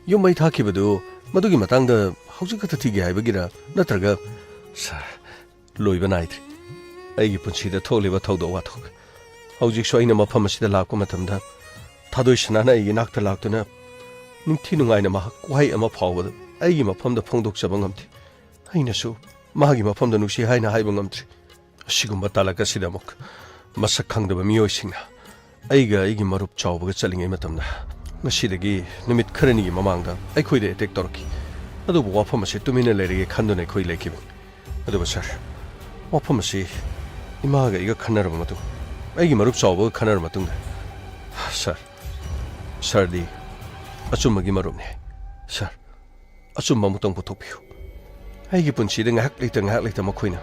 ꯌꯨꯝ ꯃꯩ ꯊꯥꯈꯤꯕꯗꯨ, ꯃꯗꯨꯒꯤ ꯃꯇꯥꯡꯗ ꯍꯧꯖꯤꯛ ꯈꯛꯇ ꯊꯤꯒꯦ ꯍꯥꯏꯕꯒꯤꯔ? ꯅꯠꯇ꯭ꯔꯒ, ꯁꯥꯔ, ꯂꯣꯏꯕ ꯅꯥꯏꯗ꯭ꯔꯤ꯫ ꯑꯩꯒꯤ ꯄꯨꯟꯁꯤꯗ ꯊꯣꯛꯂꯤꯕ ꯊꯧꯗꯣꯛ ꯋꯥꯊꯣꯛ꯫ ꯍꯧꯖꯤꯛꯁꯨ ꯑꯩꯅ ꯃꯐꯝ ꯑꯁꯤꯗ ꯂꯥꯛꯄ ꯃꯇꯝꯗ, ꯊꯥꯗꯣꯏ ꯁꯅꯥꯅ ꯑꯩꯒꯤ ꯏꯅꯥꯛꯇ ꯂꯥꯛꯇꯨꯅ ꯅꯤꯡꯊꯤ ꯅꯨꯡꯉꯥꯏꯅ ꯃꯍꯥꯛ ꯋꯥꯍꯩ ꯑꯃ ꯐꯥꯎꯕꯗ ꯑꯩꯒꯤ ꯃꯐꯝꯗ ꯐꯣꯡꯗꯣꯛꯆꯕ ꯉꯝꯗꯦ꯫ ꯑꯩꯅꯁꯨ ꯃꯥꯒꯤ ꯃꯐꯝꯗ ꯅꯨꯡꯁꯤ ꯍꯥꯏꯅ ꯍꯥꯏꯕ ꯉꯝꯗ꯭ꯔꯤ꯫ ꯑꯁꯤꯒꯨꯝꯕ ꯇꯥꯂꯛ ꯑꯁꯤꯗ ꯑꯃꯨꯛ ꯃꯁꯛ ꯈꯪꯗꯕ ꯃꯤꯑꯣꯏꯁꯤꯡꯅ ꯑꯩꯒ ꯑꯩꯒꯤ ꯃꯔꯨꯞ ꯆꯥꯎꯕꯒ ꯆꯠꯂꯤꯉꯩ ꯃꯇꯝꯗ, ꯉꯁꯤꯗꯒꯤ ꯅꯨꯃꯤꯠ ꯈꯔꯅꯤꯒꯤ ꯃꯃꯥꯡꯗ ꯑꯩꯈꯣꯏꯗ ꯑꯦꯇꯦꯛ ꯇꯧꯔꯛꯈꯤ꯫ ꯑꯗꯨꯕꯨ ꯋꯥꯐꯝ ꯑꯁꯤ ꯇꯨꯃꯤꯟꯅ ꯂꯩꯔꯒꯦ ꯈꯟꯗꯨꯅ ꯑꯩꯈꯣꯏ ꯂꯩꯈꯤꯕꯅꯤ꯫ ꯑꯗꯨꯕꯨ ꯁꯥꯔ, ꯋꯥꯐꯝ ꯑꯁꯤ ꯏꯃꯥꯒ ꯑꯩꯒ ꯈꯟꯅꯔꯕ ꯃꯇꯨꯡ, ꯑꯩꯒꯤ ꯃꯔꯨꯞ ꯆꯥꯎꯕꯒ ꯈꯟꯅꯔꯕ ꯃꯇꯨꯡꯗ, ꯁꯥꯔ, ꯁꯥꯔꯗꯤ ꯑꯆꯨꯝꯕꯒꯤ ꯃꯔꯨꯞꯅꯤ꯫ ꯁꯥꯔ, ꯑꯆꯨꯝꯕ ꯑꯃꯨꯛꯇꯪ ꯄꯨꯊꯣꯛꯄꯤꯌꯨ꯫ ꯑꯩꯒꯤ ꯄꯨꯟꯁꯤꯗ ꯉꯥꯏꯍꯥꯛ ꯂꯩꯇ ꯉꯥꯏꯍꯥꯛ ꯂꯩꯇ ꯃꯈꯣꯏꯅ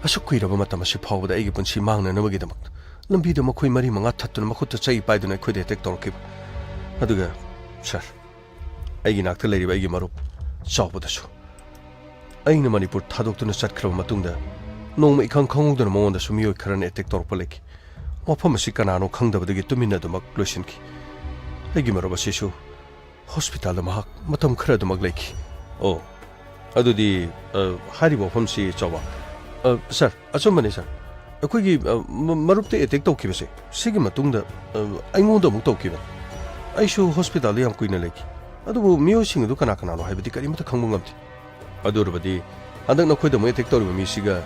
ꯑꯁꯨꯛ ꯀꯨꯏꯔꯕ ꯃꯇꯝ ꯑꯁꯤ ꯐꯥꯎꯕꯗ ꯑꯩꯒꯤ ꯄꯨꯟꯁꯤ ꯃꯥꯡꯅꯅꯕꯒꯤꯗꯃꯛ ꯂꯝꯕꯤꯗ ꯃꯈꯣꯏ ꯃꯔꯤ ꯃꯉꯥ ꯊꯠꯇꯨꯅ, ꯃꯈꯨꯠꯇ ꯆꯩ ꯄꯥꯏꯗꯨꯅ ꯑꯩꯈꯣꯏꯗ ꯑꯦꯇꯦꯛ ꯇꯧꯔꯛꯈꯤꯕ꯫ ꯑꯗꯨꯒ, ꯁꯥꯔ, ꯑꯩꯒꯤ ꯅꯥꯛꯇ ꯂꯩꯔꯤꯕ ꯑꯩꯒꯤ ꯃꯔꯨꯞ ꯆꯥꯎꯕꯗꯁꯨ, ꯑꯩꯅ ꯃꯅꯤꯄꯨꯔ ꯊꯥꯗꯣꯛꯇꯨꯅ ꯆꯠꯈ꯭ꯔꯕ ꯃꯇꯨꯡꯗ, ꯅꯣꯡꯃ ꯏꯈꯪ ꯈꯪꯍꯧꯗꯅ ꯃꯉꯣꯟꯗꯁꯨ ꯃꯤꯑꯣꯏ ꯈꯔꯅ ꯑꯦꯇꯦꯛ ꯇꯧꯔꯛꯄ ꯂꯩꯈꯤ꯫ ꯋꯥꯐꯝ ꯑꯁꯤ ꯀꯅꯥꯅꯣ ꯈꯪꯗꯕꯗꯒꯤ ꯇꯨꯃꯤꯟꯅ ꯑꯗꯨꯃꯛ ꯂꯣꯏꯁꯤꯟꯈꯤ꯫ ꯑꯩꯒꯤ ꯃꯔꯨꯞ ꯑꯁꯤꯁꯨ ꯍꯣꯁꯄꯤꯇꯥꯜꯗ ꯃꯍꯥꯛ ꯃꯇꯝ ꯈꯔ ꯑꯗꯨꯃꯛ ꯂꯩꯈꯤ꯫ ꯑꯣ, ꯑꯗꯨꯗꯤ, ꯑ, ꯍꯥꯏꯔꯤꯕ ꯋꯥꯐꯝꯁꯤ, ꯆꯥꯎꯕ, ꯑ, ꯁꯥꯔ, ꯑꯆꯨꯝꯕꯅꯤ, ꯁꯥꯔ꯫ ꯑꯩꯈꯣꯏꯒꯤ, ꯑ, ꯃ-, ꯃꯔꯨꯞꯇ ꯑꯦꯇꯦꯛ ꯇꯧꯈꯤꯕꯁꯦ, ꯁꯤꯒꯤ ꯃꯇꯨꯡꯗ, ꯑ, ꯑꯩꯉꯣꯟꯗ ꯑꯃꯨꯛ ꯇꯧꯈꯤꯕꯅꯤ꯫ ꯑꯩꯁꯨ ꯍꯣꯁꯄꯤꯇꯥꯜꯗ ꯌꯥꯝ ꯀꯨꯏꯅ ꯂꯩꯈꯤ꯫ ꯑꯗꯨꯕꯨ ꯃꯤꯑꯣꯏꯁꯤꯡ ꯑꯗꯨ ꯀꯅꯥ ꯀꯅꯥꯅꯣ ꯍꯥꯏꯕꯗꯤ ꯀꯔꯤꯃꯠꯇ ꯈꯪꯕ ꯉꯝꯗꯦ꯫ ꯑꯗꯨ ꯑꯣꯏꯔꯕꯗꯤ ꯍꯟꯗꯛ ꯅꯈꯣꯏꯗ ꯑꯃꯨꯛ ꯑꯦꯇꯦꯛ ꯇꯧꯔꯤꯕ ꯃꯤꯁꯤꯒ,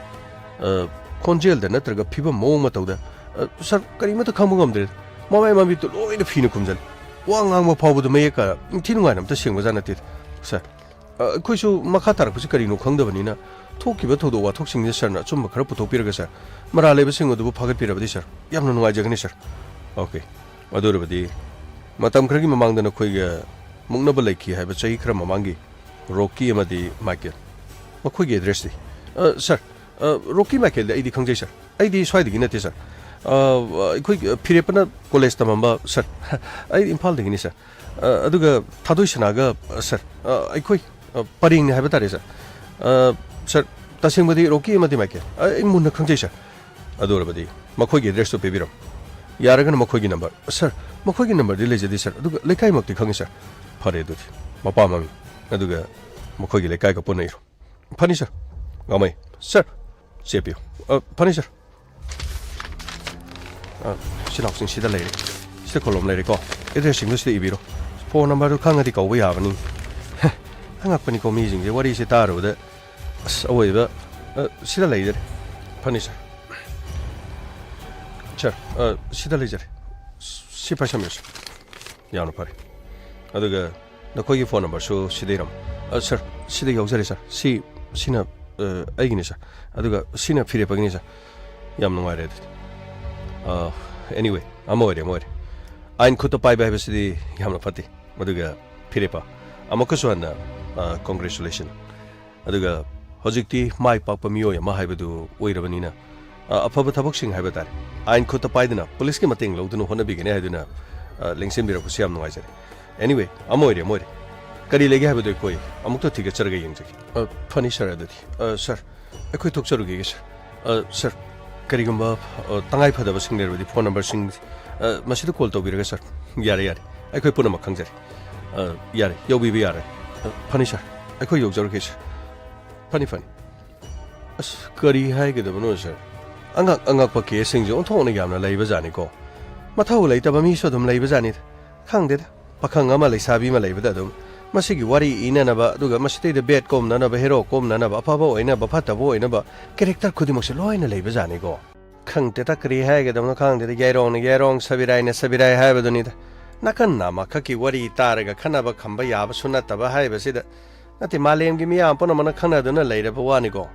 ꯑ, ꯈꯣꯟꯖꯦꯜꯗ ꯅꯠꯇ꯭ꯔꯒ ꯐꯤꯕꯝ ꯃꯑꯣꯡ ꯃꯇꯧꯗ, ꯑ, ꯁꯥꯔ, ꯀꯔꯤꯃꯠꯇ ꯈꯪꯕ ꯉꯝꯗ꯭ꯔꯦ꯫ ꯃꯃꯥꯏ ꯃꯃꯤꯠꯇꯨ ꯂꯣꯏꯅ ꯐꯤꯅ ꯈꯨꯝꯖꯤꯜꯂꯤ꯫ ꯋꯥ ꯉꯥꯡꯕ ꯐꯥꯎꯕꯗ ꯃꯌꯦꯛ ꯀꯥꯔ ꯅꯤꯡꯊꯤ ꯅꯨꯡꯉꯥꯏꯅ ꯑꯝꯇ ꯁꯦꯡꯕꯖꯥꯠ ꯅꯠꯇꯦ, ꯁꯥꯔ꯫ ꯑ, ꯑꯩꯈꯣꯏꯁꯨ ꯃꯈꯥ ꯇꯥꯔꯛꯄꯁꯤ ꯀꯔꯤꯅꯣ ꯈꯪꯗꯕꯅꯤꯅ, ꯊꯣꯛꯈꯤꯕ ꯊꯧꯗꯣꯛ ꯋꯥꯊꯣꯛꯁꯤꯡꯁꯦ ꯁꯥꯔꯅ ꯑꯆꯨꯝꯕ ꯈꯔ ꯄꯨꯊꯣꯛꯄꯤꯔꯒ, ꯁꯥꯔ, ꯃꯔꯥꯜ ꯂꯩꯕꯁꯤꯡ ꯑꯗꯨꯕꯨ ꯐꯥꯒꯠꯄꯤꯔꯕꯗꯤ, ꯁꯥꯔ, ꯌꯥꯝꯅ ꯅꯨꯡꯉꯥꯏꯖꯒꯅꯤ, ꯁꯥꯔ꯫ ꯑꯣꯀꯦ꯫ ꯑꯗꯨ ꯑꯣꯏꯔꯕꯗꯤ ꯃꯇꯝ ꯈꯔꯒꯤ ꯃꯃꯥꯡꯗ ꯅꯈꯣꯏꯒ ꯃꯨꯛꯅꯕ ꯂꯩꯈꯤ ꯍꯥꯏꯕ ꯆꯍꯤ ꯈꯔ ꯃꯃꯥꯡꯒꯤ ꯔꯣꯀꯤ ꯑꯃꯗꯤ ꯃꯥꯏꯀꯦꯜ, ꯃꯈꯣꯏꯒꯤ ꯑꯦꯗ꯭ꯔꯦꯁꯇꯤ? ꯑ, ꯁꯥꯔ, ꯑ, ꯔꯣꯀꯤ ꯃꯥꯏꯀꯦꯜꯗꯤ ꯑꯩꯗꯤ ꯈꯪꯖꯩ, ꯁꯥꯔ꯫ ꯑꯩꯗꯤ ꯁ꯭ꯋꯥꯏꯗꯒꯤ ꯅꯠꯇꯦ, ꯁꯥꯔ꯫ ꯑ, ꯑꯩꯈꯣꯏ ꯐꯤꯔꯦꯞꯄꯅ ꯀꯣꯂꯦꯖ ꯇꯝꯃꯝꯕ, ꯁꯥꯔ꯫ ꯑꯩ ꯏꯝꯐꯥꯜꯗꯒꯤꯅꯤ, ꯁꯥꯔ꯫ ꯑ, ꯑꯗꯨꯒ ꯊꯥꯗꯣꯏ ꯁꯅꯥꯒ, ꯑ, ꯁꯥꯔ, ꯑ, ꯑꯩꯈꯣꯏ, ꯑ, ꯄꯔꯦꯡꯅꯤ ꯍꯥꯏꯕ ꯇꯥꯔꯦ, ꯁꯥꯔ꯫ ꯑ, ꯁꯥꯔ, ꯇꯁꯦꯡꯕꯗꯤ ꯔꯣꯀꯤ ꯑꯃꯗꯤ ꯃꯥꯏꯀꯦꯜ, ꯑ, ꯑꯩ ꯃꯨꯟꯅ ꯈꯪꯖꯩ, ꯁꯥꯔ꯫ ꯑꯗꯨ ꯑꯣꯏꯔꯕꯗꯤ ꯃꯈꯣꯏꯒꯤ ꯑꯦꯗ꯭ꯔꯦꯁꯇꯨ ꯄꯤꯕꯤꯔꯝꯃꯨ꯫ ꯌꯥꯔꯒꯅ ꯃꯈꯣꯏꯒꯤ ꯅꯝꯕꯔ꯫ ꯁꯥꯔ, ꯃꯈꯣꯏꯒꯤ ꯅꯝꯕꯔꯗꯤ ꯂꯩꯖꯗꯦ, ꯁꯥꯔ, ꯑꯗꯨꯒ ꯂꯩꯀꯥꯏꯃꯛꯇꯤ ꯈꯪꯉꯤ, ꯁꯥꯔ꯫ ꯐꯔꯦ ꯑꯗꯨꯗꯤ, ꯃꯄꯥ ꯃꯃꯤꯡ, ꯑꯗꯨꯒ ꯃꯈꯣꯏꯒꯤ ꯂꯩꯀꯥꯏꯒ ꯄꯨꯟꯅ ꯏꯔꯣ꯫ ꯐꯅꯤ, ꯁꯥꯔ꯫ ꯉꯥꯃꯩ, ꯁꯥꯔ, ꯆꯦ ꯄꯤꯌꯨ꯫ ꯑ, ꯐꯅꯤ, ꯁꯥꯔ꯫ ꯑ, ꯁꯤ ꯂꯥꯎꯁꯤꯡ ꯁꯤꯗ ꯂꯩꯔꯦ꯫ ꯁꯤꯗ ꯀꯣꯂꯣꯝ ꯂꯩꯔꯦꯀꯣ꯫ ꯑꯦꯗ꯭ꯔꯦꯁꯁꯤꯡꯗꯨ ꯁꯤꯗ ꯏꯕꯤꯔꯣ꯫ ꯐꯣꯟ ꯅꯝꯕꯔꯗꯨ ꯈꯪꯉꯗꯤ ꯀꯧꯕ ꯌꯥꯕꯅꯤ꯫ ꯍꯦ, ꯑꯉꯛꯄꯅꯤꯀꯣ ꯃꯤꯁꯤꯡꯁꯦ, ꯋꯥꯔꯤꯁꯦ ꯇꯥꯔꯨꯕꯗ꯫ ꯑꯁ, ꯑꯋꯣꯏꯕ, ꯑ, ꯁꯤꯗ ꯂꯩꯖꯔꯦ꯫ ꯐꯅꯤ, ꯁꯥꯔ꯫ ꯁꯥꯔ, ꯑ, ꯁꯤꯗ ꯂꯩꯖꯔꯦ꯫ ꯁꯤ ꯄꯥꯏꯁꯟꯕꯤꯌꯨ, ꯁꯥꯔ꯫ ꯌꯥꯝꯅ ꯐꯔꯦ꯫ ꯑꯗꯨꯒ ꯅꯈꯣꯏꯒꯤ ꯐꯣꯟ ꯅꯝꯕꯔꯁꯨ ꯁꯤꯗ ꯏꯔꯝꯃꯨ꯫ ꯑ, ꯁꯥꯔ, ꯁꯤꯗ ꯌꯥꯎꯖꯔꯦ, ꯁꯥꯔ꯫ ꯁꯤ, ꯁꯤꯅ, ꯑ, ꯑꯩꯒꯤꯅꯤ, ꯁꯥꯔ꯫ ꯑꯗꯨꯒ ꯁꯤꯅ ꯐꯤꯔꯦꯞꯄꯒꯤꯅꯤ, ꯁꯥꯔ꯫ ꯌꯥꯝ ꯅꯨꯡꯉꯥꯏꯔꯦ ꯑꯗꯨꯗꯤ꯫ ꯑ, anyway, ꯑꯃ ꯑꯣꯏꯔꯦ, ꯑꯃ ꯑꯣꯏꯔꯦ꯫ ꯑꯥꯏꯟ ꯈꯨꯠꯇ ꯄꯥꯏꯕ ꯍꯥꯏꯕꯁꯤꯗꯤ ꯌꯥꯝꯅ ꯐꯠꯇꯦ꯫ ꯑꯗꯨꯒ ꯐꯤꯔꯦꯞꯄ, ꯑꯃꯨꯛꯀꯁꯨ ꯍꯟꯅ, ꯑ, congratulation꯫ ꯑꯗꯨꯒ ꯍꯧꯖꯤꯛꯇꯤ ꯃꯥꯏ ꯄꯥꯛꯄ ꯃꯤꯑꯣꯏ ꯑꯃ ꯍꯥꯏꯕꯗꯨ ꯑꯣꯏꯔꯕꯅꯤꯅ, ꯑ, ꯑꯐꯕ ꯊꯕꯛꯁꯤꯡ ꯍꯥꯏꯕ ꯇꯥꯔꯦ, ꯑꯥꯏꯟ ꯈꯨꯠꯇ ꯄꯥꯏꯗꯨꯅ ꯄꯨꯂꯤꯁꯀꯤ ꯃꯇꯦꯡ ꯂꯧꯗꯨꯅ ꯍꯣꯠꯅꯕꯤꯒꯅꯤ ꯍꯥꯏꯗꯨꯅ, ꯑ, ꯂꯦꯡꯁꯤꯟꯕꯤꯔꯛꯄꯁꯤ ꯌꯥꯝ ꯅꯨꯡꯉꯥꯏꯖꯔꯦ꯫ Anyway, ꯑꯃ ꯑꯣꯏꯔꯦ, ꯑꯃ ꯑꯣꯏꯔꯦ꯫ ꯀꯔꯤ ꯂꯩꯒꯦ ꯍꯥꯏꯕꯗꯨ ꯑꯩꯈꯣꯏ ꯑꯃꯨꯛꯇ ꯊꯤꯒꯠꯆꯔꯒ ꯌꯦꯡꯖꯒꯦ꯫ ꯑ, ꯐꯅꯤ ꯁꯥꯔ, ꯑꯗꯨꯗꯤ꯫ ꯑ, ꯁꯥꯔ, ꯑꯩꯈꯣꯏ ꯊꯣꯛꯆꯔꯨꯈꯤꯒꯦ ꯁꯥꯔ꯫ ꯑ, ꯁꯥꯔ, ꯀꯔꯤꯒꯨꯝꯕ, ꯑ, ꯇꯉꯥꯏ ꯐꯗꯕꯁꯤꯡ ꯂꯩꯔꯕꯗꯤ ꯐꯣꯟ ꯅꯝꯕꯔꯁꯤꯡ, ꯑ, ꯃꯁꯤꯗ ꯀꯣꯜ ꯇꯧꯕꯤꯔꯒ ꯁꯥꯔ꯫ ꯌꯥꯔꯦ, ꯌꯥꯔꯦ, ꯑꯩꯈꯣꯏ ꯄꯨꯝꯅꯃꯛ ꯈꯪꯖꯔꯦ꯫ ꯑ, ꯌꯥꯔꯦ, ꯌꯧꯕꯤꯕ ꯌꯥꯔꯦ꯫ ꯑ, ꯐꯅꯤ ꯁꯥꯔ, ꯑꯩꯈꯣꯏ ꯌꯧꯖꯔꯨꯒꯦ ꯁꯥꯔ꯫ ꯐꯅꯤ, ꯐꯅꯤ꯫ ꯑꯁ, ꯀꯔꯤ ꯍꯥꯏꯒꯗꯕꯅꯣ ꯁꯥꯔ? ꯑꯉꯛ ꯑꯉꯛꯄ ꯀꯦꯁꯁꯤꯡꯁꯦ ꯑꯣꯟꯊꯣꯛꯅ ꯌꯥꯝꯅ ꯂꯩꯕꯖꯥꯠꯅꯤꯀꯣ꯫ ꯃꯊꯧ ꯂꯩꯇꯕ ꯃꯤꯁꯨ ꯑꯗꯨꯝ ꯂꯩꯕꯖꯥꯠꯅꯤꯗ꯫ ꯈꯪꯗꯦꯗ, ꯄꯥꯈꯪ ꯑꯃ ꯂꯩꯁꯥꯕꯤ ꯑꯃ ꯂꯩꯕꯗ ꯑꯗꯨꯝ ꯃꯁꯤꯒꯤ ꯋꯥꯔꯤ ꯏꯅꯅꯕ, ꯑꯗꯨꯒ ꯃꯁꯤꯗꯩꯗ ꯕꯦꯠ ꯀꯣꯝꯅꯅꯕ, ꯍꯦꯔꯣ ꯀꯣꯝꯅꯅꯕ, ꯑꯐꯕ ꯑꯣꯏꯅꯕ, ꯐꯠꯇꯕ ꯑꯣꯏꯅꯕ ꯀꯦꯔꯦꯛꯇꯔ ꯈꯨꯗꯤꯡꯃꯛꯁꯦ ꯂꯣꯏꯅ ꯂꯩꯕꯖꯥꯠꯅꯤꯀꯣ꯫ ꯈꯪꯗꯦꯗ, ꯀꯔꯤ ꯍꯥꯏꯒꯗꯕꯅꯣ ꯈꯪꯗꯦꯗ, ꯌꯥꯏꯔꯣꯡꯅ ꯌꯥꯏꯔꯣꯡ, ꯁꯕꯤꯔꯥꯏꯅ ꯁꯕꯤꯔꯥꯏ ꯍꯥꯏꯕꯗꯨꯅꯤꯗ꯫ ꯅꯥꯀꯟ ꯑꯃꯈꯛꯀꯤ ꯋꯥꯔꯤ ꯇꯥꯔꯒ ꯈꯟꯅꯕ ꯈꯝꯕ ꯌꯥꯕꯁꯨ ꯅꯠꯇꯕ ꯍꯥꯏꯕꯁꯤꯗ, ꯅꯠꯇꯦ, ꯃꯥꯂꯦꯝꯒꯤ ꯃꯤꯌꯥꯝ ꯄꯨꯝꯅꯃꯛꯅ ꯈꯪꯅꯗꯨꯅ ꯂꯩꯔꯕ ꯋꯥꯅꯤꯀꯣ꯫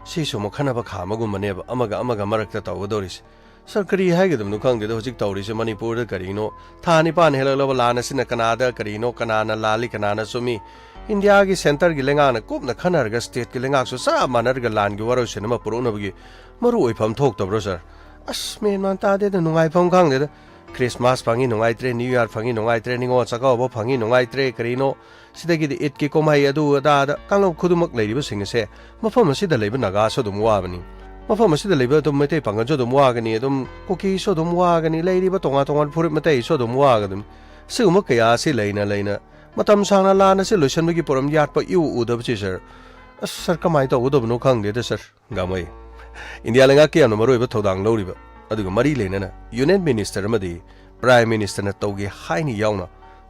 ꯁꯤꯁꯨ ꯑꯃꯨꯛ ꯈꯟꯅꯕ ꯈꯥꯝꯕꯒꯨꯝꯕꯅꯦꯕ, ꯑꯃꯒ ꯑꯃꯒ ꯃꯔꯛꯇ ꯇꯧꯒꯗꯧꯔꯤꯁꯦ꯫ ꯁꯥꯔ, ꯀꯔꯤ ꯍꯥꯏꯒꯗꯕꯅꯣ ꯈꯪꯗꯦꯗ ꯍꯧꯖꯤꯛ ꯇꯧꯔꯤꯁꯦ ꯃꯅꯤꯄꯨꯔꯗ ꯀꯔꯤꯅꯣ? ꯊꯥ ꯅꯤꯄꯥꯟ ꯍꯦꯜꯂꯛꯂꯕ ꯂꯥꯟ ꯑꯁꯤꯅ ꯀꯅꯥꯗ ꯀꯔꯤꯅꯣ, ꯀꯅꯥꯅ ꯂꯥꯜꯂꯤ, ꯀꯅꯥꯅ ꯆꯨꯝꯃꯤ? ꯏꯟꯗꯤꯌꯥꯒꯤ ꯁꯦꯟꯇꯔꯒꯤ ꯂꯩꯉꯥꯛꯅ ꯀꯨꯞꯅ ꯈꯟꯅꯔꯒ ꯁ꯭ꯇꯦꯠꯀꯤ ꯂꯩꯉꯥꯛꯁꯨ ꯆꯞ ꯃꯥꯟꯅꯔꯒ ꯂꯥꯟꯒꯤ ꯋꯥꯔꯣꯏꯁꯤꯟ ꯑꯃ ꯄꯨꯔꯛꯅꯕꯒꯤ ꯃꯔꯨ ꯑꯣꯏꯐꯝ ꯊꯣꯛꯇꯕ꯭ꯔꯣ, ꯁꯥꯔ? ꯑꯁ, ꯃꯦꯟ ꯃꯥꯟ ꯇꯥꯗꯦꯗ, ꯅꯨꯡꯉꯥꯏꯐꯝ ꯈꯪꯗꯦꯗ꯫ ꯈ꯭ꯔꯤꯁꯃꯥꯁ ꯐꯪꯉꯤ, ꯅꯨꯡꯉꯥꯏꯇ꯭ꯔꯦ, ꯅ꯭ꯌꯨ ꯌꯥꯔ ꯐꯪꯉꯤ, ꯅꯨꯡꯉꯥꯏꯇ꯭ꯔꯦ, ꯅꯤꯉꯣꯜ ꯆꯥꯛꯀꯧꯕ ꯐꯪꯉꯤ, ꯅꯨꯡꯉꯥꯏꯇ꯭ꯔꯦ, ꯀꯔꯤꯅꯣ? ꯁꯤꯗꯒꯤꯗꯤ ꯏꯗꯀꯤ ꯀꯨꯝꯍꯩ, ꯑꯗꯨ ꯑꯗꯥꯗ ꯀꯥꯡꯂꯨꯞ ꯈꯨꯗꯤꯡꯃꯛ ꯂꯩꯔꯤꯕꯁꯤꯡ ꯑꯁꯦ ꯃꯐꯝ ꯑꯁꯤꯗ ꯂꯩꯕ ꯅꯥꯒꯥꯁꯨ ꯑꯗꯨꯝ ꯋꯥꯕꯅꯤ꯫ ꯃꯐꯝ ꯑꯁꯤꯗ ꯂꯩꯕ ꯑꯗꯨꯝ ꯃꯩꯇꯩ ꯄꯥꯡꯒꯜꯁꯨ ꯑꯗꯨꯝ ꯋꯥꯒꯅꯤ, ꯑꯗꯨꯝ ꯀꯨꯀꯤꯁꯨ ꯑꯗꯨꯝ ꯋꯥꯒꯅꯤ, ꯂꯩꯔꯤꯕ ꯇꯣꯉꯥꯟ ꯇꯣꯉꯥꯟꯕ ꯐꯨꯔꯨꯞ ꯃꯩꯇꯩꯁꯨ ꯑꯗꯨꯝ ꯋꯥꯒꯗꯕꯅꯤ꯫ ꯁꯤꯒꯨꯝꯕ ꯀꯌꯥ ꯑꯁꯤ ꯂꯩꯅ ꯂꯩꯅ ꯃꯇꯝ ꯁꯥꯡꯅ ꯂꯥꯟ ꯑꯁꯤ ꯂꯣꯏꯁꯤꯟꯕꯒꯤ ꯄꯣꯔꯝ ꯌꯥꯠꯄ ꯏꯎ ꯎꯗꯕꯁꯤ, ꯁꯥꯔ꯫ ꯑꯁ, ꯁꯥꯔ, ꯀꯃꯥꯏꯅ ꯇꯧꯒꯗꯕꯅꯣ ꯈꯪꯗꯦꯗ, ꯁꯥꯔ꯫ ꯒꯥꯃꯩ, ꯏꯟꯗꯤꯌꯥ ꯂꯩꯉꯥꯛꯀꯤ ꯌꯥꯝꯅ ꯃꯔꯨꯑꯣꯏꯕ ꯊꯧꯗꯥꯡ ꯂꯧꯔꯤꯕ, ꯑꯗꯨꯒ ꯃꯔꯤ ꯂꯩꯅꯅ ꯌꯨꯅꯤꯌꯟ ꯃꯤꯅꯤꯁꯇꯔ ꯑꯃꯗꯤ ꯄ꯭ꯔꯥꯏꯝ ꯃꯤꯅꯤꯁꯇꯔꯅ ꯇꯧꯒꯦ ꯍꯥꯏꯅ ꯌꯥꯎꯅ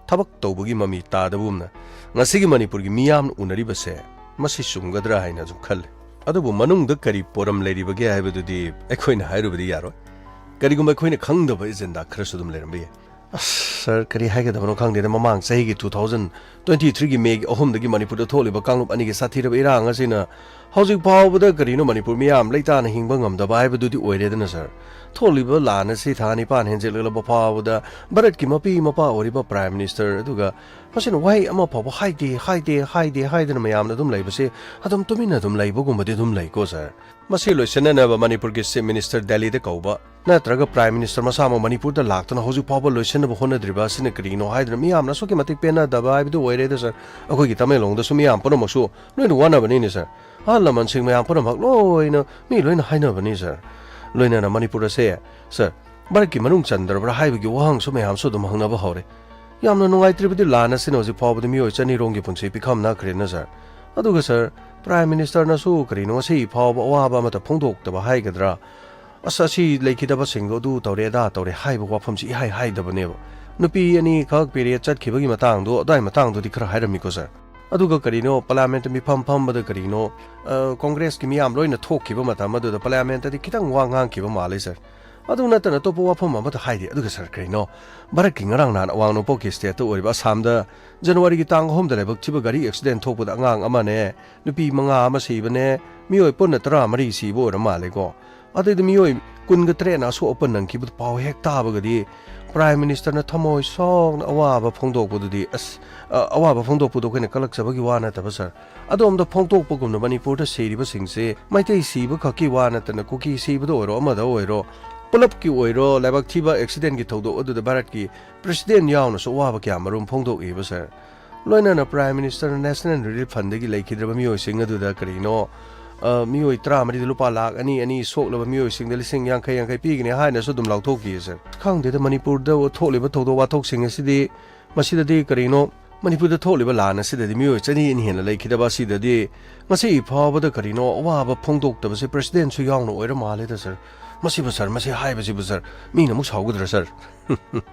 ꯊꯕꯛ ꯇꯧꯕꯒꯤ ꯃꯃꯤ ꯇꯥꯗꯕꯒꯨꯝꯅ ꯉꯁꯤꯒꯤ ꯃꯅꯤꯄꯨꯔꯒꯤ ꯃꯤꯌꯥꯝꯅ ꯎꯅꯔꯤꯕꯁꯦ, ꯃꯁꯤ ꯆꯨꯝꯒꯗ꯭ꯔꯥ ꯍꯥꯏꯅꯁꯨ ꯈꯜꯂꯤ꯫ ꯑꯗꯨꯕꯨ ꯃꯅꯨꯡꯗ ꯀꯔꯤ ꯄꯣꯔꯝ ꯂꯩꯔꯤꯕꯒꯦ ꯍꯥꯏꯕꯗꯨꯗꯤ ꯑꯩꯈꯣꯏꯅ ꯍꯥꯏꯔꯨꯕꯗꯤ ꯌꯥꯔꯣꯏ꯫ ꯀꯔꯤꯒꯨꯝꯕ ꯑꯩꯈꯣꯏꯅ ꯈꯪꯗꯕ ꯑꯦꯖꯦꯟꯗꯥ ꯈꯔꯁꯨ ꯑꯗꯨꯝ ꯂꯩꯔꯝꯕ ꯌꯥꯏ꯫ ꯑꯁ, ꯁꯥꯔ, ꯀꯔꯤ ꯍꯥꯏꯒꯗꯕꯅꯣ ꯈꯪꯗꯦꯗ꯫ ꯃꯃꯥꯡ ꯆꯍꯤꯒꯤ two thousand twenty threeꯒꯤ Mayꯒꯤ ꯑꯍꯨꯝꯗꯒꯤ ꯃꯅꯤꯄꯨꯔꯗ ꯊꯣꯛꯂꯤꯕ ꯀꯥꯡꯂꯨꯞ ꯑꯅꯤꯒꯤ ꯁꯥꯊꯤꯔꯕ ꯏꯔꯥꯡ ꯑꯁꯤꯅ ꯍꯧꯖꯤꯛ ꯐꯥꯎꯕꯗ ꯀꯔꯤꯅꯣ ꯃꯅꯤꯄꯨꯔ ꯃꯤꯌꯥꯝ ꯂꯩꯇꯥꯅ ꯍꯤꯡꯕ ꯉꯝꯗꯕ ꯍꯥꯏꯕꯗꯨꯗꯤ ꯑꯣꯏꯔꯦꯗꯅ, ꯁꯥꯔ꯫ ꯊꯣꯛꯂꯤꯕ ꯂꯥꯟ ꯑꯁꯤ ꯊꯥ ꯅꯤꯄꯥꯟ ꯍꯦꯟꯖꯜꯂꯛꯂꯕ ꯐꯥꯎꯕꯗ ꯚꯥꯔꯠꯀꯤ ꯃꯄꯤ ꯃꯄꯥ ꯑꯣꯏꯔꯤꯕ Prime Minister ꯑꯗꯨꯒ ꯃꯁꯤꯅ ꯋꯥꯍꯩ ꯑꯃ ꯐꯥꯎꯕ ꯍꯥꯏꯗꯦ, ꯍꯥꯏꯗꯦ, ꯍꯥꯏꯗꯦ ꯍꯥꯏꯗꯅ ꯃꯌꯥꯝꯅ ꯑꯗꯨꯝ ꯂꯩꯕꯁꯦ, ꯑꯗꯨꯝ ꯇꯨꯃꯤꯟꯅ ꯑꯗꯨꯝ ꯂꯩꯕꯒꯨꯝꯕꯗꯤ ꯑꯗꯨꯝ ꯂꯩꯀꯣ, ꯁꯥꯔ꯫ ꯃꯁꯤ ꯂꯣꯏꯁꯤꯟꯅꯅꯕ ꯃꯅꯤꯄꯨꯔꯒꯤ Chief Minister ꯗꯦꯜꯂꯤꯗ ꯀꯧꯕ ꯅꯠꯇ꯭ꯔꯒ Prime Minister ꯃꯁꯥꯃꯛ ꯃꯅꯤꯄꯨꯔꯗ ꯂꯥꯛꯇꯨꯅ ꯍꯧꯖꯤꯛ ꯐꯥꯎꯕ ꯂꯣꯏꯁꯤꯟꯅꯕ ꯍꯣꯠꯅꯗ꯭ꯔꯤꯕ ꯑꯁꯤꯅ ꯀꯔꯤꯒꯤꯅꯣ ꯍꯥꯏꯗꯨꯅ ꯃꯤꯌꯥꯝꯅ ꯑꯁꯨꯛꯀꯤ ꯃꯇꯤꯛ ꯄꯦꯟꯅꯗꯕ ꯍꯥꯏꯕꯗꯨ ꯑꯣꯏꯔꯦꯗ, ꯁꯥꯔ꯫ ꯑꯩꯈꯣꯏꯒꯤ ꯇꯃꯦꯡꯂꯣꯡꯗꯁꯨ ꯃꯤꯌꯥꯝ ꯄꯨꯝꯅꯃꯛꯁꯨ ꯂꯣꯏꯅ ꯋꯥꯅꯕꯅꯤꯅꯦ, ꯁꯥꯔ꯫ ꯑꯍꯜ ꯂꯃꯟꯁꯤꯡ ꯃꯌꯥꯝ ꯄꯨꯝꯅꯃꯛ ꯂꯣꯏꯅ, ꯃꯤ ꯂꯣꯏꯅ ꯍꯥꯏꯅꯕꯅꯤ, ꯁꯥꯔ꯫ ꯂꯣꯏꯅꯅ ꯃꯅꯤꯄꯨꯔ ꯑꯁꯦ, ꯁꯥꯔ, ꯚꯥꯔꯠꯀꯤ ꯃꯅꯨꯡ ꯆꯟꯗ꯭ꯔꯕ꯭ꯔꯥ ꯍꯥꯏꯕꯒꯤ ꯋꯥꯍꯪꯁꯨ ꯃꯌꯥꯝꯁꯨ ꯑꯗꯨꯝ ꯍꯪꯅꯕ ꯍꯧꯔꯦ꯫ ꯌꯥꯝꯅ ꯅꯨꯡꯉꯥꯏꯇ꯭ꯔꯤꯕꯗꯤ ꯂꯥꯟ ꯑꯁꯤꯅ ꯍꯧꯖꯤꯛ ꯐꯥꯎꯕꯗ ꯃꯤꯑꯣꯏ ꯆꯅꯤꯔꯣꯝꯒꯤ ꯄꯨꯟꯁꯤ ꯄꯤꯈꯝ ꯅꯛꯈ꯭ꯔꯦꯅ, ꯁꯥꯔ꯫ ꯑꯗꯨꯒ, ꯁꯥꯔ, Prime Ministerꯅꯁꯨ ꯀꯔꯤꯅꯣ ꯉꯁꯤ ꯐꯥꯎꯕ ꯑꯋꯥꯕ ꯑꯃꯠꯇ ꯐꯣꯡꯗꯣꯛꯇꯕ ꯍꯥꯏꯒꯗ꯭ꯔꯥ? ꯑꯁ, ꯑꯁꯤ ꯂꯩꯈꯤꯗꯕꯁꯤꯡꯗꯣ ꯑꯗꯨ ꯇꯧꯔꯦ, ꯑꯗꯥ ꯇꯧꯔꯦ ꯍꯥꯏꯕ ꯋꯥꯐꯝꯁꯤ ꯏꯍꯥꯏ ꯍꯥꯏꯗꯕꯅꯦꯕ꯫ ꯅꯨꯄꯤ ꯑꯅꯤꯈꯛ period ꯆꯠꯈꯤꯕꯒꯤ ꯃꯇꯥꯡꯗꯣ, ꯑꯗꯨꯋꯥꯏ ꯃꯇꯥꯡꯗꯨꯗꯤ ꯈꯔ ꯍꯥꯏꯔꯝꯃꯤꯀꯣ, ꯁꯥꯔ꯫ ꯑꯗꯨꯒ ꯀꯔꯤꯅꯣ, Parliamentꯇ ꯃꯤꯐꯝ ꯐꯝꯕꯗ ꯀꯔꯤꯅꯣ, ꯑ, Congressꯀꯤ ꯃꯤꯌꯥꯝ ꯂꯣꯏꯅ ꯊꯣꯛꯈꯤꯕ ꯃꯇꯝ ꯑꯗꯨꯗ Parliamentꯇꯗꯤ ꯈꯤꯇꯪ ꯋꯥ ꯉꯥꯡꯈꯤꯕ ꯃꯥꯜꯂꯦ, ꯁꯥꯔ꯫ ꯑꯗꯨ ꯅꯠꯇꯅ ꯑꯇꯣꯞꯄ ꯋꯥꯐꯝ ꯑꯃꯠꯇ ꯍꯥꯏꯗꯦ꯫ ꯑꯗꯨꯒ, ꯁꯥꯔ, ꯀꯔꯤꯅꯣ, ꯚꯥꯔꯠꯀꯤ ꯉꯔꯥꯡ ꯅꯍꯥꯟ ꯑꯋꯥꯡ ꯅꯣꯡꯄꯣꯛꯀꯤ stateꯇ ꯑꯣꯏꯔꯤꯕ ꯑꯁꯥꯝꯗ Januaryꯒꯤ ꯇꯥꯡ ꯑꯍꯨꯝꯗ ꯂꯥꯏꯕꯛ ꯊꯤꯕ ꯒꯥꯔꯤ accident ꯊꯣꯛꯄꯗ ꯑꯉꯥꯡ ꯑꯃꯅꯦ, ꯅꯨꯄꯤ ꯃꯉꯥ ꯑꯃ ꯁꯤꯕꯅꯦ, ꯃꯤꯑꯣꯏ ꯄꯨꯟꯅ ꯇꯔꯥꯃꯔꯤ ꯁꯤꯕ ꯑꯣꯏꯔ ꯃꯥꯜꯂꯦꯀꯣ꯫ ꯑꯗꯩꯗ ꯃꯤꯑꯣꯏ ꯀꯨꯟꯒ ꯇꯔꯦꯠꯅ ꯑꯁꯣꯛ ꯑꯄꯟ ꯅꯪꯈꯤꯕꯗꯨ ꯄꯥꯎ ꯍꯦꯛ ꯇꯥꯕꯒꯗꯤ Prime Ministerꯅ ꯊꯃꯣꯏ ꯁꯣꯛꯅ ꯑꯋꯥꯕ ꯐꯣꯡꯗꯣꯛꯄꯗꯨꯗꯤ, ꯑꯁ, ꯑ, ꯑꯋꯥꯕ ꯐꯣꯡꯗꯣꯛꯄꯗꯨ ꯑꯩꯈꯣꯏꯅ ꯀꯂꯛꯆꯕꯒꯤ ꯋꯥ ꯅꯠꯇꯕ, ꯁꯥꯔ꯫ ꯑꯗꯣꯝꯗ ꯐꯣꯡꯗꯣꯛꯄꯒꯨꯝꯅ ꯃꯅꯤꯄꯨꯔꯗ ꯁꯤꯔꯤꯕꯁꯤꯡꯁꯦ ꯃꯩꯇꯩ ꯁꯤꯕ ꯈꯛꯀꯤ ꯋꯥ ꯅꯠꯇꯅ ꯀꯨꯀꯤ ꯁꯤꯕꯗ ꯑꯣꯏꯔꯣ, ꯑꯃꯗ ꯑꯣꯏꯔꯣ, ꯄꯨꯂꯞꯀꯤ ꯑꯣꯏꯔꯣ, ꯂꯥꯏꯕꯛ ꯊꯤꯕ accidentꯀꯤ ꯊꯧꯗꯣꯛ ꯑꯗꯨꯗ ꯚꯥꯔꯠꯀꯤ President ꯌꯥꯎꯅꯁꯨ ꯑꯋꯥꯕ ꯀꯌꯥ ꯃꯔꯨꯝ ꯐꯣꯡꯗꯣꯛꯏꯕ, ꯁꯥꯔ꯫ ꯂꯣꯏꯅꯅ Prime Ministerꯅ National Relief Fundꯗꯒꯤ ꯂꯩꯈꯤꯗ꯭ꯔꯕ ꯃꯤꯑꯣꯏꯁꯤꯡ ꯑꯗꯨꯗ ꯀꯔꯤꯅꯣ, ꯑ, ꯃꯤꯑꯣꯏ ꯇꯔꯥꯃꯔꯤꯗ ꯂꯨꯄꯥ ꯂꯥꯈ ꯑꯅꯤ ꯑꯅꯤ, ꯁꯣꯛꯂꯕ ꯃꯤꯑꯣꯏꯁꯤꯡꯗ ꯂꯤꯁꯤꯡ ꯌꯥꯡꯈꯩ ꯌꯥꯡꯈꯩ ꯄꯤꯒꯅꯤ ꯍꯥꯏꯅꯁꯨ ꯑꯗꯨꯝ ꯂꯥꯎꯊꯣꯛꯈꯤ, ꯁꯥꯔ꯫ ꯈꯪꯗꯦꯗ, ꯃꯅꯤꯄꯨꯔꯗ ꯊꯣꯛꯂꯤꯕ ꯊꯧꯗꯣꯛ ꯋꯥꯊꯣꯛꯁꯤꯡ ꯑꯁꯤꯗꯤ, ꯃꯁꯤꯗꯗꯤ ꯀꯔꯤꯅꯣ, ꯃꯅꯤꯄꯨꯔꯗ ꯊꯣꯛꯂꯤꯕ ꯂꯥꯟ ꯑꯁꯤꯗꯗꯤ ꯃꯤꯑꯣꯏ ꯆꯅꯤ ꯑꯅꯤ ꯍꯦꯟꯅ ꯂꯩꯈꯤꯗꯕ ꯑꯁꯤꯗꯗꯤ ꯉꯁꯤ ꯐꯥꯎꯕꯗ ꯀꯔꯤꯅꯣ ꯑꯋꯥꯕ ꯐꯣꯡꯗꯣꯛꯇꯕꯁꯦ Presidentꯁꯨ ꯌꯥꯎꯅ ꯑꯣꯏꯔ ꯃꯥꯜꯂꯦꯗ, ꯁꯥꯔ꯫ ꯃꯁꯤꯕꯨ, ꯁꯥꯔ, ꯃꯁꯤ ꯍꯥꯏꯕꯁꯤꯕꯨ, ꯁꯥꯔ, ꯃꯤꯅ ꯑꯃꯨꯛ ꯁꯥꯎꯒꯗ꯭ꯔꯥ, ꯁꯥꯔ?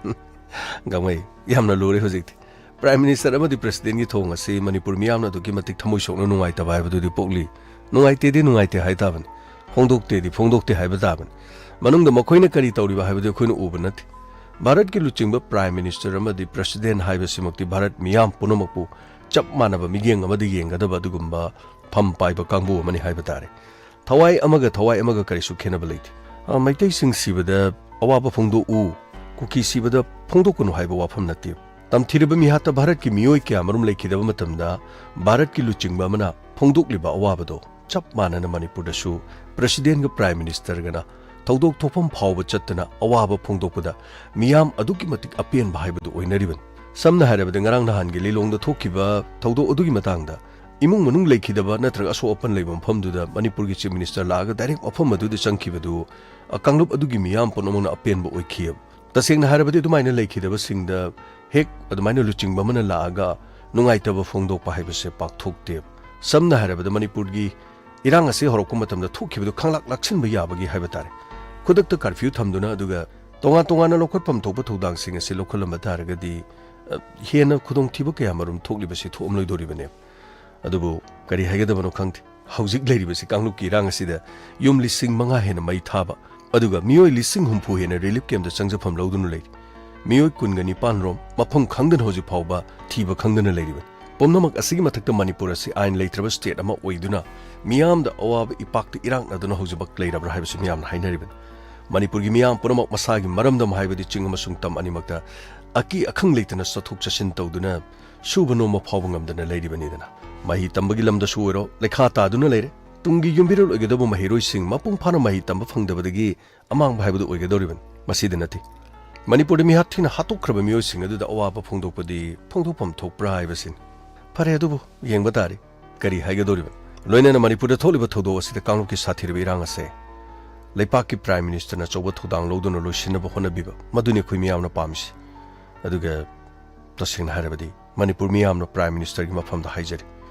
ꯒꯥꯡꯃꯩ, ꯌꯥꯝꯅ ꯂꯨꯔꯦ ꯍꯧꯖꯤꯛꯇꯤ꯫ Prime Minister ꯑꯃꯗꯤ Presidentꯀꯤ ꯊꯣꯡ ꯑꯁꯤ ꯃꯅꯤꯄꯨꯔ ꯃꯤꯌꯥꯝꯅ ꯑꯗꯨꯛꯀꯤ ꯃꯇꯤꯛ ꯊꯃꯣꯏ ꯁꯣꯛꯅ ꯅꯨꯡꯉꯥꯏꯇꯕ ꯍꯥꯏꯕꯗꯨꯗꯤ ꯄꯣꯛꯂꯤ꯫ ꯅꯨꯡꯉꯥꯏꯇꯦꯗꯤ ꯅꯨꯡꯉꯥꯏꯇꯦ ꯍꯥꯏ ꯇꯥꯕꯅꯤ꯫ ꯐꯣꯡꯗꯣꯛꯇꯦꯗꯤ ꯐꯣꯡꯗꯣꯛꯇꯦ ꯍꯥꯏꯕ ꯇꯥꯕꯅꯤ꯫ ꯃꯅꯨꯡꯗ ꯃꯈꯣꯏꯅ ꯀꯔꯤ ꯇꯧꯔꯤꯕ ꯍꯥꯏꯕꯗꯨ ꯑꯩꯈꯣꯏꯅ ꯎꯕ ꯅꯠꯇꯦ꯫ ꯚꯥꯔꯠꯀꯤ ꯂꯨꯆꯤꯡꯕ Prime Minister ꯑꯃꯗꯤ President ꯍꯥꯏꯕꯁꯤꯃꯛꯇꯤ ꯚꯥꯔꯠ ꯃꯤꯌꯥꯝ ꯄꯨꯝꯅꯃꯛꯄꯨ ꯆꯞ ꯃꯥꯟꯅꯕ ꯃꯤꯠꯌꯦꯡ ꯑꯃꯗ ꯌꯦꯡꯒꯗꯕ ꯑꯗꯨꯒꯨꯝꯕ ꯐꯝ ꯄꯥꯏꯕ ꯀꯥꯡꯕꯨ ꯑꯃꯅꯤ ꯍꯥꯏꯕ ꯇꯥꯔꯦ꯫ ꯊꯋꯥꯏ ꯑꯃꯒ ꯊꯋꯥꯏ ꯑꯃꯒ ꯀꯔꯤꯁꯨ ꯈꯦꯠꯅꯕ ꯂꯩꯇꯦ꯫ ꯑ, ꯃꯩꯇꯩꯁꯤꯡ ꯁꯤꯕꯗ ꯑꯋꯥꯕ ꯐꯣꯡꯗꯣꯛꯎ, ꯀꯨꯀꯤ ꯁꯤꯕꯗ ꯐꯣꯡꯗꯣꯛꯀꯅꯨ ꯍꯥꯏꯕ ꯋꯥꯐꯝ ꯅꯠꯇꯦ꯫ ꯇꯝꯊꯤꯔꯕ ꯃꯤꯍꯥꯠꯇ ꯚꯥꯔꯠꯀꯤ ꯃꯤꯑꯣꯏ ꯀꯌꯥ ꯃꯔꯨꯝ ꯂꯩꯈꯤꯗꯕ ꯃꯇꯝꯗ ꯚꯥꯔꯠꯀꯤ ꯂꯨꯆꯤꯡꯕ ꯑꯃꯅ ꯐꯣꯡꯗꯣꯛꯂꯤꯕ ꯑꯋꯥꯕꯗꯣ ꯆꯞ ꯃꯥꯟꯅꯅ ꯃꯅꯤꯄꯨꯔꯗꯁꯨ Presidentꯒ Prime Ministerꯒꯅ ꯊꯧꯗꯣꯛ ꯊꯣꯛꯐꯝ ꯐꯥꯎꯕ ꯆꯠꯇꯨꯅ ꯑꯋꯥꯕ ꯐꯣꯡꯗꯣꯛꯄꯗ ꯃꯤꯌꯥꯝ ꯑꯗꯨꯛꯀꯤ ꯃꯇꯤꯛ ꯑꯄꯦꯟꯕ ꯍꯥꯏꯕꯗꯨ ꯑꯣꯏꯅꯔꯤꯕꯅꯤ꯫ ꯁꯝꯅ ꯍꯥꯏꯔꯕꯗ, ꯉꯔꯥꯡ ꯅꯍꯥꯟꯒꯤ ꯂꯤꯂꯣꯡꯗ ꯊꯣꯛꯈꯤꯕ ꯊꯧꯗꯣꯛ ꯑꯗꯨꯒꯤ ꯃꯇꯥꯡꯗ ꯏꯃꯨꯡ ꯃꯅꯨꯡ ꯂꯩꯈꯤꯗꯕ ꯅꯠꯇ꯭ꯔꯒ ꯑꯁꯣꯛ ꯑꯄꯟ ꯂꯩꯕ ꯃꯐꯝꯗꯨꯗ ꯃꯅꯤꯄꯨꯔꯒꯤ Chief Minister ꯂꯥꯛꯑꯒ direct ꯃꯐꯝ ꯑꯗꯨꯗ ꯆꯪꯈꯤꯕꯗꯨ, ꯑ, ꯀꯥꯡꯂꯨꯞ ꯑꯗꯨꯒꯤ ꯃꯤꯌꯥꯝ ꯄꯨꯝꯅꯃꯛꯅ ꯑꯄꯦꯟꯕ ꯑꯣꯏꯈꯤ꯫ ꯇꯁꯦꯡꯅ ꯍꯥꯏꯔꯕꯗꯤ, ꯑꯗꯨꯃꯥꯏꯅ ꯂꯩꯈꯤꯗꯕꯁꯤꯡꯗ ꯍꯦꯛ ꯑꯗꯨꯃꯥꯏꯅ ꯂꯨꯆꯤꯡꯕ ꯑꯃꯅ ꯂꯥꯛꯑꯒ ꯅꯨꯡꯉꯥꯏꯇꯕ ꯐꯣꯡꯗꯣꯛꯄ ꯍꯥꯏꯕꯁꯦ ꯄꯥꯛ ꯊꯣꯛꯇꯦ꯫ ꯁꯝꯅ ꯍꯥꯏꯔꯕꯗ, ꯃꯅꯤꯄꯨꯔꯒꯤ ꯏꯔꯥꯡ ꯑꯁꯤ ꯍꯧꯔꯛꯄ ꯃꯇꯝꯗ ꯊꯣꯛꯈꯤꯕꯗꯨ ꯈꯪꯂꯥꯛ ꯂꯥꯛꯁꯤꯟꯕ ꯌꯥꯕꯒꯤ ꯍꯥꯏꯕ ꯇꯥꯔꯦ꯫ ꯈꯨꯗꯛꯇ curfew ꯊꯝꯗꯨꯅ, ꯑꯗꯨꯒ ꯇꯣꯉꯥꯟ ꯇꯣꯉꯥꯟꯅ ꯂꯧꯈꯠꯐꯝ ꯊꯣꯛꯄ ꯊꯧꯗꯥꯡꯁꯤꯡ ꯑꯁꯤ ꯂꯧꯈꯠꯂꯝꯕ ꯇꯥꯔꯒꯗꯤ, ꯑ, ꯍꯦꯟꯅ ꯈꯨꯗꯣꯡꯊꯤꯕ ꯀꯌꯥ ꯃꯔꯨꯝ ꯊꯣꯛꯂꯤꯕꯁꯤ ꯊꯣꯛꯑꯝꯂꯣꯏꯗꯣꯔꯤꯕꯅꯦꯕ꯫ ꯑꯗꯨꯕꯨ ꯀꯔꯤ ꯍꯥꯏꯒꯗꯕꯅꯣ ꯈꯪꯗꯦ꯫ ꯍꯧꯖꯤꯛ ꯂꯩꯔꯤꯕꯁꯤ ꯀꯥꯡꯂꯨꯞꯀꯤ ꯏꯔꯥꯡ ꯑꯁꯤꯗ ꯌꯨꯝ ꯂꯤꯁꯤꯡ ꯃꯉꯥ ꯍꯦꯟꯅ ꯃꯩ ꯊꯥꯕ, ꯑꯗꯨꯒ ꯃꯤꯑꯣꯏ ꯂꯤꯁꯤꯡ ꯍꯨꯝꯐꯨ ꯍꯦꯟꯅ relief campꯇ ꯆꯪꯖꯐꯝ ꯂꯧꯗꯨꯅ ꯂꯩꯔꯤ꯫ ꯃꯤꯑꯣꯏ ꯀꯨꯟꯒ ꯅꯤꯄꯥꯟ ꯔꯣꯝ ꯃꯐꯝ ꯈꯪꯗꯅ ꯍꯧꯖꯤꯛ ꯐꯥꯎꯕ ꯊꯤꯕ ꯈꯪꯗꯅ ꯂꯩꯔꯤꯕꯅꯤ꯫ ꯄꯨꯝꯅꯃꯛ ꯑꯁꯤꯒꯤ ꯃꯊꯛꯇ ꯃꯅꯤꯄꯨꯔ ꯑꯁꯤ ꯑꯥꯏꯟ ꯂꯩꯇ꯭ꯔꯕ state ꯑꯃ ꯑꯣꯏꯗꯨꯅ ꯃꯤꯌꯥꯝꯗ ꯑꯋꯥꯕ ꯏꯄꯥꯛꯇ ꯏꯔꯥꯛꯅꯗꯨꯅ ꯍꯧꯖꯤꯛꯃꯛ ꯂꯩꯔꯕ꯭ꯔꯥ ꯍꯥꯏꯕꯁꯤ ꯃꯤꯌꯥꯝꯅ ꯍꯥꯏꯅꯔꯤꯕꯅꯤ꯫ ꯃꯅꯤꯄꯨꯔꯒꯤ ꯃꯤꯌꯥꯝ ꯄꯨꯝꯅꯃꯛ ꯃꯁꯥꯒꯤ ꯃꯔꯝꯗꯝ ꯍꯥꯏꯕꯗꯤ ꯆꯤꯡ ꯑꯃꯁꯨꯡ ꯇꯝ ꯑꯅꯤꯃꯛꯇ ꯑꯀꯤ ꯑꯈꯪ ꯂꯩꯇꯅ ꯆꯠꯊꯣꯛ ꯆꯠꯁꯤꯟ ꯇꯧꯗꯨꯅ ꯁꯨꯕ ꯅꯣꯝꯕ ꯐꯥꯎꯕ ꯉꯝꯗꯅ ꯂꯩꯔꯤꯕꯅꯤꯗꯅ꯫ ꯃꯍꯩ ꯇꯝꯕꯒꯤ ꯂꯝꯗꯁꯨ ꯑꯣꯏꯔꯣ, ꯂꯩꯈꯥ ꯇꯥꯗꯨꯅ ꯂꯩꯔꯦ꯫ ꯇꯨꯡꯒꯤ ꯌꯨꯝꯕꯤꯔꯣꯜ ꯑꯣꯏꯒꯗꯧꯕ ꯃꯍꯩꯔꯣꯏꯁꯤꯡ ꯃꯄꯨꯡ ꯐꯥꯅ ꯃꯍꯩ ꯇꯝꯕ ꯐꯪꯗꯕꯗꯒꯤ ꯑꯃꯥꯡꯕ ꯍꯥꯏꯕꯗꯨ ꯑꯣꯏꯒꯗꯧꯔꯤꯕꯅꯤ꯫ ꯃꯁꯤꯗ ꯅꯠꯇꯦ꯫ ꯃꯅꯤꯄꯨꯔꯗ ꯃꯤꯍꯥꯠ ꯊꯤꯅ ꯍꯥꯠꯇꯣꯛꯈ꯭ꯔꯕ ꯃꯤꯑꯣꯏꯁꯤꯡ ꯑꯗꯨꯗ ꯑꯋꯥꯕ ꯐꯣꯡꯗꯣꯛꯄꯗꯤ ꯐꯣꯡꯗꯣꯛꯐꯝ ꯊꯣꯛꯄ꯭ꯔꯥ ꯍꯥꯏꯕꯁꯤꯅꯤ꯫ ꯐꯔꯦ, ꯑꯗꯨꯕꯨ ꯌꯦꯡꯕ ꯇꯥꯔꯤ꯫ ꯀꯔꯤ ꯍꯥꯏꯒꯗꯧꯔꯤꯕꯅꯤ? ꯂꯣꯏꯅꯅ ꯃꯅꯤꯄꯨꯔꯗ ꯊꯣꯛꯂꯤꯕ ꯊꯧꯗꯣꯛ ꯑꯁꯤꯗ ꯀꯥꯡꯂꯨꯞꯀꯤ ꯁꯥꯊꯤꯔꯕ ꯏꯔꯥꯡ ꯑꯁꯦ ꯂꯩꯄꯥꯛꯀꯤ Prime Ministerꯅ ꯑꯆꯧꯕ ꯊꯧꯗꯥꯡ ꯂꯧꯗꯨꯅ ꯂꯣꯏꯁꯤꯟꯅꯕ ꯍꯣꯠꯅꯕꯤꯕ, ꯃꯗꯨꯅꯤ ꯑꯩꯈꯣꯏ ꯃꯤꯌꯥꯝꯅ ꯄꯥꯝꯃꯤꯁꯤ꯫ ꯑꯗꯨꯒ ꯇꯁꯦꯡꯅ ꯍꯥꯏꯔꯕꯗꯤ ꯃꯅꯤꯄꯨꯔ ꯃꯤꯌꯥꯝꯅ Prime Ministerꯒꯤ ꯃꯐꯝꯗ ꯍꯥꯏꯖꯔꯤ,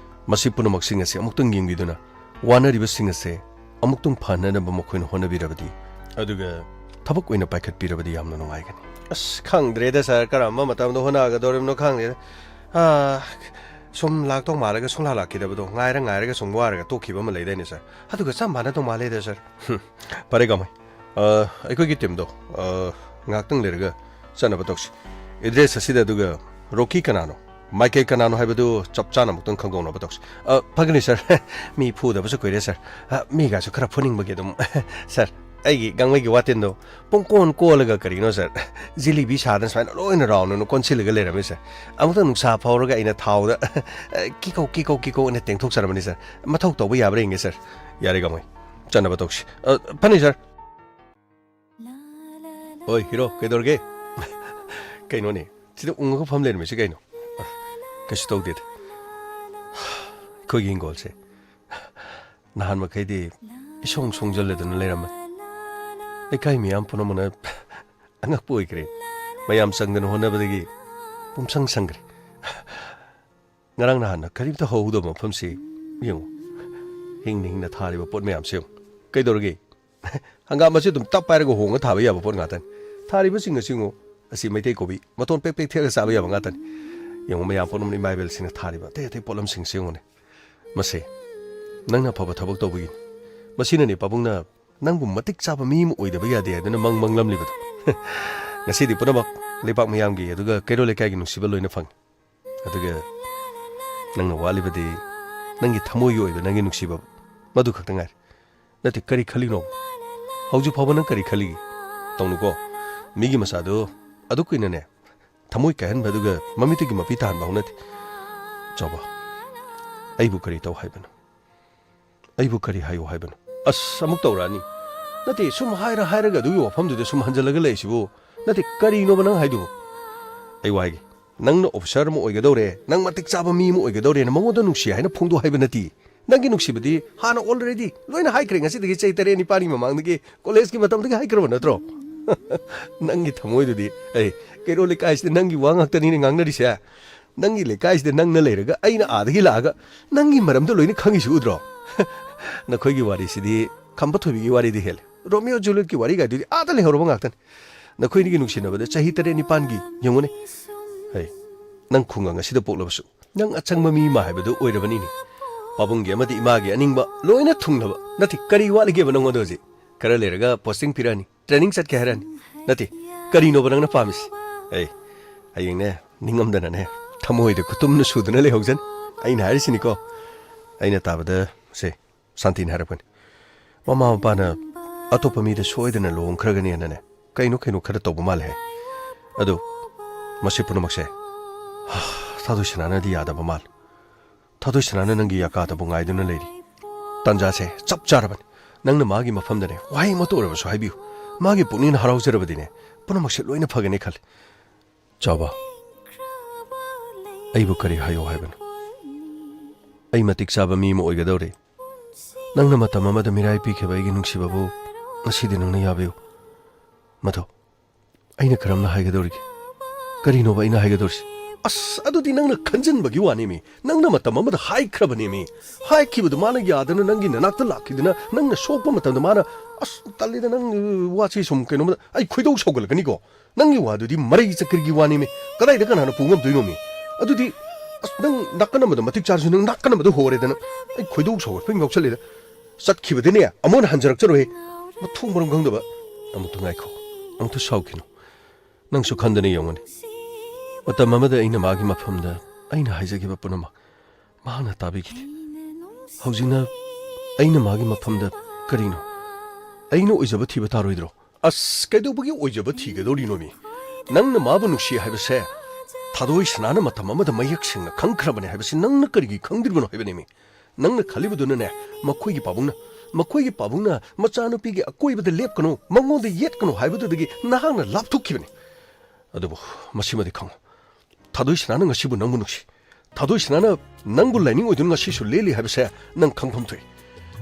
ꯃꯁꯤ ꯄꯨꯝꯅꯃꯛꯁꯤꯡ ꯑꯁꯤ ꯑꯃꯨꯛꯇꯪ ꯌꯦꯡꯕꯤꯗꯨꯅ ꯋꯥꯅꯔꯤꯕꯁꯤꯡ ꯑꯁꯦ ꯑꯃꯨꯛꯇꯪ ꯐꯅꯅꯕ ꯃꯈꯣꯏꯅ ꯍꯣꯠꯅꯕꯤꯔꯕꯗꯤ, ꯑꯗꯨꯒ ꯊꯕꯛ ꯑꯣꯏꯅ ꯄꯥꯏꯈꯠꯄꯤꯔꯕꯗꯤ ꯌꯥꯝꯅ ꯅꯨꯡꯉꯥꯏꯒꯅꯤ꯫ ꯑꯁ, ꯈꯪꯗ꯭ꯔꯦꯗ sir, ꯀꯔꯝꯕ ꯃꯇꯝꯗ ꯍꯣꯠꯅꯒꯗꯧꯔꯤꯕꯅꯣ ꯈꯪꯗꯦꯗ꯫ ꯑꯥ, ꯁꯨꯝ ꯂꯥꯛꯇꯧ ꯃꯥꯜꯂꯒ ꯁꯨꯡꯂꯥꯛ ꯂꯥꯛꯈꯤꯗꯕꯗꯣ, ꯉꯥꯏꯔ ꯉꯥꯏꯔꯒ ꯁꯨꯝ ꯋꯥꯔꯒ ꯇꯣꯛꯈꯤꯕ ꯑꯃ ꯂꯩꯗꯥꯏꯅꯦ sir? ꯑꯗꯨꯒ ꯆꯞ ꯃꯥꯟꯅꯗꯧ ꯃꯥꯜꯂꯦꯗ sir꯫ ꯍꯨꯝ, ꯐꯔꯦ ꯀꯃꯥꯏ? ꯑ, ꯑꯩꯈꯣꯏꯒꯤ teamꯗꯣ, ꯑ, ꯉꯥꯛꯇꯪ ꯂꯩꯔꯒ ꯆꯠꯅꯕ ꯇꯧꯁꯤ꯫ ꯑꯦꯗ꯭ꯔꯦꯁ ꯑꯁꯤꯗ ꯑꯗꯨꯒ ꯔꯣꯀꯤ ꯀꯅꯥꯅꯣ, ꯃꯥꯏꯀꯦꯜ ꯀꯅꯥꯅꯣ ꯍꯥꯏꯕꯗꯨ ꯆꯞ ꯆꯥꯅ ꯑꯃꯨꯛꯇꯪ ꯈꯪꯗꯣꯛꯅꯕ ꯇꯧꯁꯤ꯫ ꯑ, ꯐꯒꯅꯤ ꯁꯥꯔ꯫ ꯃꯤ ꯐꯨꯗꯕꯁꯨ ꯀꯨꯏꯔꯦ ꯁꯥꯔ꯫ ꯑ, ꯃꯤꯒꯁꯨ ꯈꯔ ꯐꯨꯅꯤꯡꯕꯒꯤ ꯑꯗꯨꯝ꯫ ꯁꯥꯔ, ꯑꯩꯒꯤ ꯒꯥꯡꯃꯩꯒꯤ ꯋꯥꯇꯤꯟꯗꯣ ꯄꯨꯡꯀꯣꯟ ꯀꯣꯜꯂꯒ ꯀꯔꯤꯅꯣ ꯁꯥꯔ, ꯖꯤꯂꯤꯕꯤ ꯁꯥꯗꯅ ꯁꯨꯃꯥꯏꯅ ꯂꯣꯏꯅ ꯔꯥꯎꯟ ꯑꯣꯏꯅ ꯀꯣꯟꯁꯤꯜꯂꯒ ꯂꯩꯔꯝꯃꯦ ꯁꯥꯔ꯫ ꯑꯃꯨꯛꯇꯪ ꯅꯨꯡꯁꯥ ꯐꯧꯔꯒ ꯑꯩꯅ ꯊꯥꯎꯗ ꯀꯤꯀꯧ ꯀꯤꯀꯧ ꯀꯤꯀꯧ ꯑꯅ ꯇꯦꯡꯊꯣꯛꯆꯔꯝꯕꯅꯤ ꯁꯥꯔ꯫ ꯃꯊꯧ ꯇꯧꯕ ꯌꯥꯕ꯭ꯔꯥ ꯌꯦꯡꯒꯦ ꯁꯥꯔ꯫ ꯌꯥꯔꯦ ꯒꯥꯡꯃꯩ, ꯆꯠꯅꯕ ꯇꯧꯁꯤ꯫ ꯑ, ꯐꯅꯤ ꯁꯥꯔ꯫ ꯍꯣꯏ ꯍꯤꯔꯣ, ꯀꯩꯗꯧꯔꯒꯦ? ꯀꯩꯅꯣꯅꯦ, ꯁꯤꯗ ꯎꯪꯉꯒ ꯐꯝ ꯂꯩꯔꯝꯃꯤꯁꯤ ꯀꯩꯅꯣ? ꯑ, ꯀꯩꯁꯨ ꯇꯧꯗꯦꯗ꯫ ꯑꯩꯈꯣꯏꯒꯤ ꯍꯤꯡꯒꯣꯜꯁꯦ ꯅꯍꯥꯟ ꯃꯈꯩꯗꯤ ꯏꯁꯣꯡ ꯁꯣꯡꯖꯜꯂꯗꯅ ꯂꯩꯔꯝꯃꯦ꯫ ꯂꯩꯀꯥꯏ ꯃꯤꯌꯥꯝ ꯄꯨꯝꯅꯃꯛꯅ ꯑꯉꯛꯄ ꯑꯣꯏꯈ꯭ꯔꯦ꯫ ꯃꯌꯥꯝ ꯆꯪꯗꯅ ꯍꯣꯠꯅꯕꯗꯒꯤ ꯄꯨꯝꯁꯪ ꯁꯪꯈ꯭ꯔꯦ꯫ ꯉꯔꯥꯡ ꯅꯍꯥꯟꯅ ꯀꯔꯤꯝꯇ ꯍꯧꯍꯧꯗꯕ ꯃꯐꯝꯁꯤ ꯌꯦꯡꯉꯨ꯫ ꯍꯤꯡꯅ ꯍꯤꯡꯅ ꯊꯥꯔꯤꯕ ꯄꯣꯠ ꯃꯌꯥꯝꯁꯦ ꯌꯦꯡꯉꯨ꯫ ꯀꯩꯗꯧꯔꯒꯦ? ꯍꯪꯒꯥꯝ ꯑꯁꯤ ꯑꯗꯨꯝ ꯇꯞ ꯄꯥꯏꯔꯒ ꯍꯣꯡꯉ ꯊꯥꯕ ꯌꯥꯕ ꯄꯣꯠ ꯉꯥꯛꯇꯅꯤ꯫ ꯊꯥꯔꯤꯕꯁꯤꯡ ꯑꯁꯤ ꯌꯦꯡꯉꯨ꯫ ꯑꯁꯤ ꯃꯩꯇꯩ ꯀꯣꯕꯤ, ꯃꯇꯣꯟ ꯄꯦꯛ ꯄꯦꯛ ꯊꯦꯛꯑꯒ ꯆꯥꯕ ꯌꯥꯕ ꯉꯥꯛꯇꯅꯤ꯫ ꯌꯦꯡꯉꯨ, ꯃꯌꯥꯝ ꯄꯨꯝꯅꯃꯛꯅ ꯏꯃꯥ ꯏꯕꯦꯜꯁꯤꯡꯅ ꯊꯥꯔꯤꯕ ꯑꯇꯩ ꯑꯇꯩ ꯄꯣꯠꯂꯝꯁꯤꯡꯁꯤ ꯌꯦꯡꯉꯨꯅꯦ꯫ ꯃꯁꯦ ꯅꯪꯅ ꯑꯐꯕ ꯊꯕꯛ ꯇꯧꯕꯒꯤꯅꯤ꯫ ꯃꯁꯤꯅꯅꯦ ꯄꯥꯕꯨꯡꯅ ꯅꯪꯕꯨ ꯃꯇꯤꯛ ꯆꯥꯕ ꯃꯤ ꯑꯃ ꯑꯣꯏꯗꯕ ꯌꯥꯗꯦ ꯍꯥꯏꯗꯨꯅ ꯃꯪ ꯃꯪꯂꯝꯂꯤꯕꯗꯣ꯫ ꯉꯁꯤꯗꯤ ꯄꯨꯝꯅꯃꯛ ꯂꯩꯄꯥꯛ ꯃꯤꯌꯥꯝꯒꯤ ꯑꯗꯨꯒ ꯀꯩꯔꯣꯜ ꯂꯩꯀꯥꯏꯒꯤ ꯅꯨꯡꯁꯤꯕ ꯂꯣꯏꯅ ꯐꯪꯉꯤ꯫ ꯑꯗꯨꯒ ꯅꯪꯅ ꯋꯥꯠꯂꯤꯕꯗꯤ ꯅꯪꯒꯤ ꯊꯃꯣꯏꯒꯤ ꯑꯣꯏꯕ ꯅꯪꯒꯤ ꯅꯨꯡꯁꯤꯕ ꯃꯗꯨ ꯈꯛꯇ ꯉꯥꯏꯔꯦ꯫ ꯅꯠꯇꯦ, ꯀꯔꯤ ꯈꯜꯂꯤꯅꯣ? ꯍꯧꯖꯤꯛ ꯐꯥꯎꯕ ꯅꯪ ꯀꯔꯤ ꯈꯜꯂꯤꯒꯦ? ꯇꯧꯅꯨꯀꯣ꯫ ꯃꯤꯒꯤ ꯃꯆꯥꯗꯨ ꯑꯗꯨ ꯀꯨꯏꯅꯅꯦ ꯊꯃꯣꯏ ꯀꯥꯏꯍꯟꯕ ꯑꯗꯨꯒ ꯃꯃꯤꯠꯇꯒꯤ ꯃꯄꯤ ꯇꯥꯍꯟꯕ ꯍꯧꯅꯗꯦ꯫ ꯆꯥꯎꯕ, ꯑꯩꯕꯨ ꯀꯔꯤ ꯇꯧ ꯍꯥꯏꯕꯅꯣ? ꯑꯩꯕꯨ ꯀꯔꯤ ꯍꯥꯏꯌꯨ ꯍꯥꯏꯕꯅꯣ? ꯑꯁ, ꯑꯃꯨꯛ ꯇꯧꯔꯛꯑꯅꯤ꯫ ꯅꯠꯇꯦ, ꯁꯨꯝ ꯍꯥꯏꯔ ꯍꯥꯏꯔꯒ ꯑꯗꯨꯒꯤ ꯋꯥꯐꯝꯗꯨꯗ ꯁꯨꯝ ꯍꯟꯖꯜꯂꯒ ꯂꯩꯔꯤꯁꯤꯕꯨ꯫ ꯅꯠꯇꯦ, ꯀꯔꯤꯅꯣꯕ ꯅꯪ ꯍꯥꯏꯗꯨꯕꯨ? ꯑꯩ ꯋꯥ ꯍꯥꯏꯒꯦ꯫ ꯅꯪꯅ ꯑꯣꯐꯤꯁꯥꯔ ꯑꯃ ꯑꯣꯏꯒꯗꯧꯔꯦ, ꯅꯪ ꯃꯇꯤꯛ ꯆꯥꯕ ꯃꯤ ꯑꯃ ꯑꯣꯏꯒꯗꯧꯔꯦꯅ ꯃꯉꯣꯟꯗ ꯅꯨꯡꯁꯤ ꯍꯥꯏꯅ ꯐꯣꯡꯗꯣꯛ ꯍꯥꯏꯕ ꯅꯠꯇꯦ꯫ ꯅꯪꯒꯤ ꯅꯨꯡꯁꯤꯕꯗꯤ ꯍꯥꯟꯅ already ꯂꯣꯏꯅ ꯍꯥꯏꯈ꯭ꯔꯦ, ꯉꯁꯤꯗꯒꯤ ꯆꯍꯤ ꯇꯔꯦꯠ ꯅꯤꯄꯥꯜꯒꯤ ꯃꯃꯥꯡꯗꯒꯤ, ꯀꯣꯂꯦꯖꯀꯤ ꯃꯇꯝꯗꯒꯤ ꯍꯥꯏꯈ꯭ꯔꯕ ꯅꯠꯇ꯭ꯔꯣ? ꯅꯪꯒꯤ ꯊꯃꯣꯏꯗꯨꯗꯤ, ꯑꯩ, ꯀꯩꯔꯣꯜ ꯂꯩꯀꯥꯏꯁꯤꯗ ꯅꯪꯒꯤ ꯋꯥ ꯉꯥꯛꯇꯅꯤꯅꯦ ꯉꯥꯡꯅꯔꯤꯁꯦ꯫ ꯅꯪꯒꯤ ꯂꯩꯀꯥꯏꯁꯤꯗ ꯅꯪꯅ ꯂꯩꯔꯒ ꯑꯩꯅ ꯑꯥꯗꯒꯤ ꯂꯥꯛꯑꯒ ꯅꯪꯒꯤ ꯃꯔꯝꯗ ꯂꯣꯏꯅ ꯈꯪꯉꯤꯁꯤ ꯎꯗ꯭ꯔꯣ? ꯅꯈꯣꯏꯒꯤ ꯋꯥꯔꯤꯁꯤꯗꯤ ꯈꯝꯕ ꯊꯣꯏꯕꯤꯒꯤ ꯋꯥꯔꯤꯗꯤ ꯍꯦꯜꯂꯦ꯫ ꯔꯣꯃꯤꯑꯣ ꯖꯨꯂꯤꯌꯠꯀꯤ ꯋꯥꯔꯤꯒꯥꯏꯗꯨꯗꯤ ꯑꯥꯗ ꯂꯩꯍꯧꯔꯕ ꯉꯥꯛꯇꯅꯤ꯫ ꯅꯈꯣꯏꯅꯤꯒꯤ ꯅꯨꯡꯁꯤꯅꯕꯗ ꯆꯍꯤ ꯇꯔꯦꯠ ꯅꯤꯄꯥꯟꯒꯤ ꯌꯦꯡꯉꯨꯅꯦ꯫ ꯍꯩ, ꯅꯪ ꯈꯨꯡꯒꯪ ꯑꯁꯤꯗ ꯄꯣꯛꯂꯕꯁꯨ ꯅꯪ ꯑꯆꯪꯕ ꯃꯤ ꯑꯃ ꯍꯥꯏꯕꯗꯨ ꯑꯣꯏꯔꯕꯅꯤꯅꯦ꯫ ꯄꯥꯕꯨꯡꯒꯤ ꯑꯃꯗꯤ ꯏꯃꯥꯒꯤ ꯑꯅꯤꯡꯕ ꯂꯣꯏꯅ ꯊꯨꯡꯂꯕ꯫ ꯅꯠꯇꯦ, ꯀꯔꯤ ꯋꯥꯠꯂꯤꯒꯦꯕ ꯅꯪꯉꯣꯟꯗ ꯍꯧꯖꯤꯛ? ꯈꯔ ꯂꯩꯔꯒ ꯄꯣꯁꯇꯤꯡ ꯄꯤꯔꯛꯑꯅꯤ, ꯇ꯭ꯔꯦꯅꯤꯡ ꯆꯠꯀꯦ ꯍꯥꯏꯔꯛꯑꯅꯤ꯫ ꯅꯠꯇꯦ, ꯀꯔꯤꯅꯣꯕ ꯅꯪꯅ ꯄꯥꯝꯃꯤꯁꯤ? ꯑꯩ ꯍꯌꯦꯡꯅꯦ, ꯅꯤꯡꯉꯝꯗꯅꯅꯦ, ꯊꯃꯣꯏꯗ ꯈꯨꯇꯨꯝꯅ ꯁꯨꯗꯨꯅ ꯂꯩꯍꯧꯖꯅꯤ꯫ ꯑꯩꯅ ꯍꯥꯏꯔꯤꯁꯤꯅꯤꯀꯣ, ꯑꯩꯅ ꯇꯥꯕꯗ꯫ ꯁꯦ, ꯁꯥꯟꯇꯤꯅ ꯍꯥꯏꯔꯛꯄꯅꯤ꯫ ꯃꯃꯥ ꯃꯄꯥꯅ ꯑꯇꯣꯞꯄ ꯃꯤꯗ ꯁꯣꯏꯗꯅ ꯂꯨꯍꯣꯡꯈ꯭ꯔꯒꯅꯤꯅꯅꯦ, ꯀꯩꯅꯣ ꯀꯩꯅꯣ ꯈꯔ ꯇꯧꯕ ꯃꯥꯜꯂꯦ ꯍꯥꯏ꯫ ꯑꯗꯨ ꯃꯁꯤ ꯄꯨꯝꯅꯃꯛꯁꯦ ꯊꯥꯗꯣꯏ ꯁꯅꯥꯅꯗꯤ ꯌꯥꯗꯕ ꯃꯥꯜꯂꯦ꯫ ꯊꯥꯗꯣꯏ ꯁꯅꯥꯅ ꯅꯪꯒꯤ ꯌꯥꯀꯥꯗꯕꯨ ꯉꯥꯏꯗꯨꯅ ꯂꯩꯔꯤ꯫ ꯇꯥꯟꯖꯥꯁꯦ ꯆꯞ ꯆꯥꯔꯕꯅꯤ꯫ ꯅꯪꯅ ꯃꯥꯒꯤ ꯃꯐꯝꯗꯅꯦ ꯋꯥꯍꯩ ꯑꯃꯠꯇ ꯑꯣꯏꯔꯕꯁꯨ ꯍꯥꯏꯕꯤꯌꯨ꯫ ꯃꯥꯒꯤ ꯄꯨꯛꯅꯤꯡꯅ ꯍꯔꯥꯎꯖꯔꯕꯗꯤꯅꯦ, ꯄꯨꯝꯅꯃꯛꯁꯦ ꯂꯣꯏꯅ ꯐꯒꯅꯤ ꯈꯜꯂꯤ꯫ ꯆꯥꯕ, ꯑꯩꯕꯨ ꯀꯔꯤ ꯍꯥꯏꯌꯣ ꯍꯥꯏꯕꯅꯣ? ꯑꯩ ꯃꯇꯤꯛ ꯆꯥꯕ ꯃꯤ ꯑꯃ ꯑꯣꯏꯒꯗꯧꯔꯦ꯫ ꯅꯪꯅ ꯃꯇꯝ ꯑꯃꯗ ꯃꯤꯔꯥꯏ ꯄꯤꯈꯤꯕ ꯑꯩꯒꯤ ꯅꯨꯡꯁꯤꯕꯕꯨ ꯉꯁꯤꯗꯤ ꯅꯪꯅ ꯌꯥꯕꯤꯌꯨ꯫ ꯃꯗꯨ ꯑꯩꯅ ꯀꯔꯝꯅ ꯍꯥꯏꯒꯗꯧꯔꯤꯒꯦ? ꯀꯔꯤꯅꯣꯕ ꯑꯩꯅ ꯍꯥꯏꯒꯗꯧꯔꯤꯁꯤ? ꯑꯁ, ꯑꯗꯨꯗꯤ ꯅꯪꯅ ꯈꯟꯖꯤꯟꯕꯒꯤ ꯋꯥꯅꯦꯃꯤ꯫ ꯅꯪꯅ ꯃꯇꯝ ꯑꯃꯗ ꯍꯥꯏꯈ꯭ꯔꯕꯅꯦꯃꯤ꯫ ꯍꯥꯏꯈꯤꯕꯗꯨ ꯃꯥꯅ ꯌꯥꯗꯅ ꯅꯪꯒꯤ ꯅꯅꯥꯛꯇ ꯂꯥꯛꯈꯤꯗꯅ ꯅꯪꯅ ꯁꯣꯛꯄ ꯃꯇꯝꯗ ꯃꯥꯅ, ꯑꯁ, ꯇꯜꯂꯤꯗ, ꯅꯪ ꯋꯥꯁꯤ ꯁꯨꯝ ꯀꯩꯅꯣꯝꯗ ꯑꯩ ꯈꯣꯏꯗꯧ ꯁꯧꯒꯠꯂꯛꯀꯅꯤꯀꯣ꯫ ꯅꯪꯒꯤ ꯋꯥꯗꯨꯗꯤ ꯃꯔꯩ ꯆꯀ꯭ꯔꯤꯒꯤ ꯋꯥꯅꯦꯃꯤ꯫ ꯀꯗꯥꯏꯗ ꯀꯅꯥꯅ ꯄꯨ ꯉꯝꯗꯣꯏꯅꯣꯃꯤ? ꯑꯗꯨꯗꯤ, ꯑꯁ, ꯅꯪ ꯅꯥꯀꯟ ꯑꯃꯗ ꯃꯇꯤꯛ ꯆꯥꯔꯁꯨ ꯅꯪ ꯅꯥꯀꯟ ꯑꯃꯗ ꯍꯣꯔꯦꯗꯅ ꯑꯩ ꯈꯣꯏꯗꯧ ꯁꯧꯒꯠꯄ ꯑꯃ ꯌꯥꯎꯁꯜꯂꯦꯗ꯫ ꯆꯠꯈꯤꯕꯗꯤꯅꯦ, ꯑꯃꯨꯛ ꯍꯟꯅ ꯍꯟꯖꯔꯛꯆꯔꯣꯏ꯫ ꯃꯊꯣꯡ ꯃꯔꯝ ꯈꯪꯗꯕ꯫ ꯑꯃꯨꯛꯇ ꯉꯥꯏꯈꯣ, ꯑꯃꯨꯛꯇ ꯁꯥꯎꯈꯤꯅꯨ꯫ ꯅꯪꯁꯨ ꯈꯟꯗꯅ ꯌꯦꯡꯉꯨꯅꯦ, ꯃꯇꯝ ꯑꯃꯗ ꯑꯩꯅ ꯃꯥꯒꯤ ꯃꯐꯝꯗ ꯑꯩꯅ ꯍꯥꯏꯖꯈꯤꯕ ꯄꯨꯝꯅꯃꯛ ꯃꯍꯥꯛꯅ ꯇꯥꯕꯤꯈꯤꯗꯦ꯫ ꯍꯧꯖꯤꯛꯅ ꯑꯩꯅ ꯃꯥꯒꯤ ꯃꯐꯝꯗ ꯀꯔꯤꯅꯣ? ꯑꯩꯅ ꯑꯣꯏꯖꯕ ꯊꯤꯕ ꯇꯥꯔꯣꯏꯗ꯭ꯔꯣ? ꯑꯁ, ꯀꯩꯗꯧꯕꯒꯤ ꯑꯣꯏꯖꯕ ꯊꯤꯒꯗꯧꯔꯤꯅꯣꯃꯤ? ꯅꯪꯅ ꯃꯥꯕꯨ ꯅꯨꯡꯁꯤ ꯍꯥꯏꯕꯁꯦ ꯊꯥꯗꯣꯏ ꯁꯅꯥꯅ ꯃꯇꯝ ꯑꯃꯗ ꯃꯌꯦꯛ ꯁꯦꯡꯅ ꯈꯪꯈ꯭ꯔꯕꯅꯦ ꯍꯥꯏꯕꯁꯤ ꯅꯪꯅ ꯀꯔꯤꯒꯤ ꯈꯪꯗ꯭ꯔꯤꯕꯅꯣ ꯍꯥꯏꯕꯅꯦꯃꯤ꯫ ꯅꯪꯅ ꯈꯜꯂꯤꯕꯗꯨꯅꯅꯦ, ꯃꯈꯣꯏꯒꯤ ꯄꯥꯕꯨꯡꯅ, ꯃꯈꯣꯏꯒꯤ ꯄꯥꯕꯨꯡꯅ ꯃꯆꯥꯅꯨꯄꯤꯒꯤ ꯑꯀꯣꯏꯕꯗ ꯂꯦꯞꯀꯅꯨ, ꯃꯉꯣꯟꯗ ꯌꯦꯠꯀꯅꯨ ꯍꯥꯏꯕꯗꯨꯗꯒꯤ ꯅꯍꯥꯛꯅ ꯂꯥꯞꯊꯣꯛꯈꯤꯕꯅꯤ꯫ ꯑꯗꯨꯕꯨ ꯃꯁꯤꯃꯗꯤ ꯈꯪꯉꯨ, ꯊꯥꯗꯣꯏ ꯁꯅꯥꯅ ꯉꯁꯤꯕꯨ ꯅꯪꯕꯨ ꯅꯨꯡꯁꯤ꯫ ꯊꯥꯗꯣꯏ ꯁꯅꯥꯅ ꯅꯪꯕꯨ ꯂꯥꯏꯅꯤꯡ ꯑꯣꯏꯗꯨꯅ ꯉꯁꯤꯁꯨ ꯂꯦꯜꯂꯤ ꯍꯥꯏꯕꯁꯦ ꯅꯪ ꯈꯪꯐꯝ ꯊꯣꯛꯏ꯫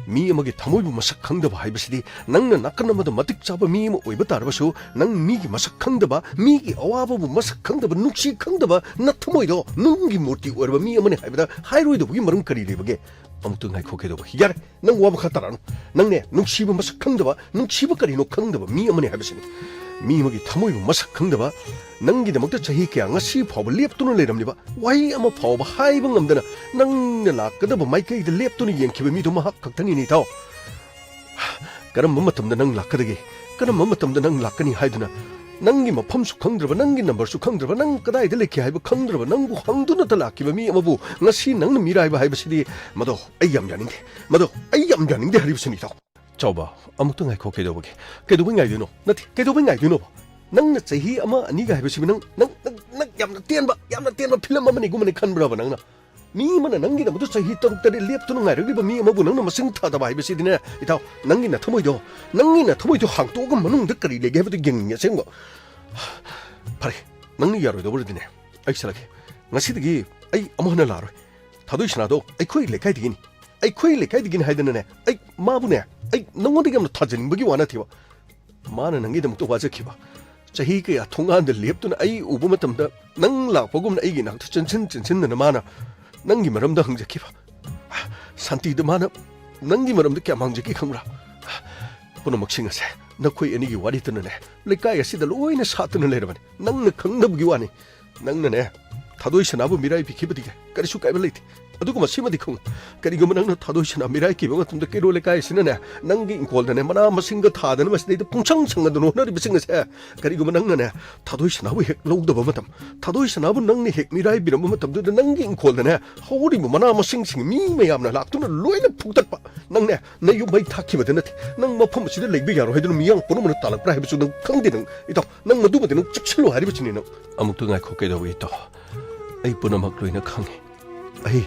ꯃꯤ ꯑꯃꯒꯤ ꯊꯃꯣꯏꯕꯨ ꯃꯁꯛ ꯈꯪꯗꯕ ꯍꯥꯏꯕꯁꯤꯗꯤ, ꯅꯪꯅ ꯅꯥꯀꯟ ꯑꯃꯗ ꯃꯇꯤꯛ ꯆꯥꯕ ꯃꯤ ꯑꯃ ꯑꯣꯏꯕ ꯇꯥꯔꯕꯁꯨ, ꯅꯪ ꯃꯤꯒꯤ ꯃꯁꯛ ꯈꯪꯗꯕ, ꯃꯤꯒꯤ ꯑꯋꯥꯕꯕꯨ ꯃꯁꯛ ꯈꯪꯗꯕ, ꯅꯨꯡꯁꯤ ꯈꯪꯗꯕ, ꯅꯊꯃꯣꯏꯗꯣ ꯅꯨꯡꯒꯤ ꯃꯨꯔꯇꯤ ꯑꯣꯏꯔꯕ ꯃꯤ ꯑꯃꯅꯤ ꯍꯥꯏꯕꯗ ꯍꯥꯏꯔꯣꯏꯗꯧꯕꯒꯤ ꯃꯔꯝ ꯀꯔꯤ ꯂꯩꯕꯒꯦ? ꯑꯃꯨꯛꯇ ꯉꯥꯏꯈꯣ, ꯀꯩꯗꯧꯕ? ꯌꯥꯔꯦ, ꯅꯪ ꯋꯥ ꯃꯈꯥ ꯇꯥꯔꯛꯑꯅꯨ꯫ ꯅꯪꯅꯦ, ꯅꯨꯡꯁꯤꯕ ꯃꯁꯛ ꯈꯪꯗꯕ, ꯅꯨꯡꯁꯤꯕ ꯀꯔꯤꯅꯣ ꯈꯪꯗꯕ ꯃꯤ ꯑꯃꯅꯤ ꯍꯥꯏꯕꯁꯤꯅꯤ꯫ ꯃꯤ ꯑꯃꯒꯤ ꯊꯃꯣꯏꯕꯨ ꯃꯁꯛ ꯈꯪꯗꯕ, ꯅꯪꯒꯤꯗꯃꯛꯇ ꯆꯍꯤ ꯀꯌꯥ ꯉꯁꯤ ꯐꯥꯎꯕ ꯂꯦꯞꯇꯨꯅ ꯂꯩꯔꯝꯂꯤꯕ, ꯋꯥꯍꯩ ꯑꯃ ꯐꯥꯎꯕ ꯍꯥꯏꯕ ꯉꯝꯗꯅ ꯅꯪꯅ ꯂꯥꯛꯀꯗꯕ ꯃꯥꯏꯀꯩꯗ ꯂꯦꯞꯇꯨꯅ ꯌꯦꯡꯈꯤꯕ ꯃꯤꯗꯨ ꯃꯍꯥꯛ ꯈꯛꯇꯅꯤꯅꯦ, ꯏꯇꯥꯎ꯫ ꯀꯔꯝꯕ ꯃꯇꯝꯗ ꯅꯪ ꯂꯥꯛꯀꯗꯒꯦ? ꯀꯔꯝꯕ ꯃꯇꯝꯗ ꯅꯪ ꯂꯥꯛꯀꯅꯤ ꯍꯥꯏꯗꯨꯅ ꯅꯪꯒꯤ ꯃꯐꯝꯁꯨ ꯈꯪꯗ꯭ꯔꯕ, ꯅꯪꯒꯤ ꯅꯝꯕꯔꯁꯨ ꯈꯪꯗ꯭ꯔꯕ, ꯅꯪ ꯀꯗꯥꯏꯗ ꯂꯩꯒꯦ ꯍꯥꯏꯕ ꯈꯪꯗ꯭ꯔꯕ, ꯅꯪꯕꯨ ꯍꯪꯗꯨꯅꯇ ꯂꯥꯛꯈꯤꯕ ꯃꯤ ꯑꯃꯕꯨ ꯉꯁꯤ ꯅꯪꯅ ꯃꯤꯔꯥꯏꯕ ꯍꯥꯏꯕꯁꯤꯗꯤ, ꯃꯗꯣ ꯑꯩ ꯌꯥꯝ ꯌꯥꯅꯤꯡꯗꯦ, ꯃꯗꯣ ꯑꯩ ꯌꯥꯝ ꯌꯥꯅꯤꯡꯗꯦ ꯍꯥꯏꯔꯤꯕꯁꯤꯅꯤ, ꯏꯇꯥꯎ꯫ ꯆꯥꯎꯕ, ꯑꯃꯨꯛꯇ ꯉꯥꯏꯈꯣ꯫ ꯀꯩꯗꯧꯕꯒꯦ? ꯀꯩꯗꯧꯕꯩ ꯉꯥꯏꯗꯣꯏꯅꯣ? ꯅꯠꯇꯦ, ꯀꯩꯗꯧꯕꯩ ꯉꯥꯏꯗꯣꯏꯅꯣꯕ? ꯅꯪꯅ ꯆꯍꯤ ꯑꯃ ꯑꯅꯤꯒ ꯍꯥꯏꯕꯁꯤꯕꯨ ꯅꯪ, ꯅꯪ, ꯅꯪ, ꯅꯪ ꯌꯥꯝꯅ ꯇꯦꯟꯕ, ꯌꯥꯝꯅ ꯇꯦꯟꯕ ꯐꯤꯂꯝ ꯑꯃꯅꯤꯒꯨꯝꯕꯅꯤ ꯈꯟꯕ꯭ꯔꯕ ꯅꯪꯅ? ꯃꯤ ꯑꯃꯅ ꯅꯪꯒꯤꯗꯃꯛꯇ ꯆꯍꯤ ꯇꯔꯨꯛ ꯇꯔꯦꯠ ꯂꯦꯞꯇꯨꯅ ꯉꯥꯏꯔꯛꯂꯤꯕ ꯃꯤ ꯑꯃꯕꯨ ꯅꯪꯅ ꯃꯁꯤꯡ ꯊꯥꯗꯕ ꯍꯥꯏꯕꯁꯤꯗꯤꯅꯦ, ꯏꯇꯥꯎ, ꯅꯪꯒꯤ ꯅꯊꯃꯣꯏꯗꯣ, ꯅꯪꯒꯤ ꯅꯊꯃꯣꯏꯗꯣ ꯍꯥꯡꯇꯣꯛꯑꯒ ꯃꯅꯨꯡꯗ ꯀꯔꯤ ꯂꯩꯒꯦ ꯍꯥꯏꯕꯗꯨ ꯌꯦꯡꯅꯤꯡꯉꯦ ꯑꯁꯦꯡꯕ꯫ ꯐꯔꯦ, ꯅꯪꯅ ꯌꯥꯔꯣꯏꯗꯧꯕꯗꯤꯅꯦ, ꯑꯩ ꯆꯠꯂꯒꯦ꯫ ꯉꯁꯤꯗꯒꯤ ꯑꯩ ꯑꯃꯨꯛ ꯍꯟꯅ ꯂꯥꯛꯑꯔꯣꯏ꯫ ꯊꯥꯗꯣꯏ ꯁꯅꯥꯗꯣ ꯑꯩꯈꯣꯏ ꯂꯩꯀꯥꯏꯗꯒꯤꯅꯤ, ꯑꯩꯈꯣꯏ ꯂꯩꯀꯥꯏꯗꯒꯤꯅꯤ ꯍꯥꯏꯗꯅꯅꯦ, ꯑꯩ ꯃꯥꯕꯨꯅꯦ, ꯑꯩ ꯅꯪꯉꯣꯟꯗꯒꯤ ꯌꯥꯝꯅ ꯊꯥꯖꯅꯤꯡꯕꯒꯤ ꯋꯥ ꯅꯠꯇꯦꯕ꯫ ꯃꯥꯅ ꯅꯪꯒꯤꯗꯃꯛꯇ ꯋꯥꯖꯈꯤꯕ, ꯆꯍꯤ ꯀꯌꯥ ꯊꯣꯡꯒꯥꯟꯗ ꯂꯦꯞꯇꯨꯅ ꯑꯩ ꯎꯕ ꯃꯇꯝꯗ ꯅꯪ ꯂꯥꯛꯄꯒꯨꯝꯅ ꯑꯩꯒꯤ ꯏꯅꯥꯛꯇ ꯆꯦꯟꯁꯤꯟ ꯆꯦꯟꯁꯤꯟꯗꯅ ꯃꯥꯅ ꯅꯪꯒꯤ ꯃꯔꯝꯗ ꯍꯪꯖꯈꯤꯕ, ꯁꯥꯟꯇꯤꯗ ꯃꯥꯅ ꯅꯪꯒꯤ ꯃꯔꯝꯗ ꯀꯌꯥꯝ ꯍꯪꯖꯈꯤ ꯈꯪꯕ꯭ꯔꯥ? ꯄꯨꯝꯅꯃꯛꯁꯤꯡ ꯑꯁꯦ ꯅꯈꯣꯏ ꯑꯅꯤꯒꯤ ꯋꯥꯔꯤꯗꯨꯅꯅꯦ ꯂꯩꯀꯥꯏ ꯑꯁꯤꯗ ꯂꯣꯏꯅ ꯁꯥꯠꯇꯨꯅ ꯂꯩꯔꯕꯅꯤ꯫ ꯅꯪꯅ ꯈꯪꯗꯕꯒꯤ ꯋꯥꯅꯤ꯫ ꯅꯪꯅꯅꯦ ꯊꯥꯗꯣꯏ ꯁꯅꯥꯕꯨ ꯃꯤꯔꯥꯏꯕꯤꯈꯤꯕꯗꯤ ꯀꯔꯤꯁꯨ ꯀꯥꯏꯕ ꯂꯩꯇꯦ꯫ ꯑꯗꯨꯒ ꯃꯁꯤꯃꯗꯤ ꯈꯪꯉꯨ, ꯀꯔꯤꯒꯨꯝꯕ ꯅꯪꯅ ꯊꯥꯗꯣꯏ ꯁꯅꯥ ꯃꯤꯔꯥꯏꯈꯤꯕ ꯃꯇꯝꯗ ꯀꯩꯔꯣꯜ ꯂꯩꯀꯥꯏ ꯑꯁꯤꯅꯅꯦ ꯅꯪꯒꯤ ꯏꯪꯈꯣꯜꯗꯅꯦ ꯃꯅꯥ ꯃꯁꯤꯡꯒ ꯊꯥꯗꯅ ꯃꯁꯤꯗꯩꯗ ꯄꯨꯡꯁꯪ ꯁꯪꯒꯗꯅ ꯍꯣꯠꯅꯔꯤꯕꯁꯤꯡ ꯑꯁꯦ, ꯀꯔꯤꯒꯨꯝꯕ ꯅꯪꯅꯅꯦ ꯊꯥꯗꯣꯏ ꯁꯅꯥꯕꯨ ꯍꯦꯛ ꯂꯧꯗꯕ ꯃꯇꯝ, ꯊꯥꯗꯣꯏ ꯁꯅꯥꯕꯨ ꯅꯪꯅ ꯍꯦꯛ ꯃꯤꯔꯥꯏꯕꯤꯔꯝꯕ ꯃꯇꯝꯗꯨꯗ ꯅꯪꯒꯤ ꯏꯪꯈꯣꯜꯗꯅꯦ ꯍꯧꯔꯤꯕ ꯃꯅꯥ ꯃꯁꯤꯡꯁꯤꯡ ꯃꯤ ꯃꯌꯥꯝꯅ ꯂꯥꯛꯇꯨꯅ ꯂꯣꯏꯅ ꯐꯨꯛꯇꯠꯄ, ꯅꯪꯅꯦ ꯅꯌꯨꯝ ꯃꯩ ꯊꯥꯈꯤꯕꯗ ꯅꯠꯇꯦ, ꯅꯪ ꯃꯐꯝ ꯑꯁꯤꯗ ꯂꯩꯕ ꯌꯥꯔꯣꯏ ꯍꯥꯏꯗꯨꯅ ꯃꯤꯌꯥꯝ ꯄꯨꯝꯅꯃꯛꯅ ꯇꯥꯜꯂꯛꯄ꯭ꯔꯥ ꯍꯥꯏꯕꯁꯨ ꯅꯪ ꯈꯪꯗꯦ꯫ ꯅꯪ ꯏꯇꯥꯎ, ꯅꯪ ꯃꯗꯨꯃꯗꯤ ꯅꯪ ꯆꯦꯛꯁꯤꯜꯂꯨ ꯍꯥꯏꯔꯤꯕꯁꯤꯅꯤ ꯅꯪ꯫ ꯑꯃꯨꯛꯇ ꯉꯥꯏꯈꯣ, ꯀꯩꯗꯧꯏ ꯏꯇꯥꯎ? ꯑꯩ ꯄꯨꯝꯅꯃꯛ ꯂꯣꯏꯅ ꯈꯪꯉꯤ꯫ ꯑꯩ,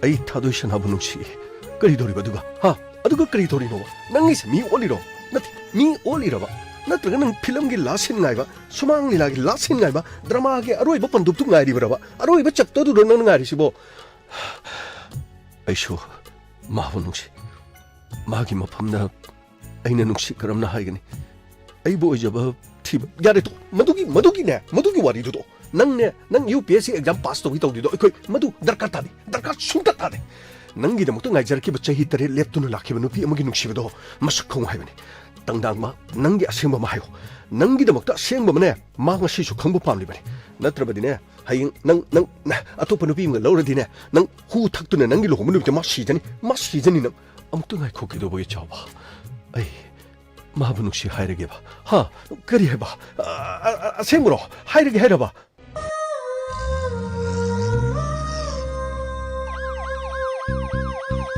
ꯑꯩ ꯊꯥꯗꯣꯏ ꯁꯅꯥꯕꯨ ꯅꯨꯡꯁꯤꯏ꯫ ꯀꯔꯤ ꯇꯧꯔꯤꯕ ꯑꯗꯨꯒ? ꯍꯥ? ꯑꯗꯨꯒ ꯀꯔꯤ ꯇꯧꯔꯤꯅꯣꯕ? ꯅꯪꯒꯤꯁꯦ ꯃꯤ ꯑꯣꯜꯂꯤꯔꯣ? ꯅꯠꯇꯦ, ꯃꯤ ꯑꯣꯜꯂꯤꯔꯕ? ꯅꯠꯇ꯭ꯔꯒ ꯅꯪ ꯐꯤꯂꯝꯒꯤ ꯂꯥꯁ ꯁꯤꯟ ꯉꯥꯏꯕ, ꯁꯨꯃꯥꯡ ꯂꯤꯂꯥꯒꯤ ꯂꯥꯁ ꯁꯤꯟ ꯉꯥꯏꯕ, ꯗ꯭ꯔꯃꯥꯒꯤ ꯑꯔꯣꯏꯕ ꯄꯟꯗꯨꯞꯇꯨ ꯉꯥꯏꯔꯤꯕꯔꯕ? ꯑꯔꯣꯏꯕ ꯆꯦꯞꯇꯔꯗꯨꯔꯣ ꯅꯪꯅ ꯉꯥꯏꯔꯤꯁꯤꯕꯣ? ꯑꯩꯁꯨ ꯃꯥꯕꯨ ꯅꯨꯡꯁꯤ꯫ ꯃꯥꯒꯤ ꯃꯐꯝꯗ ꯑꯩꯅ ꯅꯨꯡꯁꯤ ꯀꯔꯝꯅ ꯍꯥꯏꯒꯅꯤ? ꯑꯩꯕꯨ ꯑꯣꯏꯖꯕ ꯊꯤꯕ꯫ ꯌꯥꯔꯦ, ꯇꯣꯛ꯫ ꯃꯗꯨꯒꯤ, ꯃꯗꯨꯒꯤꯅꯦ, ꯃꯗꯨꯒꯤ ꯋꯥꯔꯤꯗꯨ ꯇꯣꯛ꯫ ꯅꯪꯅꯦ, ꯅꯪ U P S C exam pass ꯇꯧꯒꯦ ꯇꯧꯗꯣꯏꯗꯣ ꯑꯩꯈꯣꯏ ꯃꯗꯨ ꯗꯔꯀꯥꯔ ꯇꯥꯗꯦ꯫ ꯗꯔꯀꯥꯔ ꯁꯨꯡꯇꯥ ꯇꯥꯗꯦ꯫ ꯅꯪꯒꯤꯗꯃꯛꯇ ꯉꯥꯏꯖꯔꯛꯈꯤꯕ ꯆꯍꯤ ꯇꯔꯦꯠ ꯂꯦꯞꯇꯨꯅ ꯂꯥꯛꯈꯤꯕ ꯅꯨꯄꯤ ꯑꯃꯒꯤ ꯅꯨꯡꯁꯤꯕꯗꯣ ꯃꯁꯛ ꯈꯪꯉꯨ ꯍꯥꯏꯕꯅꯤ꯫ ꯇꯪꯗꯥꯡꯃ, ꯅꯪꯒꯤ ꯑꯁꯦꯡꯕ ꯑꯃ ꯍꯥꯏꯌꯨ꯫ ꯅꯪꯒꯤꯗꯃꯛꯇ ꯑꯁꯦꯡꯕ ꯑꯃꯅꯦ, ꯃꯥ ꯉꯁꯤꯁꯨ ꯈꯪꯕ ꯄꯥꯝꯂꯤꯕꯅꯤ꯫ ꯅꯠꯇ꯭ꯔꯕꯗꯤꯅꯦ, ꯍꯌꯦꯡ ꯅꯪ, ꯅꯪ, ꯅ-, ꯑꯇꯣꯞꯄ ꯅꯨꯄꯤ ꯑꯃꯒ ꯂꯧꯔꯗꯤꯅꯦ, ꯅꯪ ꯍꯨ ꯊꯛꯇꯨꯅ ꯅꯪꯒꯤ ꯂꯨꯍꯣꯡꯕ ꯅꯨꯃꯤꯠꯇ ꯃꯥ ꯁꯤꯖꯅꯤ, ꯃꯥ ꯁꯤꯖꯅꯤ ꯅꯪ꯫ ꯑꯃꯨꯛꯇ ꯉꯥꯏꯈꯣ, ꯀꯩꯗꯧꯕꯒꯤ ꯆꯥꯎꯕ? ꯑꯩ, ꯃꯥꯕꯨ ꯅꯨꯡꯁꯤ ꯍꯥꯏꯔꯒꯦꯕ꯫ ꯍꯥ? ꯀꯔꯤ ꯍꯥꯏꯕ? ꯑ, ꯑ, ꯑ, ꯑꯁꯦꯡꯕꯔꯣ? ꯍꯥꯏꯔꯒꯦ ꯍꯥꯏꯔꯕ?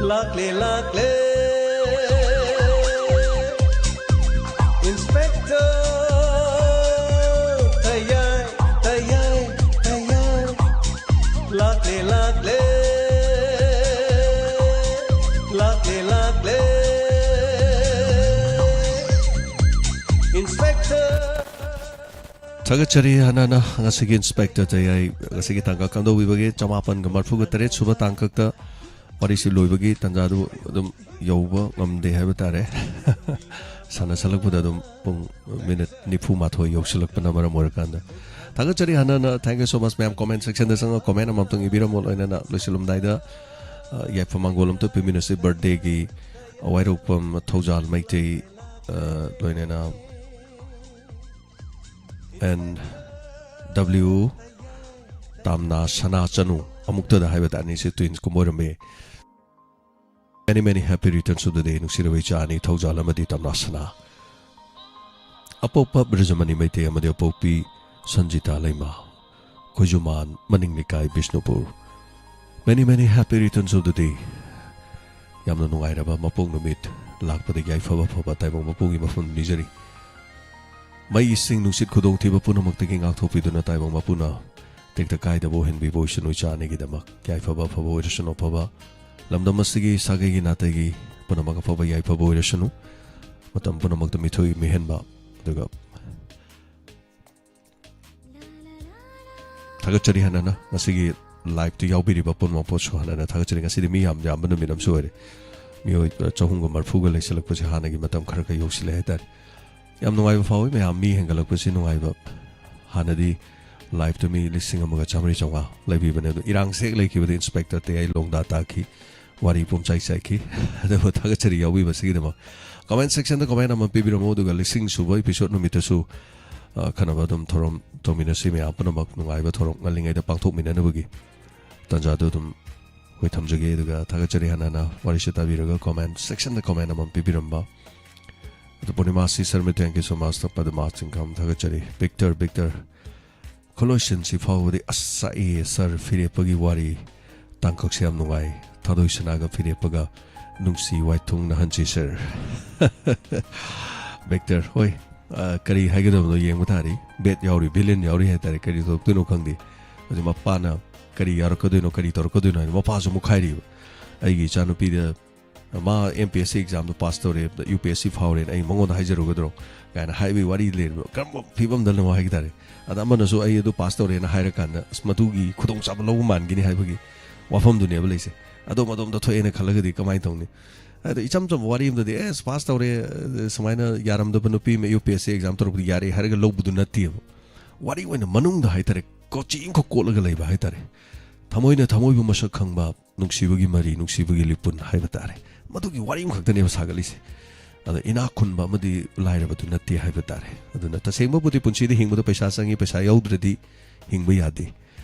ꯂꯥꯛꯂꯦ, ꯂꯥꯛꯂꯦ, Inspector ꯇꯌꯥꯏ, ꯇꯌꯥꯏ, ꯇꯌꯥꯏ꯫ ꯂꯥꯛꯂꯦ, ꯂꯥꯛꯂꯦ, ꯂꯥꯛꯂꯦ, ꯂꯥꯛꯂꯦ, Inspector꯫ ꯊꯥꯒꯠꯆꯔꯤ ꯍꯥꯟꯅꯅ ꯉꯁꯤꯒꯤ Inspector ꯇꯌꯥꯏ ꯉꯁꯤꯒꯤ ꯇꯥꯡꯀꯛ ꯈꯪꯗꯣꯛꯄꯤꯕꯒꯤ꯫ ꯆꯃꯥꯄꯟꯒ ꯃꯔꯐꯨꯒ ꯇꯔꯦꯠ ꯁꯨꯕ ꯇꯥꯡꯀꯛꯇ ꯋꯥꯔꯤꯁꯤ ꯂꯣꯏꯕꯒꯤ ꯇꯥꯟꯖꯥꯗꯨ ꯑꯗꯨꯝ ꯌꯧꯕ ꯉꯝꯗꯦ ꯍꯥꯏꯕ ꯇꯥꯔꯦ꯫ ꯁꯥꯟꯅꯁꯜꯂꯛꯄꯗ ꯑꯗꯨꯝ ꯄꯨꯡ ꯃꯤꯅꯤꯠ ꯅꯤꯐꯨ ꯃꯥꯊꯣꯏ ꯌꯧꯁꯤꯜꯂꯛꯄꯅ ꯃꯔꯝ ꯑꯣꯏꯔꯀꯥꯟꯗ꯫ ꯊꯥꯒꯠꯆꯔꯤ ꯍꯥꯟꯅꯅ, thank you so much ꯃꯌꯥꯝ꯫ Comment sectionꯗ ꯆꯪꯉꯒ comment ꯑꯃꯃꯝꯇꯪ ꯏꯕꯤꯔꯝꯃꯣ꯫ ꯂꯣꯏꯅꯅ ꯂꯣꯏꯁꯤꯜꯂꯝꯗꯥꯏꯗ, ꯑ, ꯌꯥꯏꯐ ꯃꯪꯒꯣꯜ ꯑꯝꯇ ꯄꯤꯃꯤꯟꯅꯁꯤ꯫ Birthdayꯒꯤ ꯋꯥꯏꯔꯣꯛꯄꯝ ꯊꯧꯖꯥꯜ ꯃꯩꯇꯩ, ꯑ, ꯂꯣꯏꯅꯅ ꯑꯦꯟ ꯗꯕ꯭ꯂꯤꯎ ꯇꯥꯝꯅꯥ ꯁꯅꯥ ꯆꯅꯨ, ꯑꯃꯨꯛꯇꯗ ꯍꯥꯏꯕ ꯇꯥꯔꯦ, ꯑꯅꯤꯁꯦ twins ꯀꯨꯝꯕ ꯑꯣꯏꯔꯝꯕ ꯌꯥꯏ꯫ Many, many happy returns of the day, ꯅꯨꯡꯁꯤꯔꯕ ꯏꯆꯥ ꯑꯅꯤ, ꯊꯧꯖꯥꯜ ꯑꯃꯗꯤ ꯇꯝꯅꯥ ꯁꯅꯥ꯫ ꯑꯄꯣꯛꯄ ꯕ꯭ꯔꯖꯃꯅꯤ ꯃꯩꯇꯩ ꯑꯃꯗꯤ ꯑꯄꯣꯛꯄꯤ ꯁꯟꯖꯤꯇꯥ ꯂꯩꯃ, ꯈꯣꯏꯖꯨꯃꯥꯟ, ꯃꯅꯤꯡ ꯂꯩꯀꯥꯏ, Bishnupur. Many, many happy returns of the day꯫ ꯌꯥꯝꯅ ꯅꯨꯡꯉꯥꯏꯔꯕ ꯃꯄꯣꯛ ꯅꯨꯃꯤꯠ ꯂꯥꯛꯄꯗ ꯌꯥꯏꯐꯕ ꯐꯕ ꯇꯥꯏꯕꯪ ꯃꯄꯨꯒꯤ ꯃꯐꯝ ꯅꯤꯖꯔꯤ꯫ ꯃꯩ, ꯏꯁꯤꯡ, ꯅꯨꯡꯁꯤꯠ, ꯈꯨꯗꯣꯡꯊꯤꯕ ꯄꯨꯝꯅꯃꯛꯇꯒꯤ ꯉꯥꯛꯊꯣꯛꯄꯤꯗꯨꯅ ꯇꯥꯏꯕꯪ ꯃꯄꯨꯅ ꯇꯦꯛꯇ ꯀꯥꯏꯗꯕ ꯑꯣꯏꯍꯟꯕꯤꯕ ꯑꯣꯏꯁꯅꯨ ꯏꯆꯥ ꯑꯅꯤꯒꯤꯗꯃꯛ꯫ ꯌꯥꯏꯐꯕ ꯑꯐꯕ ꯑꯣꯏꯔꯁꯅꯨ ꯑꯐꯕ꯫ ꯂꯝꯗꯝ ꯑꯁꯤꯒꯤ ꯁꯥꯒꯩꯒꯤ ꯅꯥꯇꯩꯒꯤ ꯄꯨꯝꯅꯃꯛ ꯑꯐꯕ ꯌꯥꯏꯐꯕ ꯑꯣꯏꯔꯁꯅꯨ꯫ ꯃꯇꯝ ꯄꯨꯝꯅꯃꯛꯇ ꯃꯤꯊꯣꯏ ꯃꯤꯍꯦꯟꯕ꯫ ꯑꯗꯨꯒ ꯊꯥꯒꯠꯆꯔꯤ ꯍꯥꯟꯅꯅ ꯉꯁꯤꯒꯤ liveꯇꯨ ꯌꯥꯎꯕꯤꯔꯤꯕ ꯄꯨꯝꯅꯃꯛꯄꯨꯁꯨ ꯍꯥꯟꯅꯅ ꯊꯥꯒꯠꯆꯔꯤ꯫ ꯉꯁꯤꯗꯤ ꯃꯤ ꯌꯥꯝ ꯌꯥꯝꯕ ꯅꯨꯃꯤꯠ ꯑꯃꯁꯨ ꯑꯣꯏꯔꯦ꯫ ꯃꯤꯑꯣꯏ ꯆꯍꯨꯝꯒ ꯃꯔꯐꯨꯒ ꯂꯩꯁꯤꯜꯂꯛꯄꯁꯦ ꯍꯥꯟꯅꯒꯤ ꯃꯇꯝ ꯈꯔ ꯈꯔ ꯌꯧꯁꯤꯜꯂꯦ ꯍꯥꯏꯇꯥꯔꯦ꯫ ꯌꯥꯝ ꯅꯨꯡꯉꯥꯏꯕ ꯐꯥꯎꯏ ꯃꯌꯥꯝ ꯃꯤ ꯍꯦꯟꯒꯠꯂꯛꯄꯁꯤ ꯅꯨꯡꯉꯥꯏꯕ꯫ ꯍꯥꯟꯅꯗꯤ liveꯇ ꯃꯤ ꯂꯤꯁꯤꯡ ꯑꯃꯒ ꯆꯥꯝꯃꯔꯤ ꯆꯥꯝꯃꯉꯥ ꯂꯩꯕꯤꯕꯅꯦ, ꯑꯗꯣ ꯏꯔꯥꯡꯁꯦ ꯍꯦꯛ ꯂꯩꯈꯤꯕꯗ Inspector ꯇꯌꯥꯏ ꯂꯣꯡꯗꯥ ꯇꯥꯈꯤ꯫ ꯋꯥꯔꯤ ꯄꯨꯝꯆꯥꯏ ꯆꯥꯏꯈꯤ꯫ ꯑꯗꯨꯕꯨ ꯊꯥꯒꯠꯆꯔꯤ ꯌꯥꯎꯕꯤꯕꯁꯤꯒꯤꯗꯃꯛ꯫ Comment sectionꯗ comment ꯑꯃ ꯄꯤꯕꯤꯔꯝꯃꯨ, ꯑꯗꯨꯒ ꯂꯤꯁꯤꯡ ꯁꯨꯕ episode ꯅꯨꯃꯤꯠꯇꯁꯨ, ꯑ, ꯈꯟꯅꯕ ꯑꯗꯨꯝ ꯊꯧꯔꯝ ꯇꯧꯃꯤꯟꯅꯁꯤ ꯃꯌꯥꯝ ꯄꯨꯝꯅꯃꯛ꯫ ꯅꯨꯡꯉꯥꯏꯕ ꯊꯧꯔꯝ ꯉꯜꯂꯤꯉꯩꯗ ꯄꯥꯡꯊꯣꯛꯃꯤꯟꯅꯅꯕꯒꯤ ꯇꯥꯟꯖꯥꯗꯨ ꯑꯗꯨꯝ ꯑꯩꯈꯣꯏ ꯊꯝꯖꯒꯦ꯫ ꯑꯗꯨꯒ ꯊꯥꯒꯠꯆꯔꯤ ꯍꯥꯟꯅꯅ ꯋꯥꯔꯤꯁꯤ ꯇꯥꯕꯤꯔꯒ comment sectionꯗ comment ꯑꯃ ꯄꯤꯕꯤꯔꯝꯕ꯫ ꯄꯨꯔꯅꯤꯃꯥ ꯁꯤ ꯁꯔꯃꯤꯠ, thank you so much꯫ ꯄꯗꯃꯥ ꯆꯤꯡꯈꯥꯝ ꯊꯥꯒꯠꯆꯔꯤ꯫ ꯕꯤꯛꯇꯔ, ꯕꯤꯛꯇꯔ, ꯈꯣꯂꯣꯁꯤꯌꯟꯁꯤ ꯐꯥꯎꯕꯗꯤ ꯑꯁ ꯆꯥꯛꯑꯦ ꯁꯥꯔ, ꯐꯤꯔꯦꯞꯄꯒꯤ ꯋꯥꯔꯤ ꯇꯥꯡꯀꯛꯁꯦ ꯌꯥꯝ ꯅꯨꯡꯉꯥꯏ꯫ ꯊꯥꯗꯣꯏ ꯁꯅꯥꯒ ꯐꯤꯔꯦꯞꯄꯒ ꯅꯨꯡꯁꯤ ꯋꯥꯏꯊꯨꯡꯅ ꯍꯟꯁꯤ ꯁꯥꯔ꯫ ꯕꯤꯛꯇꯔ, ꯍꯣꯏ, ꯑ, ꯀꯔꯤ ꯍꯥꯏꯒꯗꯕꯅꯣ ꯌꯦꯡꯕ ꯇꯥꯔꯤ꯫ ꯕꯦꯠ ꯌꯥꯎꯔꯤ, ꯚꯤꯂꯦꯟ ꯌꯥꯎꯔꯤ ꯍꯥꯏꯇꯥꯔꯦ꯫ ꯀꯔꯤ ꯇꯧꯔꯛꯇꯣꯏꯅꯣ ꯈꯪꯗꯦ꯫ ꯑꯗꯨ ꯃꯄꯥꯅ ꯀꯔꯤ ꯌꯥꯎꯔꯛꯀꯗꯣꯏꯅꯣ, ꯀꯔꯤ ꯇꯧꯔꯛꯀꯗꯣꯏꯅꯣ ꯍꯥꯏꯅ ꯃꯄꯥꯁꯨ ꯑꯃꯨꯛ ꯈꯥꯏꯔꯤꯕ꯫ ꯑꯩꯒꯤ ꯏꯆꯥꯅꯨꯄꯤꯗ ꯃꯥ ꯑꯦꯝ ꯄꯤ ꯑꯦꯁ ꯁꯤ ꯑꯦꯛꯖꯥꯝꯗꯣ ꯄꯥꯁ ꯇꯧꯔꯦ, ꯌꯨ ꯄꯤ ꯑꯦꯁ ꯁꯤ ꯐꯥꯎꯔꯦꯅ ꯑꯩ ꯃꯉꯣꯟꯗ ꯍꯥꯏꯖꯔꯨꯒꯗ꯭ꯔꯣ ꯀꯥꯏꯅ ꯍꯥꯏꯕꯒꯤ ꯋꯥꯔꯤ ꯂꯩꯔꯤꯕ꯫ ꯀꯔꯝꯕ ꯐꯤꯕꯝꯗꯅꯣ ꯍꯥꯏ ꯇꯥꯔꯦ꯫ ꯑꯗ ꯑꯃꯅꯁꯨ ꯑꯩ ꯑꯗꯨ ꯄꯥꯁ ꯇꯧꯔꯦꯅ ꯍꯥꯏꯔꯀꯥꯟꯗ ꯑꯁ ꯃꯗꯨꯒꯤ ꯈꯨꯗꯣꯡꯆꯥꯕ ꯂꯧꯕ ꯃꯥꯟꯒꯅꯤ ꯍꯥꯏꯕꯒꯤ ꯋꯥꯐꯝꯗꯨꯅꯦꯕ ꯂꯩꯁꯦ꯫ ꯑꯗꯣꯝ ꯑꯗꯣꯝꯗ ꯊꯣꯛꯑꯦꯅ ꯈꯜꯂꯒꯗꯤ ꯀꯃꯥꯏꯅ ꯇꯧꯅꯤ? ꯑꯗꯣ ꯏꯆꯝ ꯆꯝꯕ ꯋꯥꯔꯤ ꯑꯃꯗꯗꯤ ꯑꯦꯁ ꯄꯥꯁ ꯇꯧꯔꯦ, ꯁꯨꯃꯥꯏꯅ ꯌꯥꯔꯝꯗꯕ ꯅꯨꯄꯤ ꯑꯃ U P S C exam ꯇꯧꯔꯛꯄꯗ ꯌꯥꯔꯦ ꯍꯥꯏꯔꯒ ꯂꯧꯕꯗꯨ ꯅꯠꯇꯦꯕ꯫ ꯋꯥꯔꯤ ꯑꯣꯏꯅ ꯃꯅꯨꯡꯗ ꯍꯥꯏꯇꯥꯔꯦ, ꯀꯣꯆꯤ ꯑꯃꯈꯛ ꯀꯣꯠꯂꯒ ꯂꯩꯕ ꯍꯥꯏꯇꯥꯔꯦ꯫ ꯊꯃꯣꯏꯅ ꯊꯃꯣꯏꯕꯨ ꯃꯁꯛ ꯈꯪꯕ, ꯅꯨꯡꯁꯤꯕꯒꯤ ꯃꯔꯤ, ꯅꯨꯡꯁꯤꯕꯒꯤ ꯂꯤꯄꯨꯟ ꯍꯥꯏꯕ ꯇꯥꯔꯦ꯫ ꯃꯗꯨꯒꯤ ꯋꯥꯔꯤ ꯑꯃꯈꯛꯇꯅꯦꯕ ꯁꯥꯒꯠꯂꯤꯁꯦ꯫ ꯑꯗ ꯏꯅꯥꯛ ꯈꯨꯟꯕ ꯑꯃꯗꯤ ꯂꯥꯏꯔꯕꯗꯨ ꯅꯠꯇꯦ ꯍꯥꯏꯕ ꯇꯥꯔꯦ꯫ ꯑꯗꯨꯅ ꯇꯁꯦꯡꯕꯕꯨꯗꯤ ꯄꯨꯟꯁꯤꯗ ꯍꯤꯡꯕꯗ ꯄꯩꯁꯥ ꯆꯪꯉꯤ, ꯄꯩꯁꯥ ꯌꯥꯎꯗ꯭ꯔꯗꯤ ꯍꯤꯡꯕ ꯌꯥꯗꯦ꯫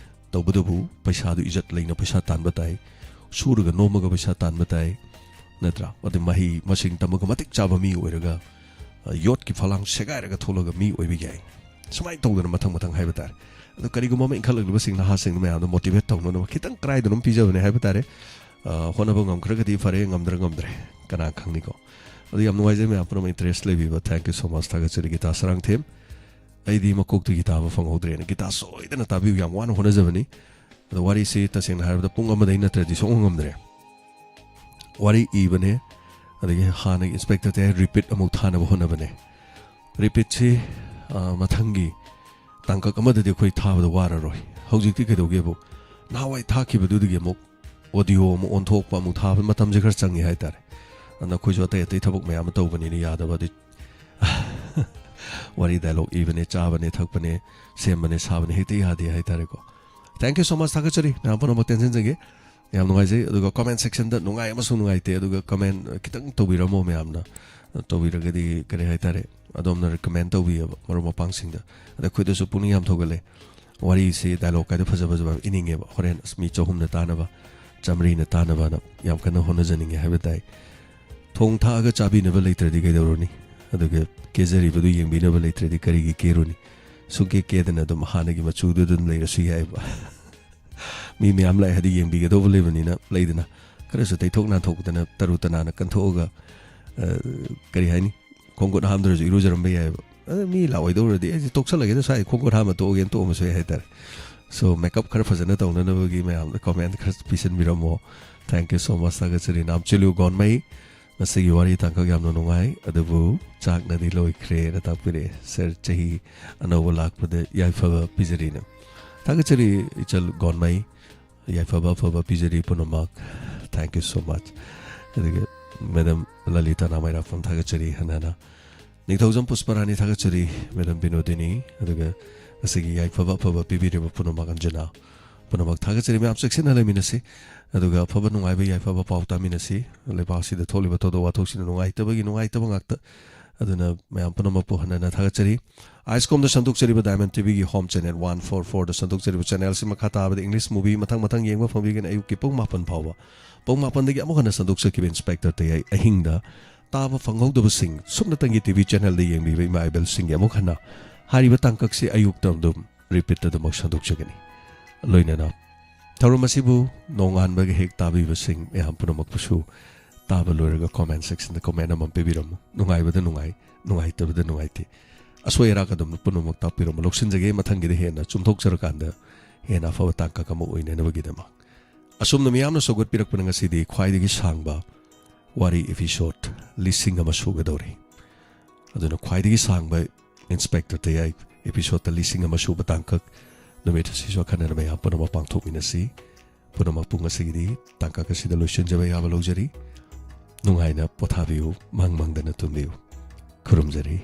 ꯇꯧꯕꯇꯕꯨ ꯄꯩꯁꯥꯗꯨ ꯏꯖꯠ ꯂꯩꯅ ꯄꯩꯁꯥ ꯇꯥꯟꯕ ꯇꯥꯏ, ꯁꯨꯔꯒ ꯅꯣꯝꯃꯒ ꯄꯩꯁꯥ ꯇꯥꯟꯕ ꯇꯥꯏ, ꯅꯠꯇ꯭ꯔꯥ? ꯑꯗꯩ ꯃꯍꯩ ꯃꯁꯤꯡ ꯇꯝꯃꯒ ꯃꯇꯤꯛ ꯆꯥꯕ ꯃꯤ ꯑꯣꯏꯔꯒ, ꯑ, ꯌꯣꯠꯀꯤ ꯐꯂꯥꯡ ꯁꯦꯒꯥꯏꯔꯒ ꯊꯣꯛꯂꯒ ꯃꯤ ꯑꯣꯏꯕ ꯌꯥꯏ꯫ ꯁꯨꯃꯥꯏꯅ ꯇꯧꯗꯅ ꯃꯊꯪ ꯃꯊꯪ ꯍꯥꯏꯕ ꯇꯥꯔꯦ꯫ ꯑꯗꯣ ꯀꯔꯤꯒꯨꯝꯕ ꯑꯃ ꯏꯟꯈꯠꯂꯛꯂꯤꯕꯁꯤꯡ, ꯅꯍꯥꯁꯤꯡ ꯃꯌꯥꯝꯗ ꯃꯣꯇꯤꯚꯦꯠ ꯇꯧꯅꯅꯕ ꯈꯤꯇꯪ ꯀꯔꯥꯏꯗꯅꯣꯝ ꯄꯤꯖꯕꯅꯦ ꯍꯥꯏꯕ ꯇꯥꯔꯦ꯫ ꯑ, ꯍꯣꯠꯅꯕ ꯉꯝꯈ꯭ꯔꯒꯗꯤ ꯐꯔꯦ, ꯉꯝꯗ꯭ꯔ ꯉꯝꯗ꯭ꯔꯦ, ꯀꯅꯥ ꯈꯪꯅꯤꯀꯣ? ꯑꯗꯨ ꯌꯥꯝ ꯅꯨꯡꯉꯥꯏꯖꯩ ꯃꯌꯥꯝ ꯄꯨꯝꯅꯃꯛ ꯏꯟꯇꯔꯦꯁ ꯂꯩꯕꯤꯕ꯫ Thank you so much, ꯊꯥꯒꯠꯆꯔꯤ ꯒꯤꯇꯥ ꯁꯔꯥꯡꯊꯦꯝ꯫ ꯑꯩꯗꯤ ꯃꯀꯣꯛꯇꯒꯤ ꯇꯥꯕ ꯐꯪꯍꯧꯗ꯭ꯔꯦꯅ꯫ ꯒꯤꯇꯥ ꯁꯣꯏꯗꯅ ꯇꯥꯕꯤꯌꯨ, ꯌꯥꯝ ꯋꯥꯅ ꯍꯣꯠꯅꯖꯕꯅꯤ꯫ ꯑꯗꯣ ꯋꯥꯔꯤꯁꯤ ꯇꯁꯦꯡꯅ ꯍꯥꯏꯔꯕꯗ ꯄꯨꯡ ꯑꯃꯗꯩ ꯅꯠꯇ꯭ꯔꯗꯤ ꯁꯨꯡꯉꯝ ꯉꯝꯗ꯭ꯔꯦ꯫ ꯋꯥꯔꯤ ꯏꯕꯅꯦ, ꯑꯗꯒꯤ ꯍꯥꯟꯅꯒꯤ ꯏꯟꯁꯄꯦꯛꯇꯔ ꯇꯌꯥꯏ ꯔꯤꯄꯤꯠ ꯑꯃꯨꯛ ꯊꯥꯅꯕ ꯍꯣꯠꯅꯕꯅꯦ꯫ ꯔꯤꯄꯤꯠꯁꯤ, ꯑ, ꯃꯊꯪꯒꯤ ꯇꯥꯡꯀꯛ ꯑꯃꯗꯗꯤ ꯑꯩꯈꯣꯏ ꯊꯥꯕꯗ ꯋꯥꯔꯔꯣꯏ꯫ ꯍꯧꯖꯤꯛꯇꯤ ꯀꯩꯗꯧꯒꯦꯕꯨ, ꯅꯍꯥꯟꯋꯥꯏ ꯊꯥꯈꯤꯕꯗꯨꯗꯒꯤ ꯑꯃꯨꯛ ꯑꯣꯗꯤꯑꯣ ꯑꯃꯨꯛ ꯑꯣꯟꯊꯣꯛꯄ, ꯑꯃꯨꯛ ꯊꯥꯕ ꯃꯇꯝꯁꯦ ꯈꯔ ꯆꯪꯉꯤ ꯍꯥꯏꯇꯥꯔꯦ꯫ ꯑꯗꯨꯅ ꯑꯩꯈꯣꯏꯁꯨ ꯑꯇꯩ ꯑꯇꯩ ꯊꯕꯛ ꯃꯌꯥꯝ ꯑꯃ ꯇꯧꯕꯅꯤꯅ ꯌꯥꯗꯕ꯫ ꯑꯗꯨ ꯋꯥꯔꯤ ꯗꯥꯏꯂꯣꯛ ꯏꯕꯅꯦ, ꯆꯥꯕꯅꯦ, ꯊꯛꯄꯅꯦ, ꯁꯦꯝꯕꯅꯦ, ꯁꯥꯕꯅꯦ, ꯍꯦꯛꯇ ꯌꯥꯗꯦ ꯍꯥꯏꯇꯥꯔꯦꯀꯣ꯫ Thank you so much, ꯊꯥꯒꯠꯆꯔꯤ ꯃꯌꯥꯝ ꯄꯨꯝꯅꯃꯛ ꯇꯦꯟꯁꯤꯟꯖꯒꯦ꯫ ꯌꯥꯝ ꯅꯨꯡꯉꯥꯏꯖꯩ꯫ ꯑꯗꯨꯒ ꯀꯣꯃꯦꯟ ꯁꯦꯛꯁꯟꯗ ꯅꯨꯡꯉꯥꯏ ꯑꯃꯁꯨꯡ ꯅꯨꯡꯉꯥꯏꯇꯦ, ꯑꯗꯨꯒ ꯀꯃꯦꯟ ꯈꯤꯇꯪ ꯇꯧꯕꯤꯔꯝꯃꯣ ꯃꯌꯥꯝꯅ꯫ ꯇꯧꯕꯤꯔꯒꯗꯤ ꯀꯔꯤ ꯍꯥꯏꯇꯥꯔꯦ, ꯑꯗꯣꯝꯅ ꯔꯤꯀꯃꯦꯟ ꯇꯧꯕꯤꯑꯕ ꯃꯔꯨꯞ ꯃꯄꯥꯡꯁꯤꯡꯗ꯫ ꯑꯗ ꯑꯩꯈꯣꯏꯗꯁꯨ ꯄꯨꯛꯅꯤꯡ ꯌꯥꯝ ꯊꯧꯒꯠꯂꯦ꯫ ꯋꯥꯔꯤꯁꯤ ꯗꯥꯏꯂꯣꯛ ꯀꯥꯏꯗ ꯐꯖ ꯐꯖꯕ ꯌꯥꯝ ꯏꯅꯤꯡꯉꯦꯕ꯫ ꯍꯣꯔꯦꯟ ꯑꯁ ꯃꯤ ꯆꯍꯨꯝꯅ ꯇꯥꯅꯕ, ꯆꯥꯃꯔꯤꯅ ꯇꯥꯅꯕꯅ ꯌꯥꯝ ꯀꯟꯅ ꯍꯣꯠꯅꯖꯅꯤꯡꯉꯦ ꯍꯥꯏꯕ ꯇꯥꯏ꯫ ꯊꯣꯡ ꯊꯥꯛꯑꯒ ꯆꯥꯕꯤꯅꯕ ꯂꯩꯇ꯭ꯔꯗꯤ ꯀꯩꯗꯧꯔꯨꯅꯤ? ꯑꯗꯨꯒ ꯀꯦꯖꯔꯤꯕꯗꯨ ꯌꯦꯡꯕꯤꯅꯕ ꯂꯩꯇ꯭ꯔꯗꯤ ꯀꯔꯤꯒꯤ ꯀꯦꯔꯨꯅꯤ? ꯁꯨꯡꯀꯦ ꯀꯦꯗꯅ ꯑꯗꯨꯝ ꯍꯥꯟꯅꯒꯤ ꯃꯆꯨꯗꯨ ꯑꯗꯨꯝ ꯂꯩꯔꯁꯨ ꯌꯥꯏꯕ꯫ ꯃꯤ ꯃꯌꯥꯝ ꯂꯥꯛꯑꯦ ꯍꯥꯏꯗꯤ ꯌꯦꯡꯕꯤꯒꯗꯧꯕ ꯂꯩꯕꯅꯤꯅ, ꯂꯩꯗꯅ, ꯈꯔꯁꯨ ꯇꯩꯊꯣꯛ ꯅꯥꯟꯊꯣꯛꯇꯅ ꯇꯔꯨ ꯇꯅꯥꯟꯅ ꯀꯟꯊꯣꯛꯑꯒ, ꯑ, ꯀꯔꯤ ꯍꯥꯏꯅꯤ, ꯈꯣꯡꯈꯨꯠ ꯍꯥꯝꯗ꯭ꯔꯁꯨ ꯏꯔꯨꯖꯔꯝꯕ ꯌꯥꯏꯑꯕ꯫ ꯑꯗ ꯃꯤ ꯂꯥꯛꯑꯣꯏꯗꯧꯔꯗꯤ ꯑꯩꯁꯦ ꯇꯣꯛꯁꯜꯂꯒꯦꯗ, ꯁ꯭ꯋꯥꯏ ꯈꯣꯡꯈꯨꯠ ꯍꯥꯝꯃ ꯇꯣꯛꯑꯒꯦꯅ ꯇꯣꯛꯑꯝꯕꯁꯨ ꯌꯥꯏ ꯍꯥꯏꯇꯥꯔꯦ꯫ So, makeup ꯈꯔ ꯐꯖꯅ ꯇꯧꯅꯅꯕꯒꯤ ꯃꯌꯥꯝꯗ comment ꯈꯔ ꯄꯤꯁꯟꯕꯤꯔꯝꯃꯣ꯫ Thank you so much, ꯊꯥꯒꯠꯆꯔꯤ ꯅꯥꯝꯆꯤꯂꯨ ꯒꯣꯟꯃꯩ꯫ ꯉꯁꯤꯒꯤ ꯋꯥꯔꯤ ꯇꯥꯡꯀꯛ ꯌꯥꯝꯅ ꯅꯨꯡꯉꯥꯏ, ꯑꯗꯨꯕꯨ ꯆꯥꯛꯅꯗꯤ ꯂꯣꯏꯈ꯭ꯔꯦꯅ ꯇꯥꯛꯄꯤꯔꯛꯑꯦ꯫ Sir, ꯆꯍꯤ ꯑꯅꯧꯕ ꯂꯥꯛꯄꯗ ꯌꯥꯏꯐꯕ ꯄꯤꯖꯔꯤꯅ꯫ ꯊꯥꯒꯠꯆꯔꯤ ꯏꯆꯜ ꯒꯣꯟꯃꯩ, ꯌꯥꯏꯐꯕ ꯑꯐꯕ ꯄꯤꯖꯔꯤ ꯄꯨꯝꯅꯃꯛ꯫ Thank you so much꯫ ꯑꯗꯨꯒ Madam ꯂꯂꯤꯇꯥ ꯅꯥꯃꯩꯔꯥꯛꯄꯝ ꯊꯥꯒꯠꯆꯔꯤ ꯍꯟꯅ ꯍꯟꯅ꯫ ꯅꯤꯡꯊꯧꯖꯝ ꯄꯨꯁꯄꯔꯥꯅꯤ ꯊꯥꯒꯠꯆꯔꯤ, Madam ꯕꯤꯅꯣꯗꯤꯅꯤ꯫ ꯑꯗꯨꯒ ꯉꯁꯤꯒꯤ ꯌꯥꯏꯐꯕ ꯑꯐꯕ ꯄꯤꯕꯤꯔꯤꯕ ꯄꯨꯝꯅꯃꯛ, ꯑꯟꯖꯅꯥ, ꯄꯨꯝꯅꯃꯛ ꯊꯥꯒꯠꯆꯔꯤ꯫ ꯃꯌꯥꯝ ꯆꯦꯛꯁꯤꯟꯅ ꯂꯩꯃꯤꯟꯅꯁꯤ, ꯑꯗꯨꯒ ꯑꯐꯕ ꯅꯨꯡꯉꯥꯏꯕ ꯌꯥꯏꯐꯕ ꯄꯥꯎ ꯇꯥꯃꯤꯟꯅꯁꯤ꯫ ꯂꯩꯕꯥꯛꯁꯤꯗ ꯊꯣꯛꯂꯤꯕ ꯊꯧꯗꯣꯛ ꯋꯥꯊꯣꯛꯁꯤꯅ ꯅꯨꯡꯉꯥꯏꯇꯕꯒꯤ ꯅꯨꯡꯉꯥꯏꯇꯕ ꯉꯥꯛꯇ꯫ ꯑꯗꯨꯅ ꯃꯌꯥꯝ ꯄꯨꯝꯅꯃꯛꯄꯨ ꯍꯟꯅ ꯍꯟꯅ ꯊꯥꯒꯠꯆꯔꯤ꯫ ꯑꯥꯏꯁꯀꯣꯝꯗ ꯁꯟꯗꯣꯛꯆꯔꯤꯕ Diamond ꯇꯤꯚꯤꯒꯤ home channel one four fourꯗ ꯁꯟꯗꯣꯛꯆꯔꯤꯕ channelꯁꯤ ꯃꯈꯥ ꯇꯥꯕꯗ English movie ꯃꯊꯪ ꯃꯊꯪ ꯌꯦꯡꯕ ꯐꯪꯕꯤꯒꯅꯤ꯫ ꯑꯌꯨꯛꯀꯤ ꯄꯨꯡ ꯃꯥꯄꯟ ꯐꯥꯎꯕ, ꯄꯨꯡ ꯃꯥꯄꯟꯗꯒꯤ ꯑꯃꯨꯛ ꯍꯟꯅ ꯁꯟꯗꯣꯛꯆꯈꯤꯕ Inspector ꯇꯌꯥꯏ ꯑꯍꯤꯡꯗ ꯇꯥꯕ ꯐꯪꯍꯧꯗꯕꯁꯤꯡ ꯁꯨꯞꯅꯇꯪꯒꯤ ꯇꯤꯚꯤ channelꯗ ꯌꯦꯡꯕꯤꯕ ꯏꯃꯥ ꯏꯕꯦꯜꯁꯤꯡꯒꯤ ꯑꯃꯨꯛ ꯍꯟꯅ ꯍꯥꯏꯔꯤꯕ ꯇꯥꯡꯀꯛꯁꯤ ꯑꯌꯨꯛꯇ ꯑꯗꯨꯝ repeatꯇ ꯑꯗꯨꯃꯛ ꯁꯟꯗꯣꯛꯆꯒꯅꯤ꯫ ꯂꯣꯏꯅꯅ ꯊꯧꯔꯝ ꯑꯁꯤꯕꯨ ꯅꯣꯡꯉꯥꯟꯕꯒ ꯍꯦꯛ ꯇꯥꯕꯤꯕꯁꯤꯡ ꯃꯌꯥꯝ ꯄꯨꯝꯅꯃꯛꯄꯨꯁꯨ ꯇꯥꯕ ꯂꯣꯏꯔꯒ comment sectionꯗ comment ꯑꯃ ꯄꯤꯕꯤꯔꯝꯃꯨ꯫ ꯅꯨꯡꯉꯥꯏꯕꯗ ꯅꯨꯡꯉꯥꯏ, ꯅꯨꯡꯉꯥꯏꯇꯕꯗ ꯅꯨꯡꯉꯥꯏꯇꯦ꯫ ꯑꯁꯣꯏ ꯑꯔꯥꯛ ꯑꯗꯨꯝ ꯄꯨꯝꯅꯃꯛ ꯇꯥꯛꯄꯤꯔꯝꯃꯨ꯫ ꯂꯧꯁꯤꯟꯖꯒꯦ, ꯃꯊꯪꯒꯤꯗ ꯍꯦꯟꯅ ꯆꯨꯝꯊꯣꯛꯆꯔꯀꯥꯟꯗ ꯍꯦꯟꯅ ꯑꯐꯕ ꯇꯥꯡꯀꯛ ꯑꯃ ꯑꯣꯏꯅꯅꯕꯒꯤꯗꯃꯛ꯫ ꯑꯁꯨꯝꯅ ꯃꯤꯌꯥꯝꯅ ꯁꯧꯒꯠꯄꯤꯔꯛꯄꯅ ꯉꯁꯤꯗꯤ ꯈ꯭ꯋꯥꯏꯗꯒꯤ ꯁꯥꯡꯕ ꯋꯥꯔꯤ episode ꯂꯤꯁꯤꯡ ꯑꯃ ꯁꯨꯒꯗꯧꯔꯤ꯫ ꯑꯗꯨꯅ ꯈ꯭ꯋꯥꯏꯗꯒꯤ ꯁꯥꯡꯕ Inspector ꯇꯌꯥꯏ episodeꯇ ꯂꯤꯁꯤꯡ ꯑꯃ ꯁꯨꯕ ꯇꯥꯡꯀꯛ ꯅꯨꯃꯤꯠ ꯑꯁꯤꯁꯨ ꯑꯈꯟꯅꯅ ꯃꯌꯥꯝ ꯄꯨꯝꯅꯃꯛ ꯄꯥꯡꯊꯣꯛꯃꯤꯟꯅꯁꯤ꯫ ꯄꯨꯝꯅꯃꯛꯄꯨ ꯉꯁꯤꯒꯤꯗꯤ ꯇꯥꯡꯀꯛ ꯑꯁꯤꯗ ꯂꯣꯏꯁꯤꯟꯖꯕ ꯌꯥꯕ ꯂꯧꯖꯔꯤ꯫ ꯅꯨꯡꯉꯥꯏꯅ ꯄꯣꯊꯥꯕꯤꯌꯨ, ꯃꯪ ꯃꯪꯗꯅ ꯇꯨꯝꯕꯤꯌꯨ꯫ ꯈꯨꯔꯨꯝꯖꯔꯤ꯫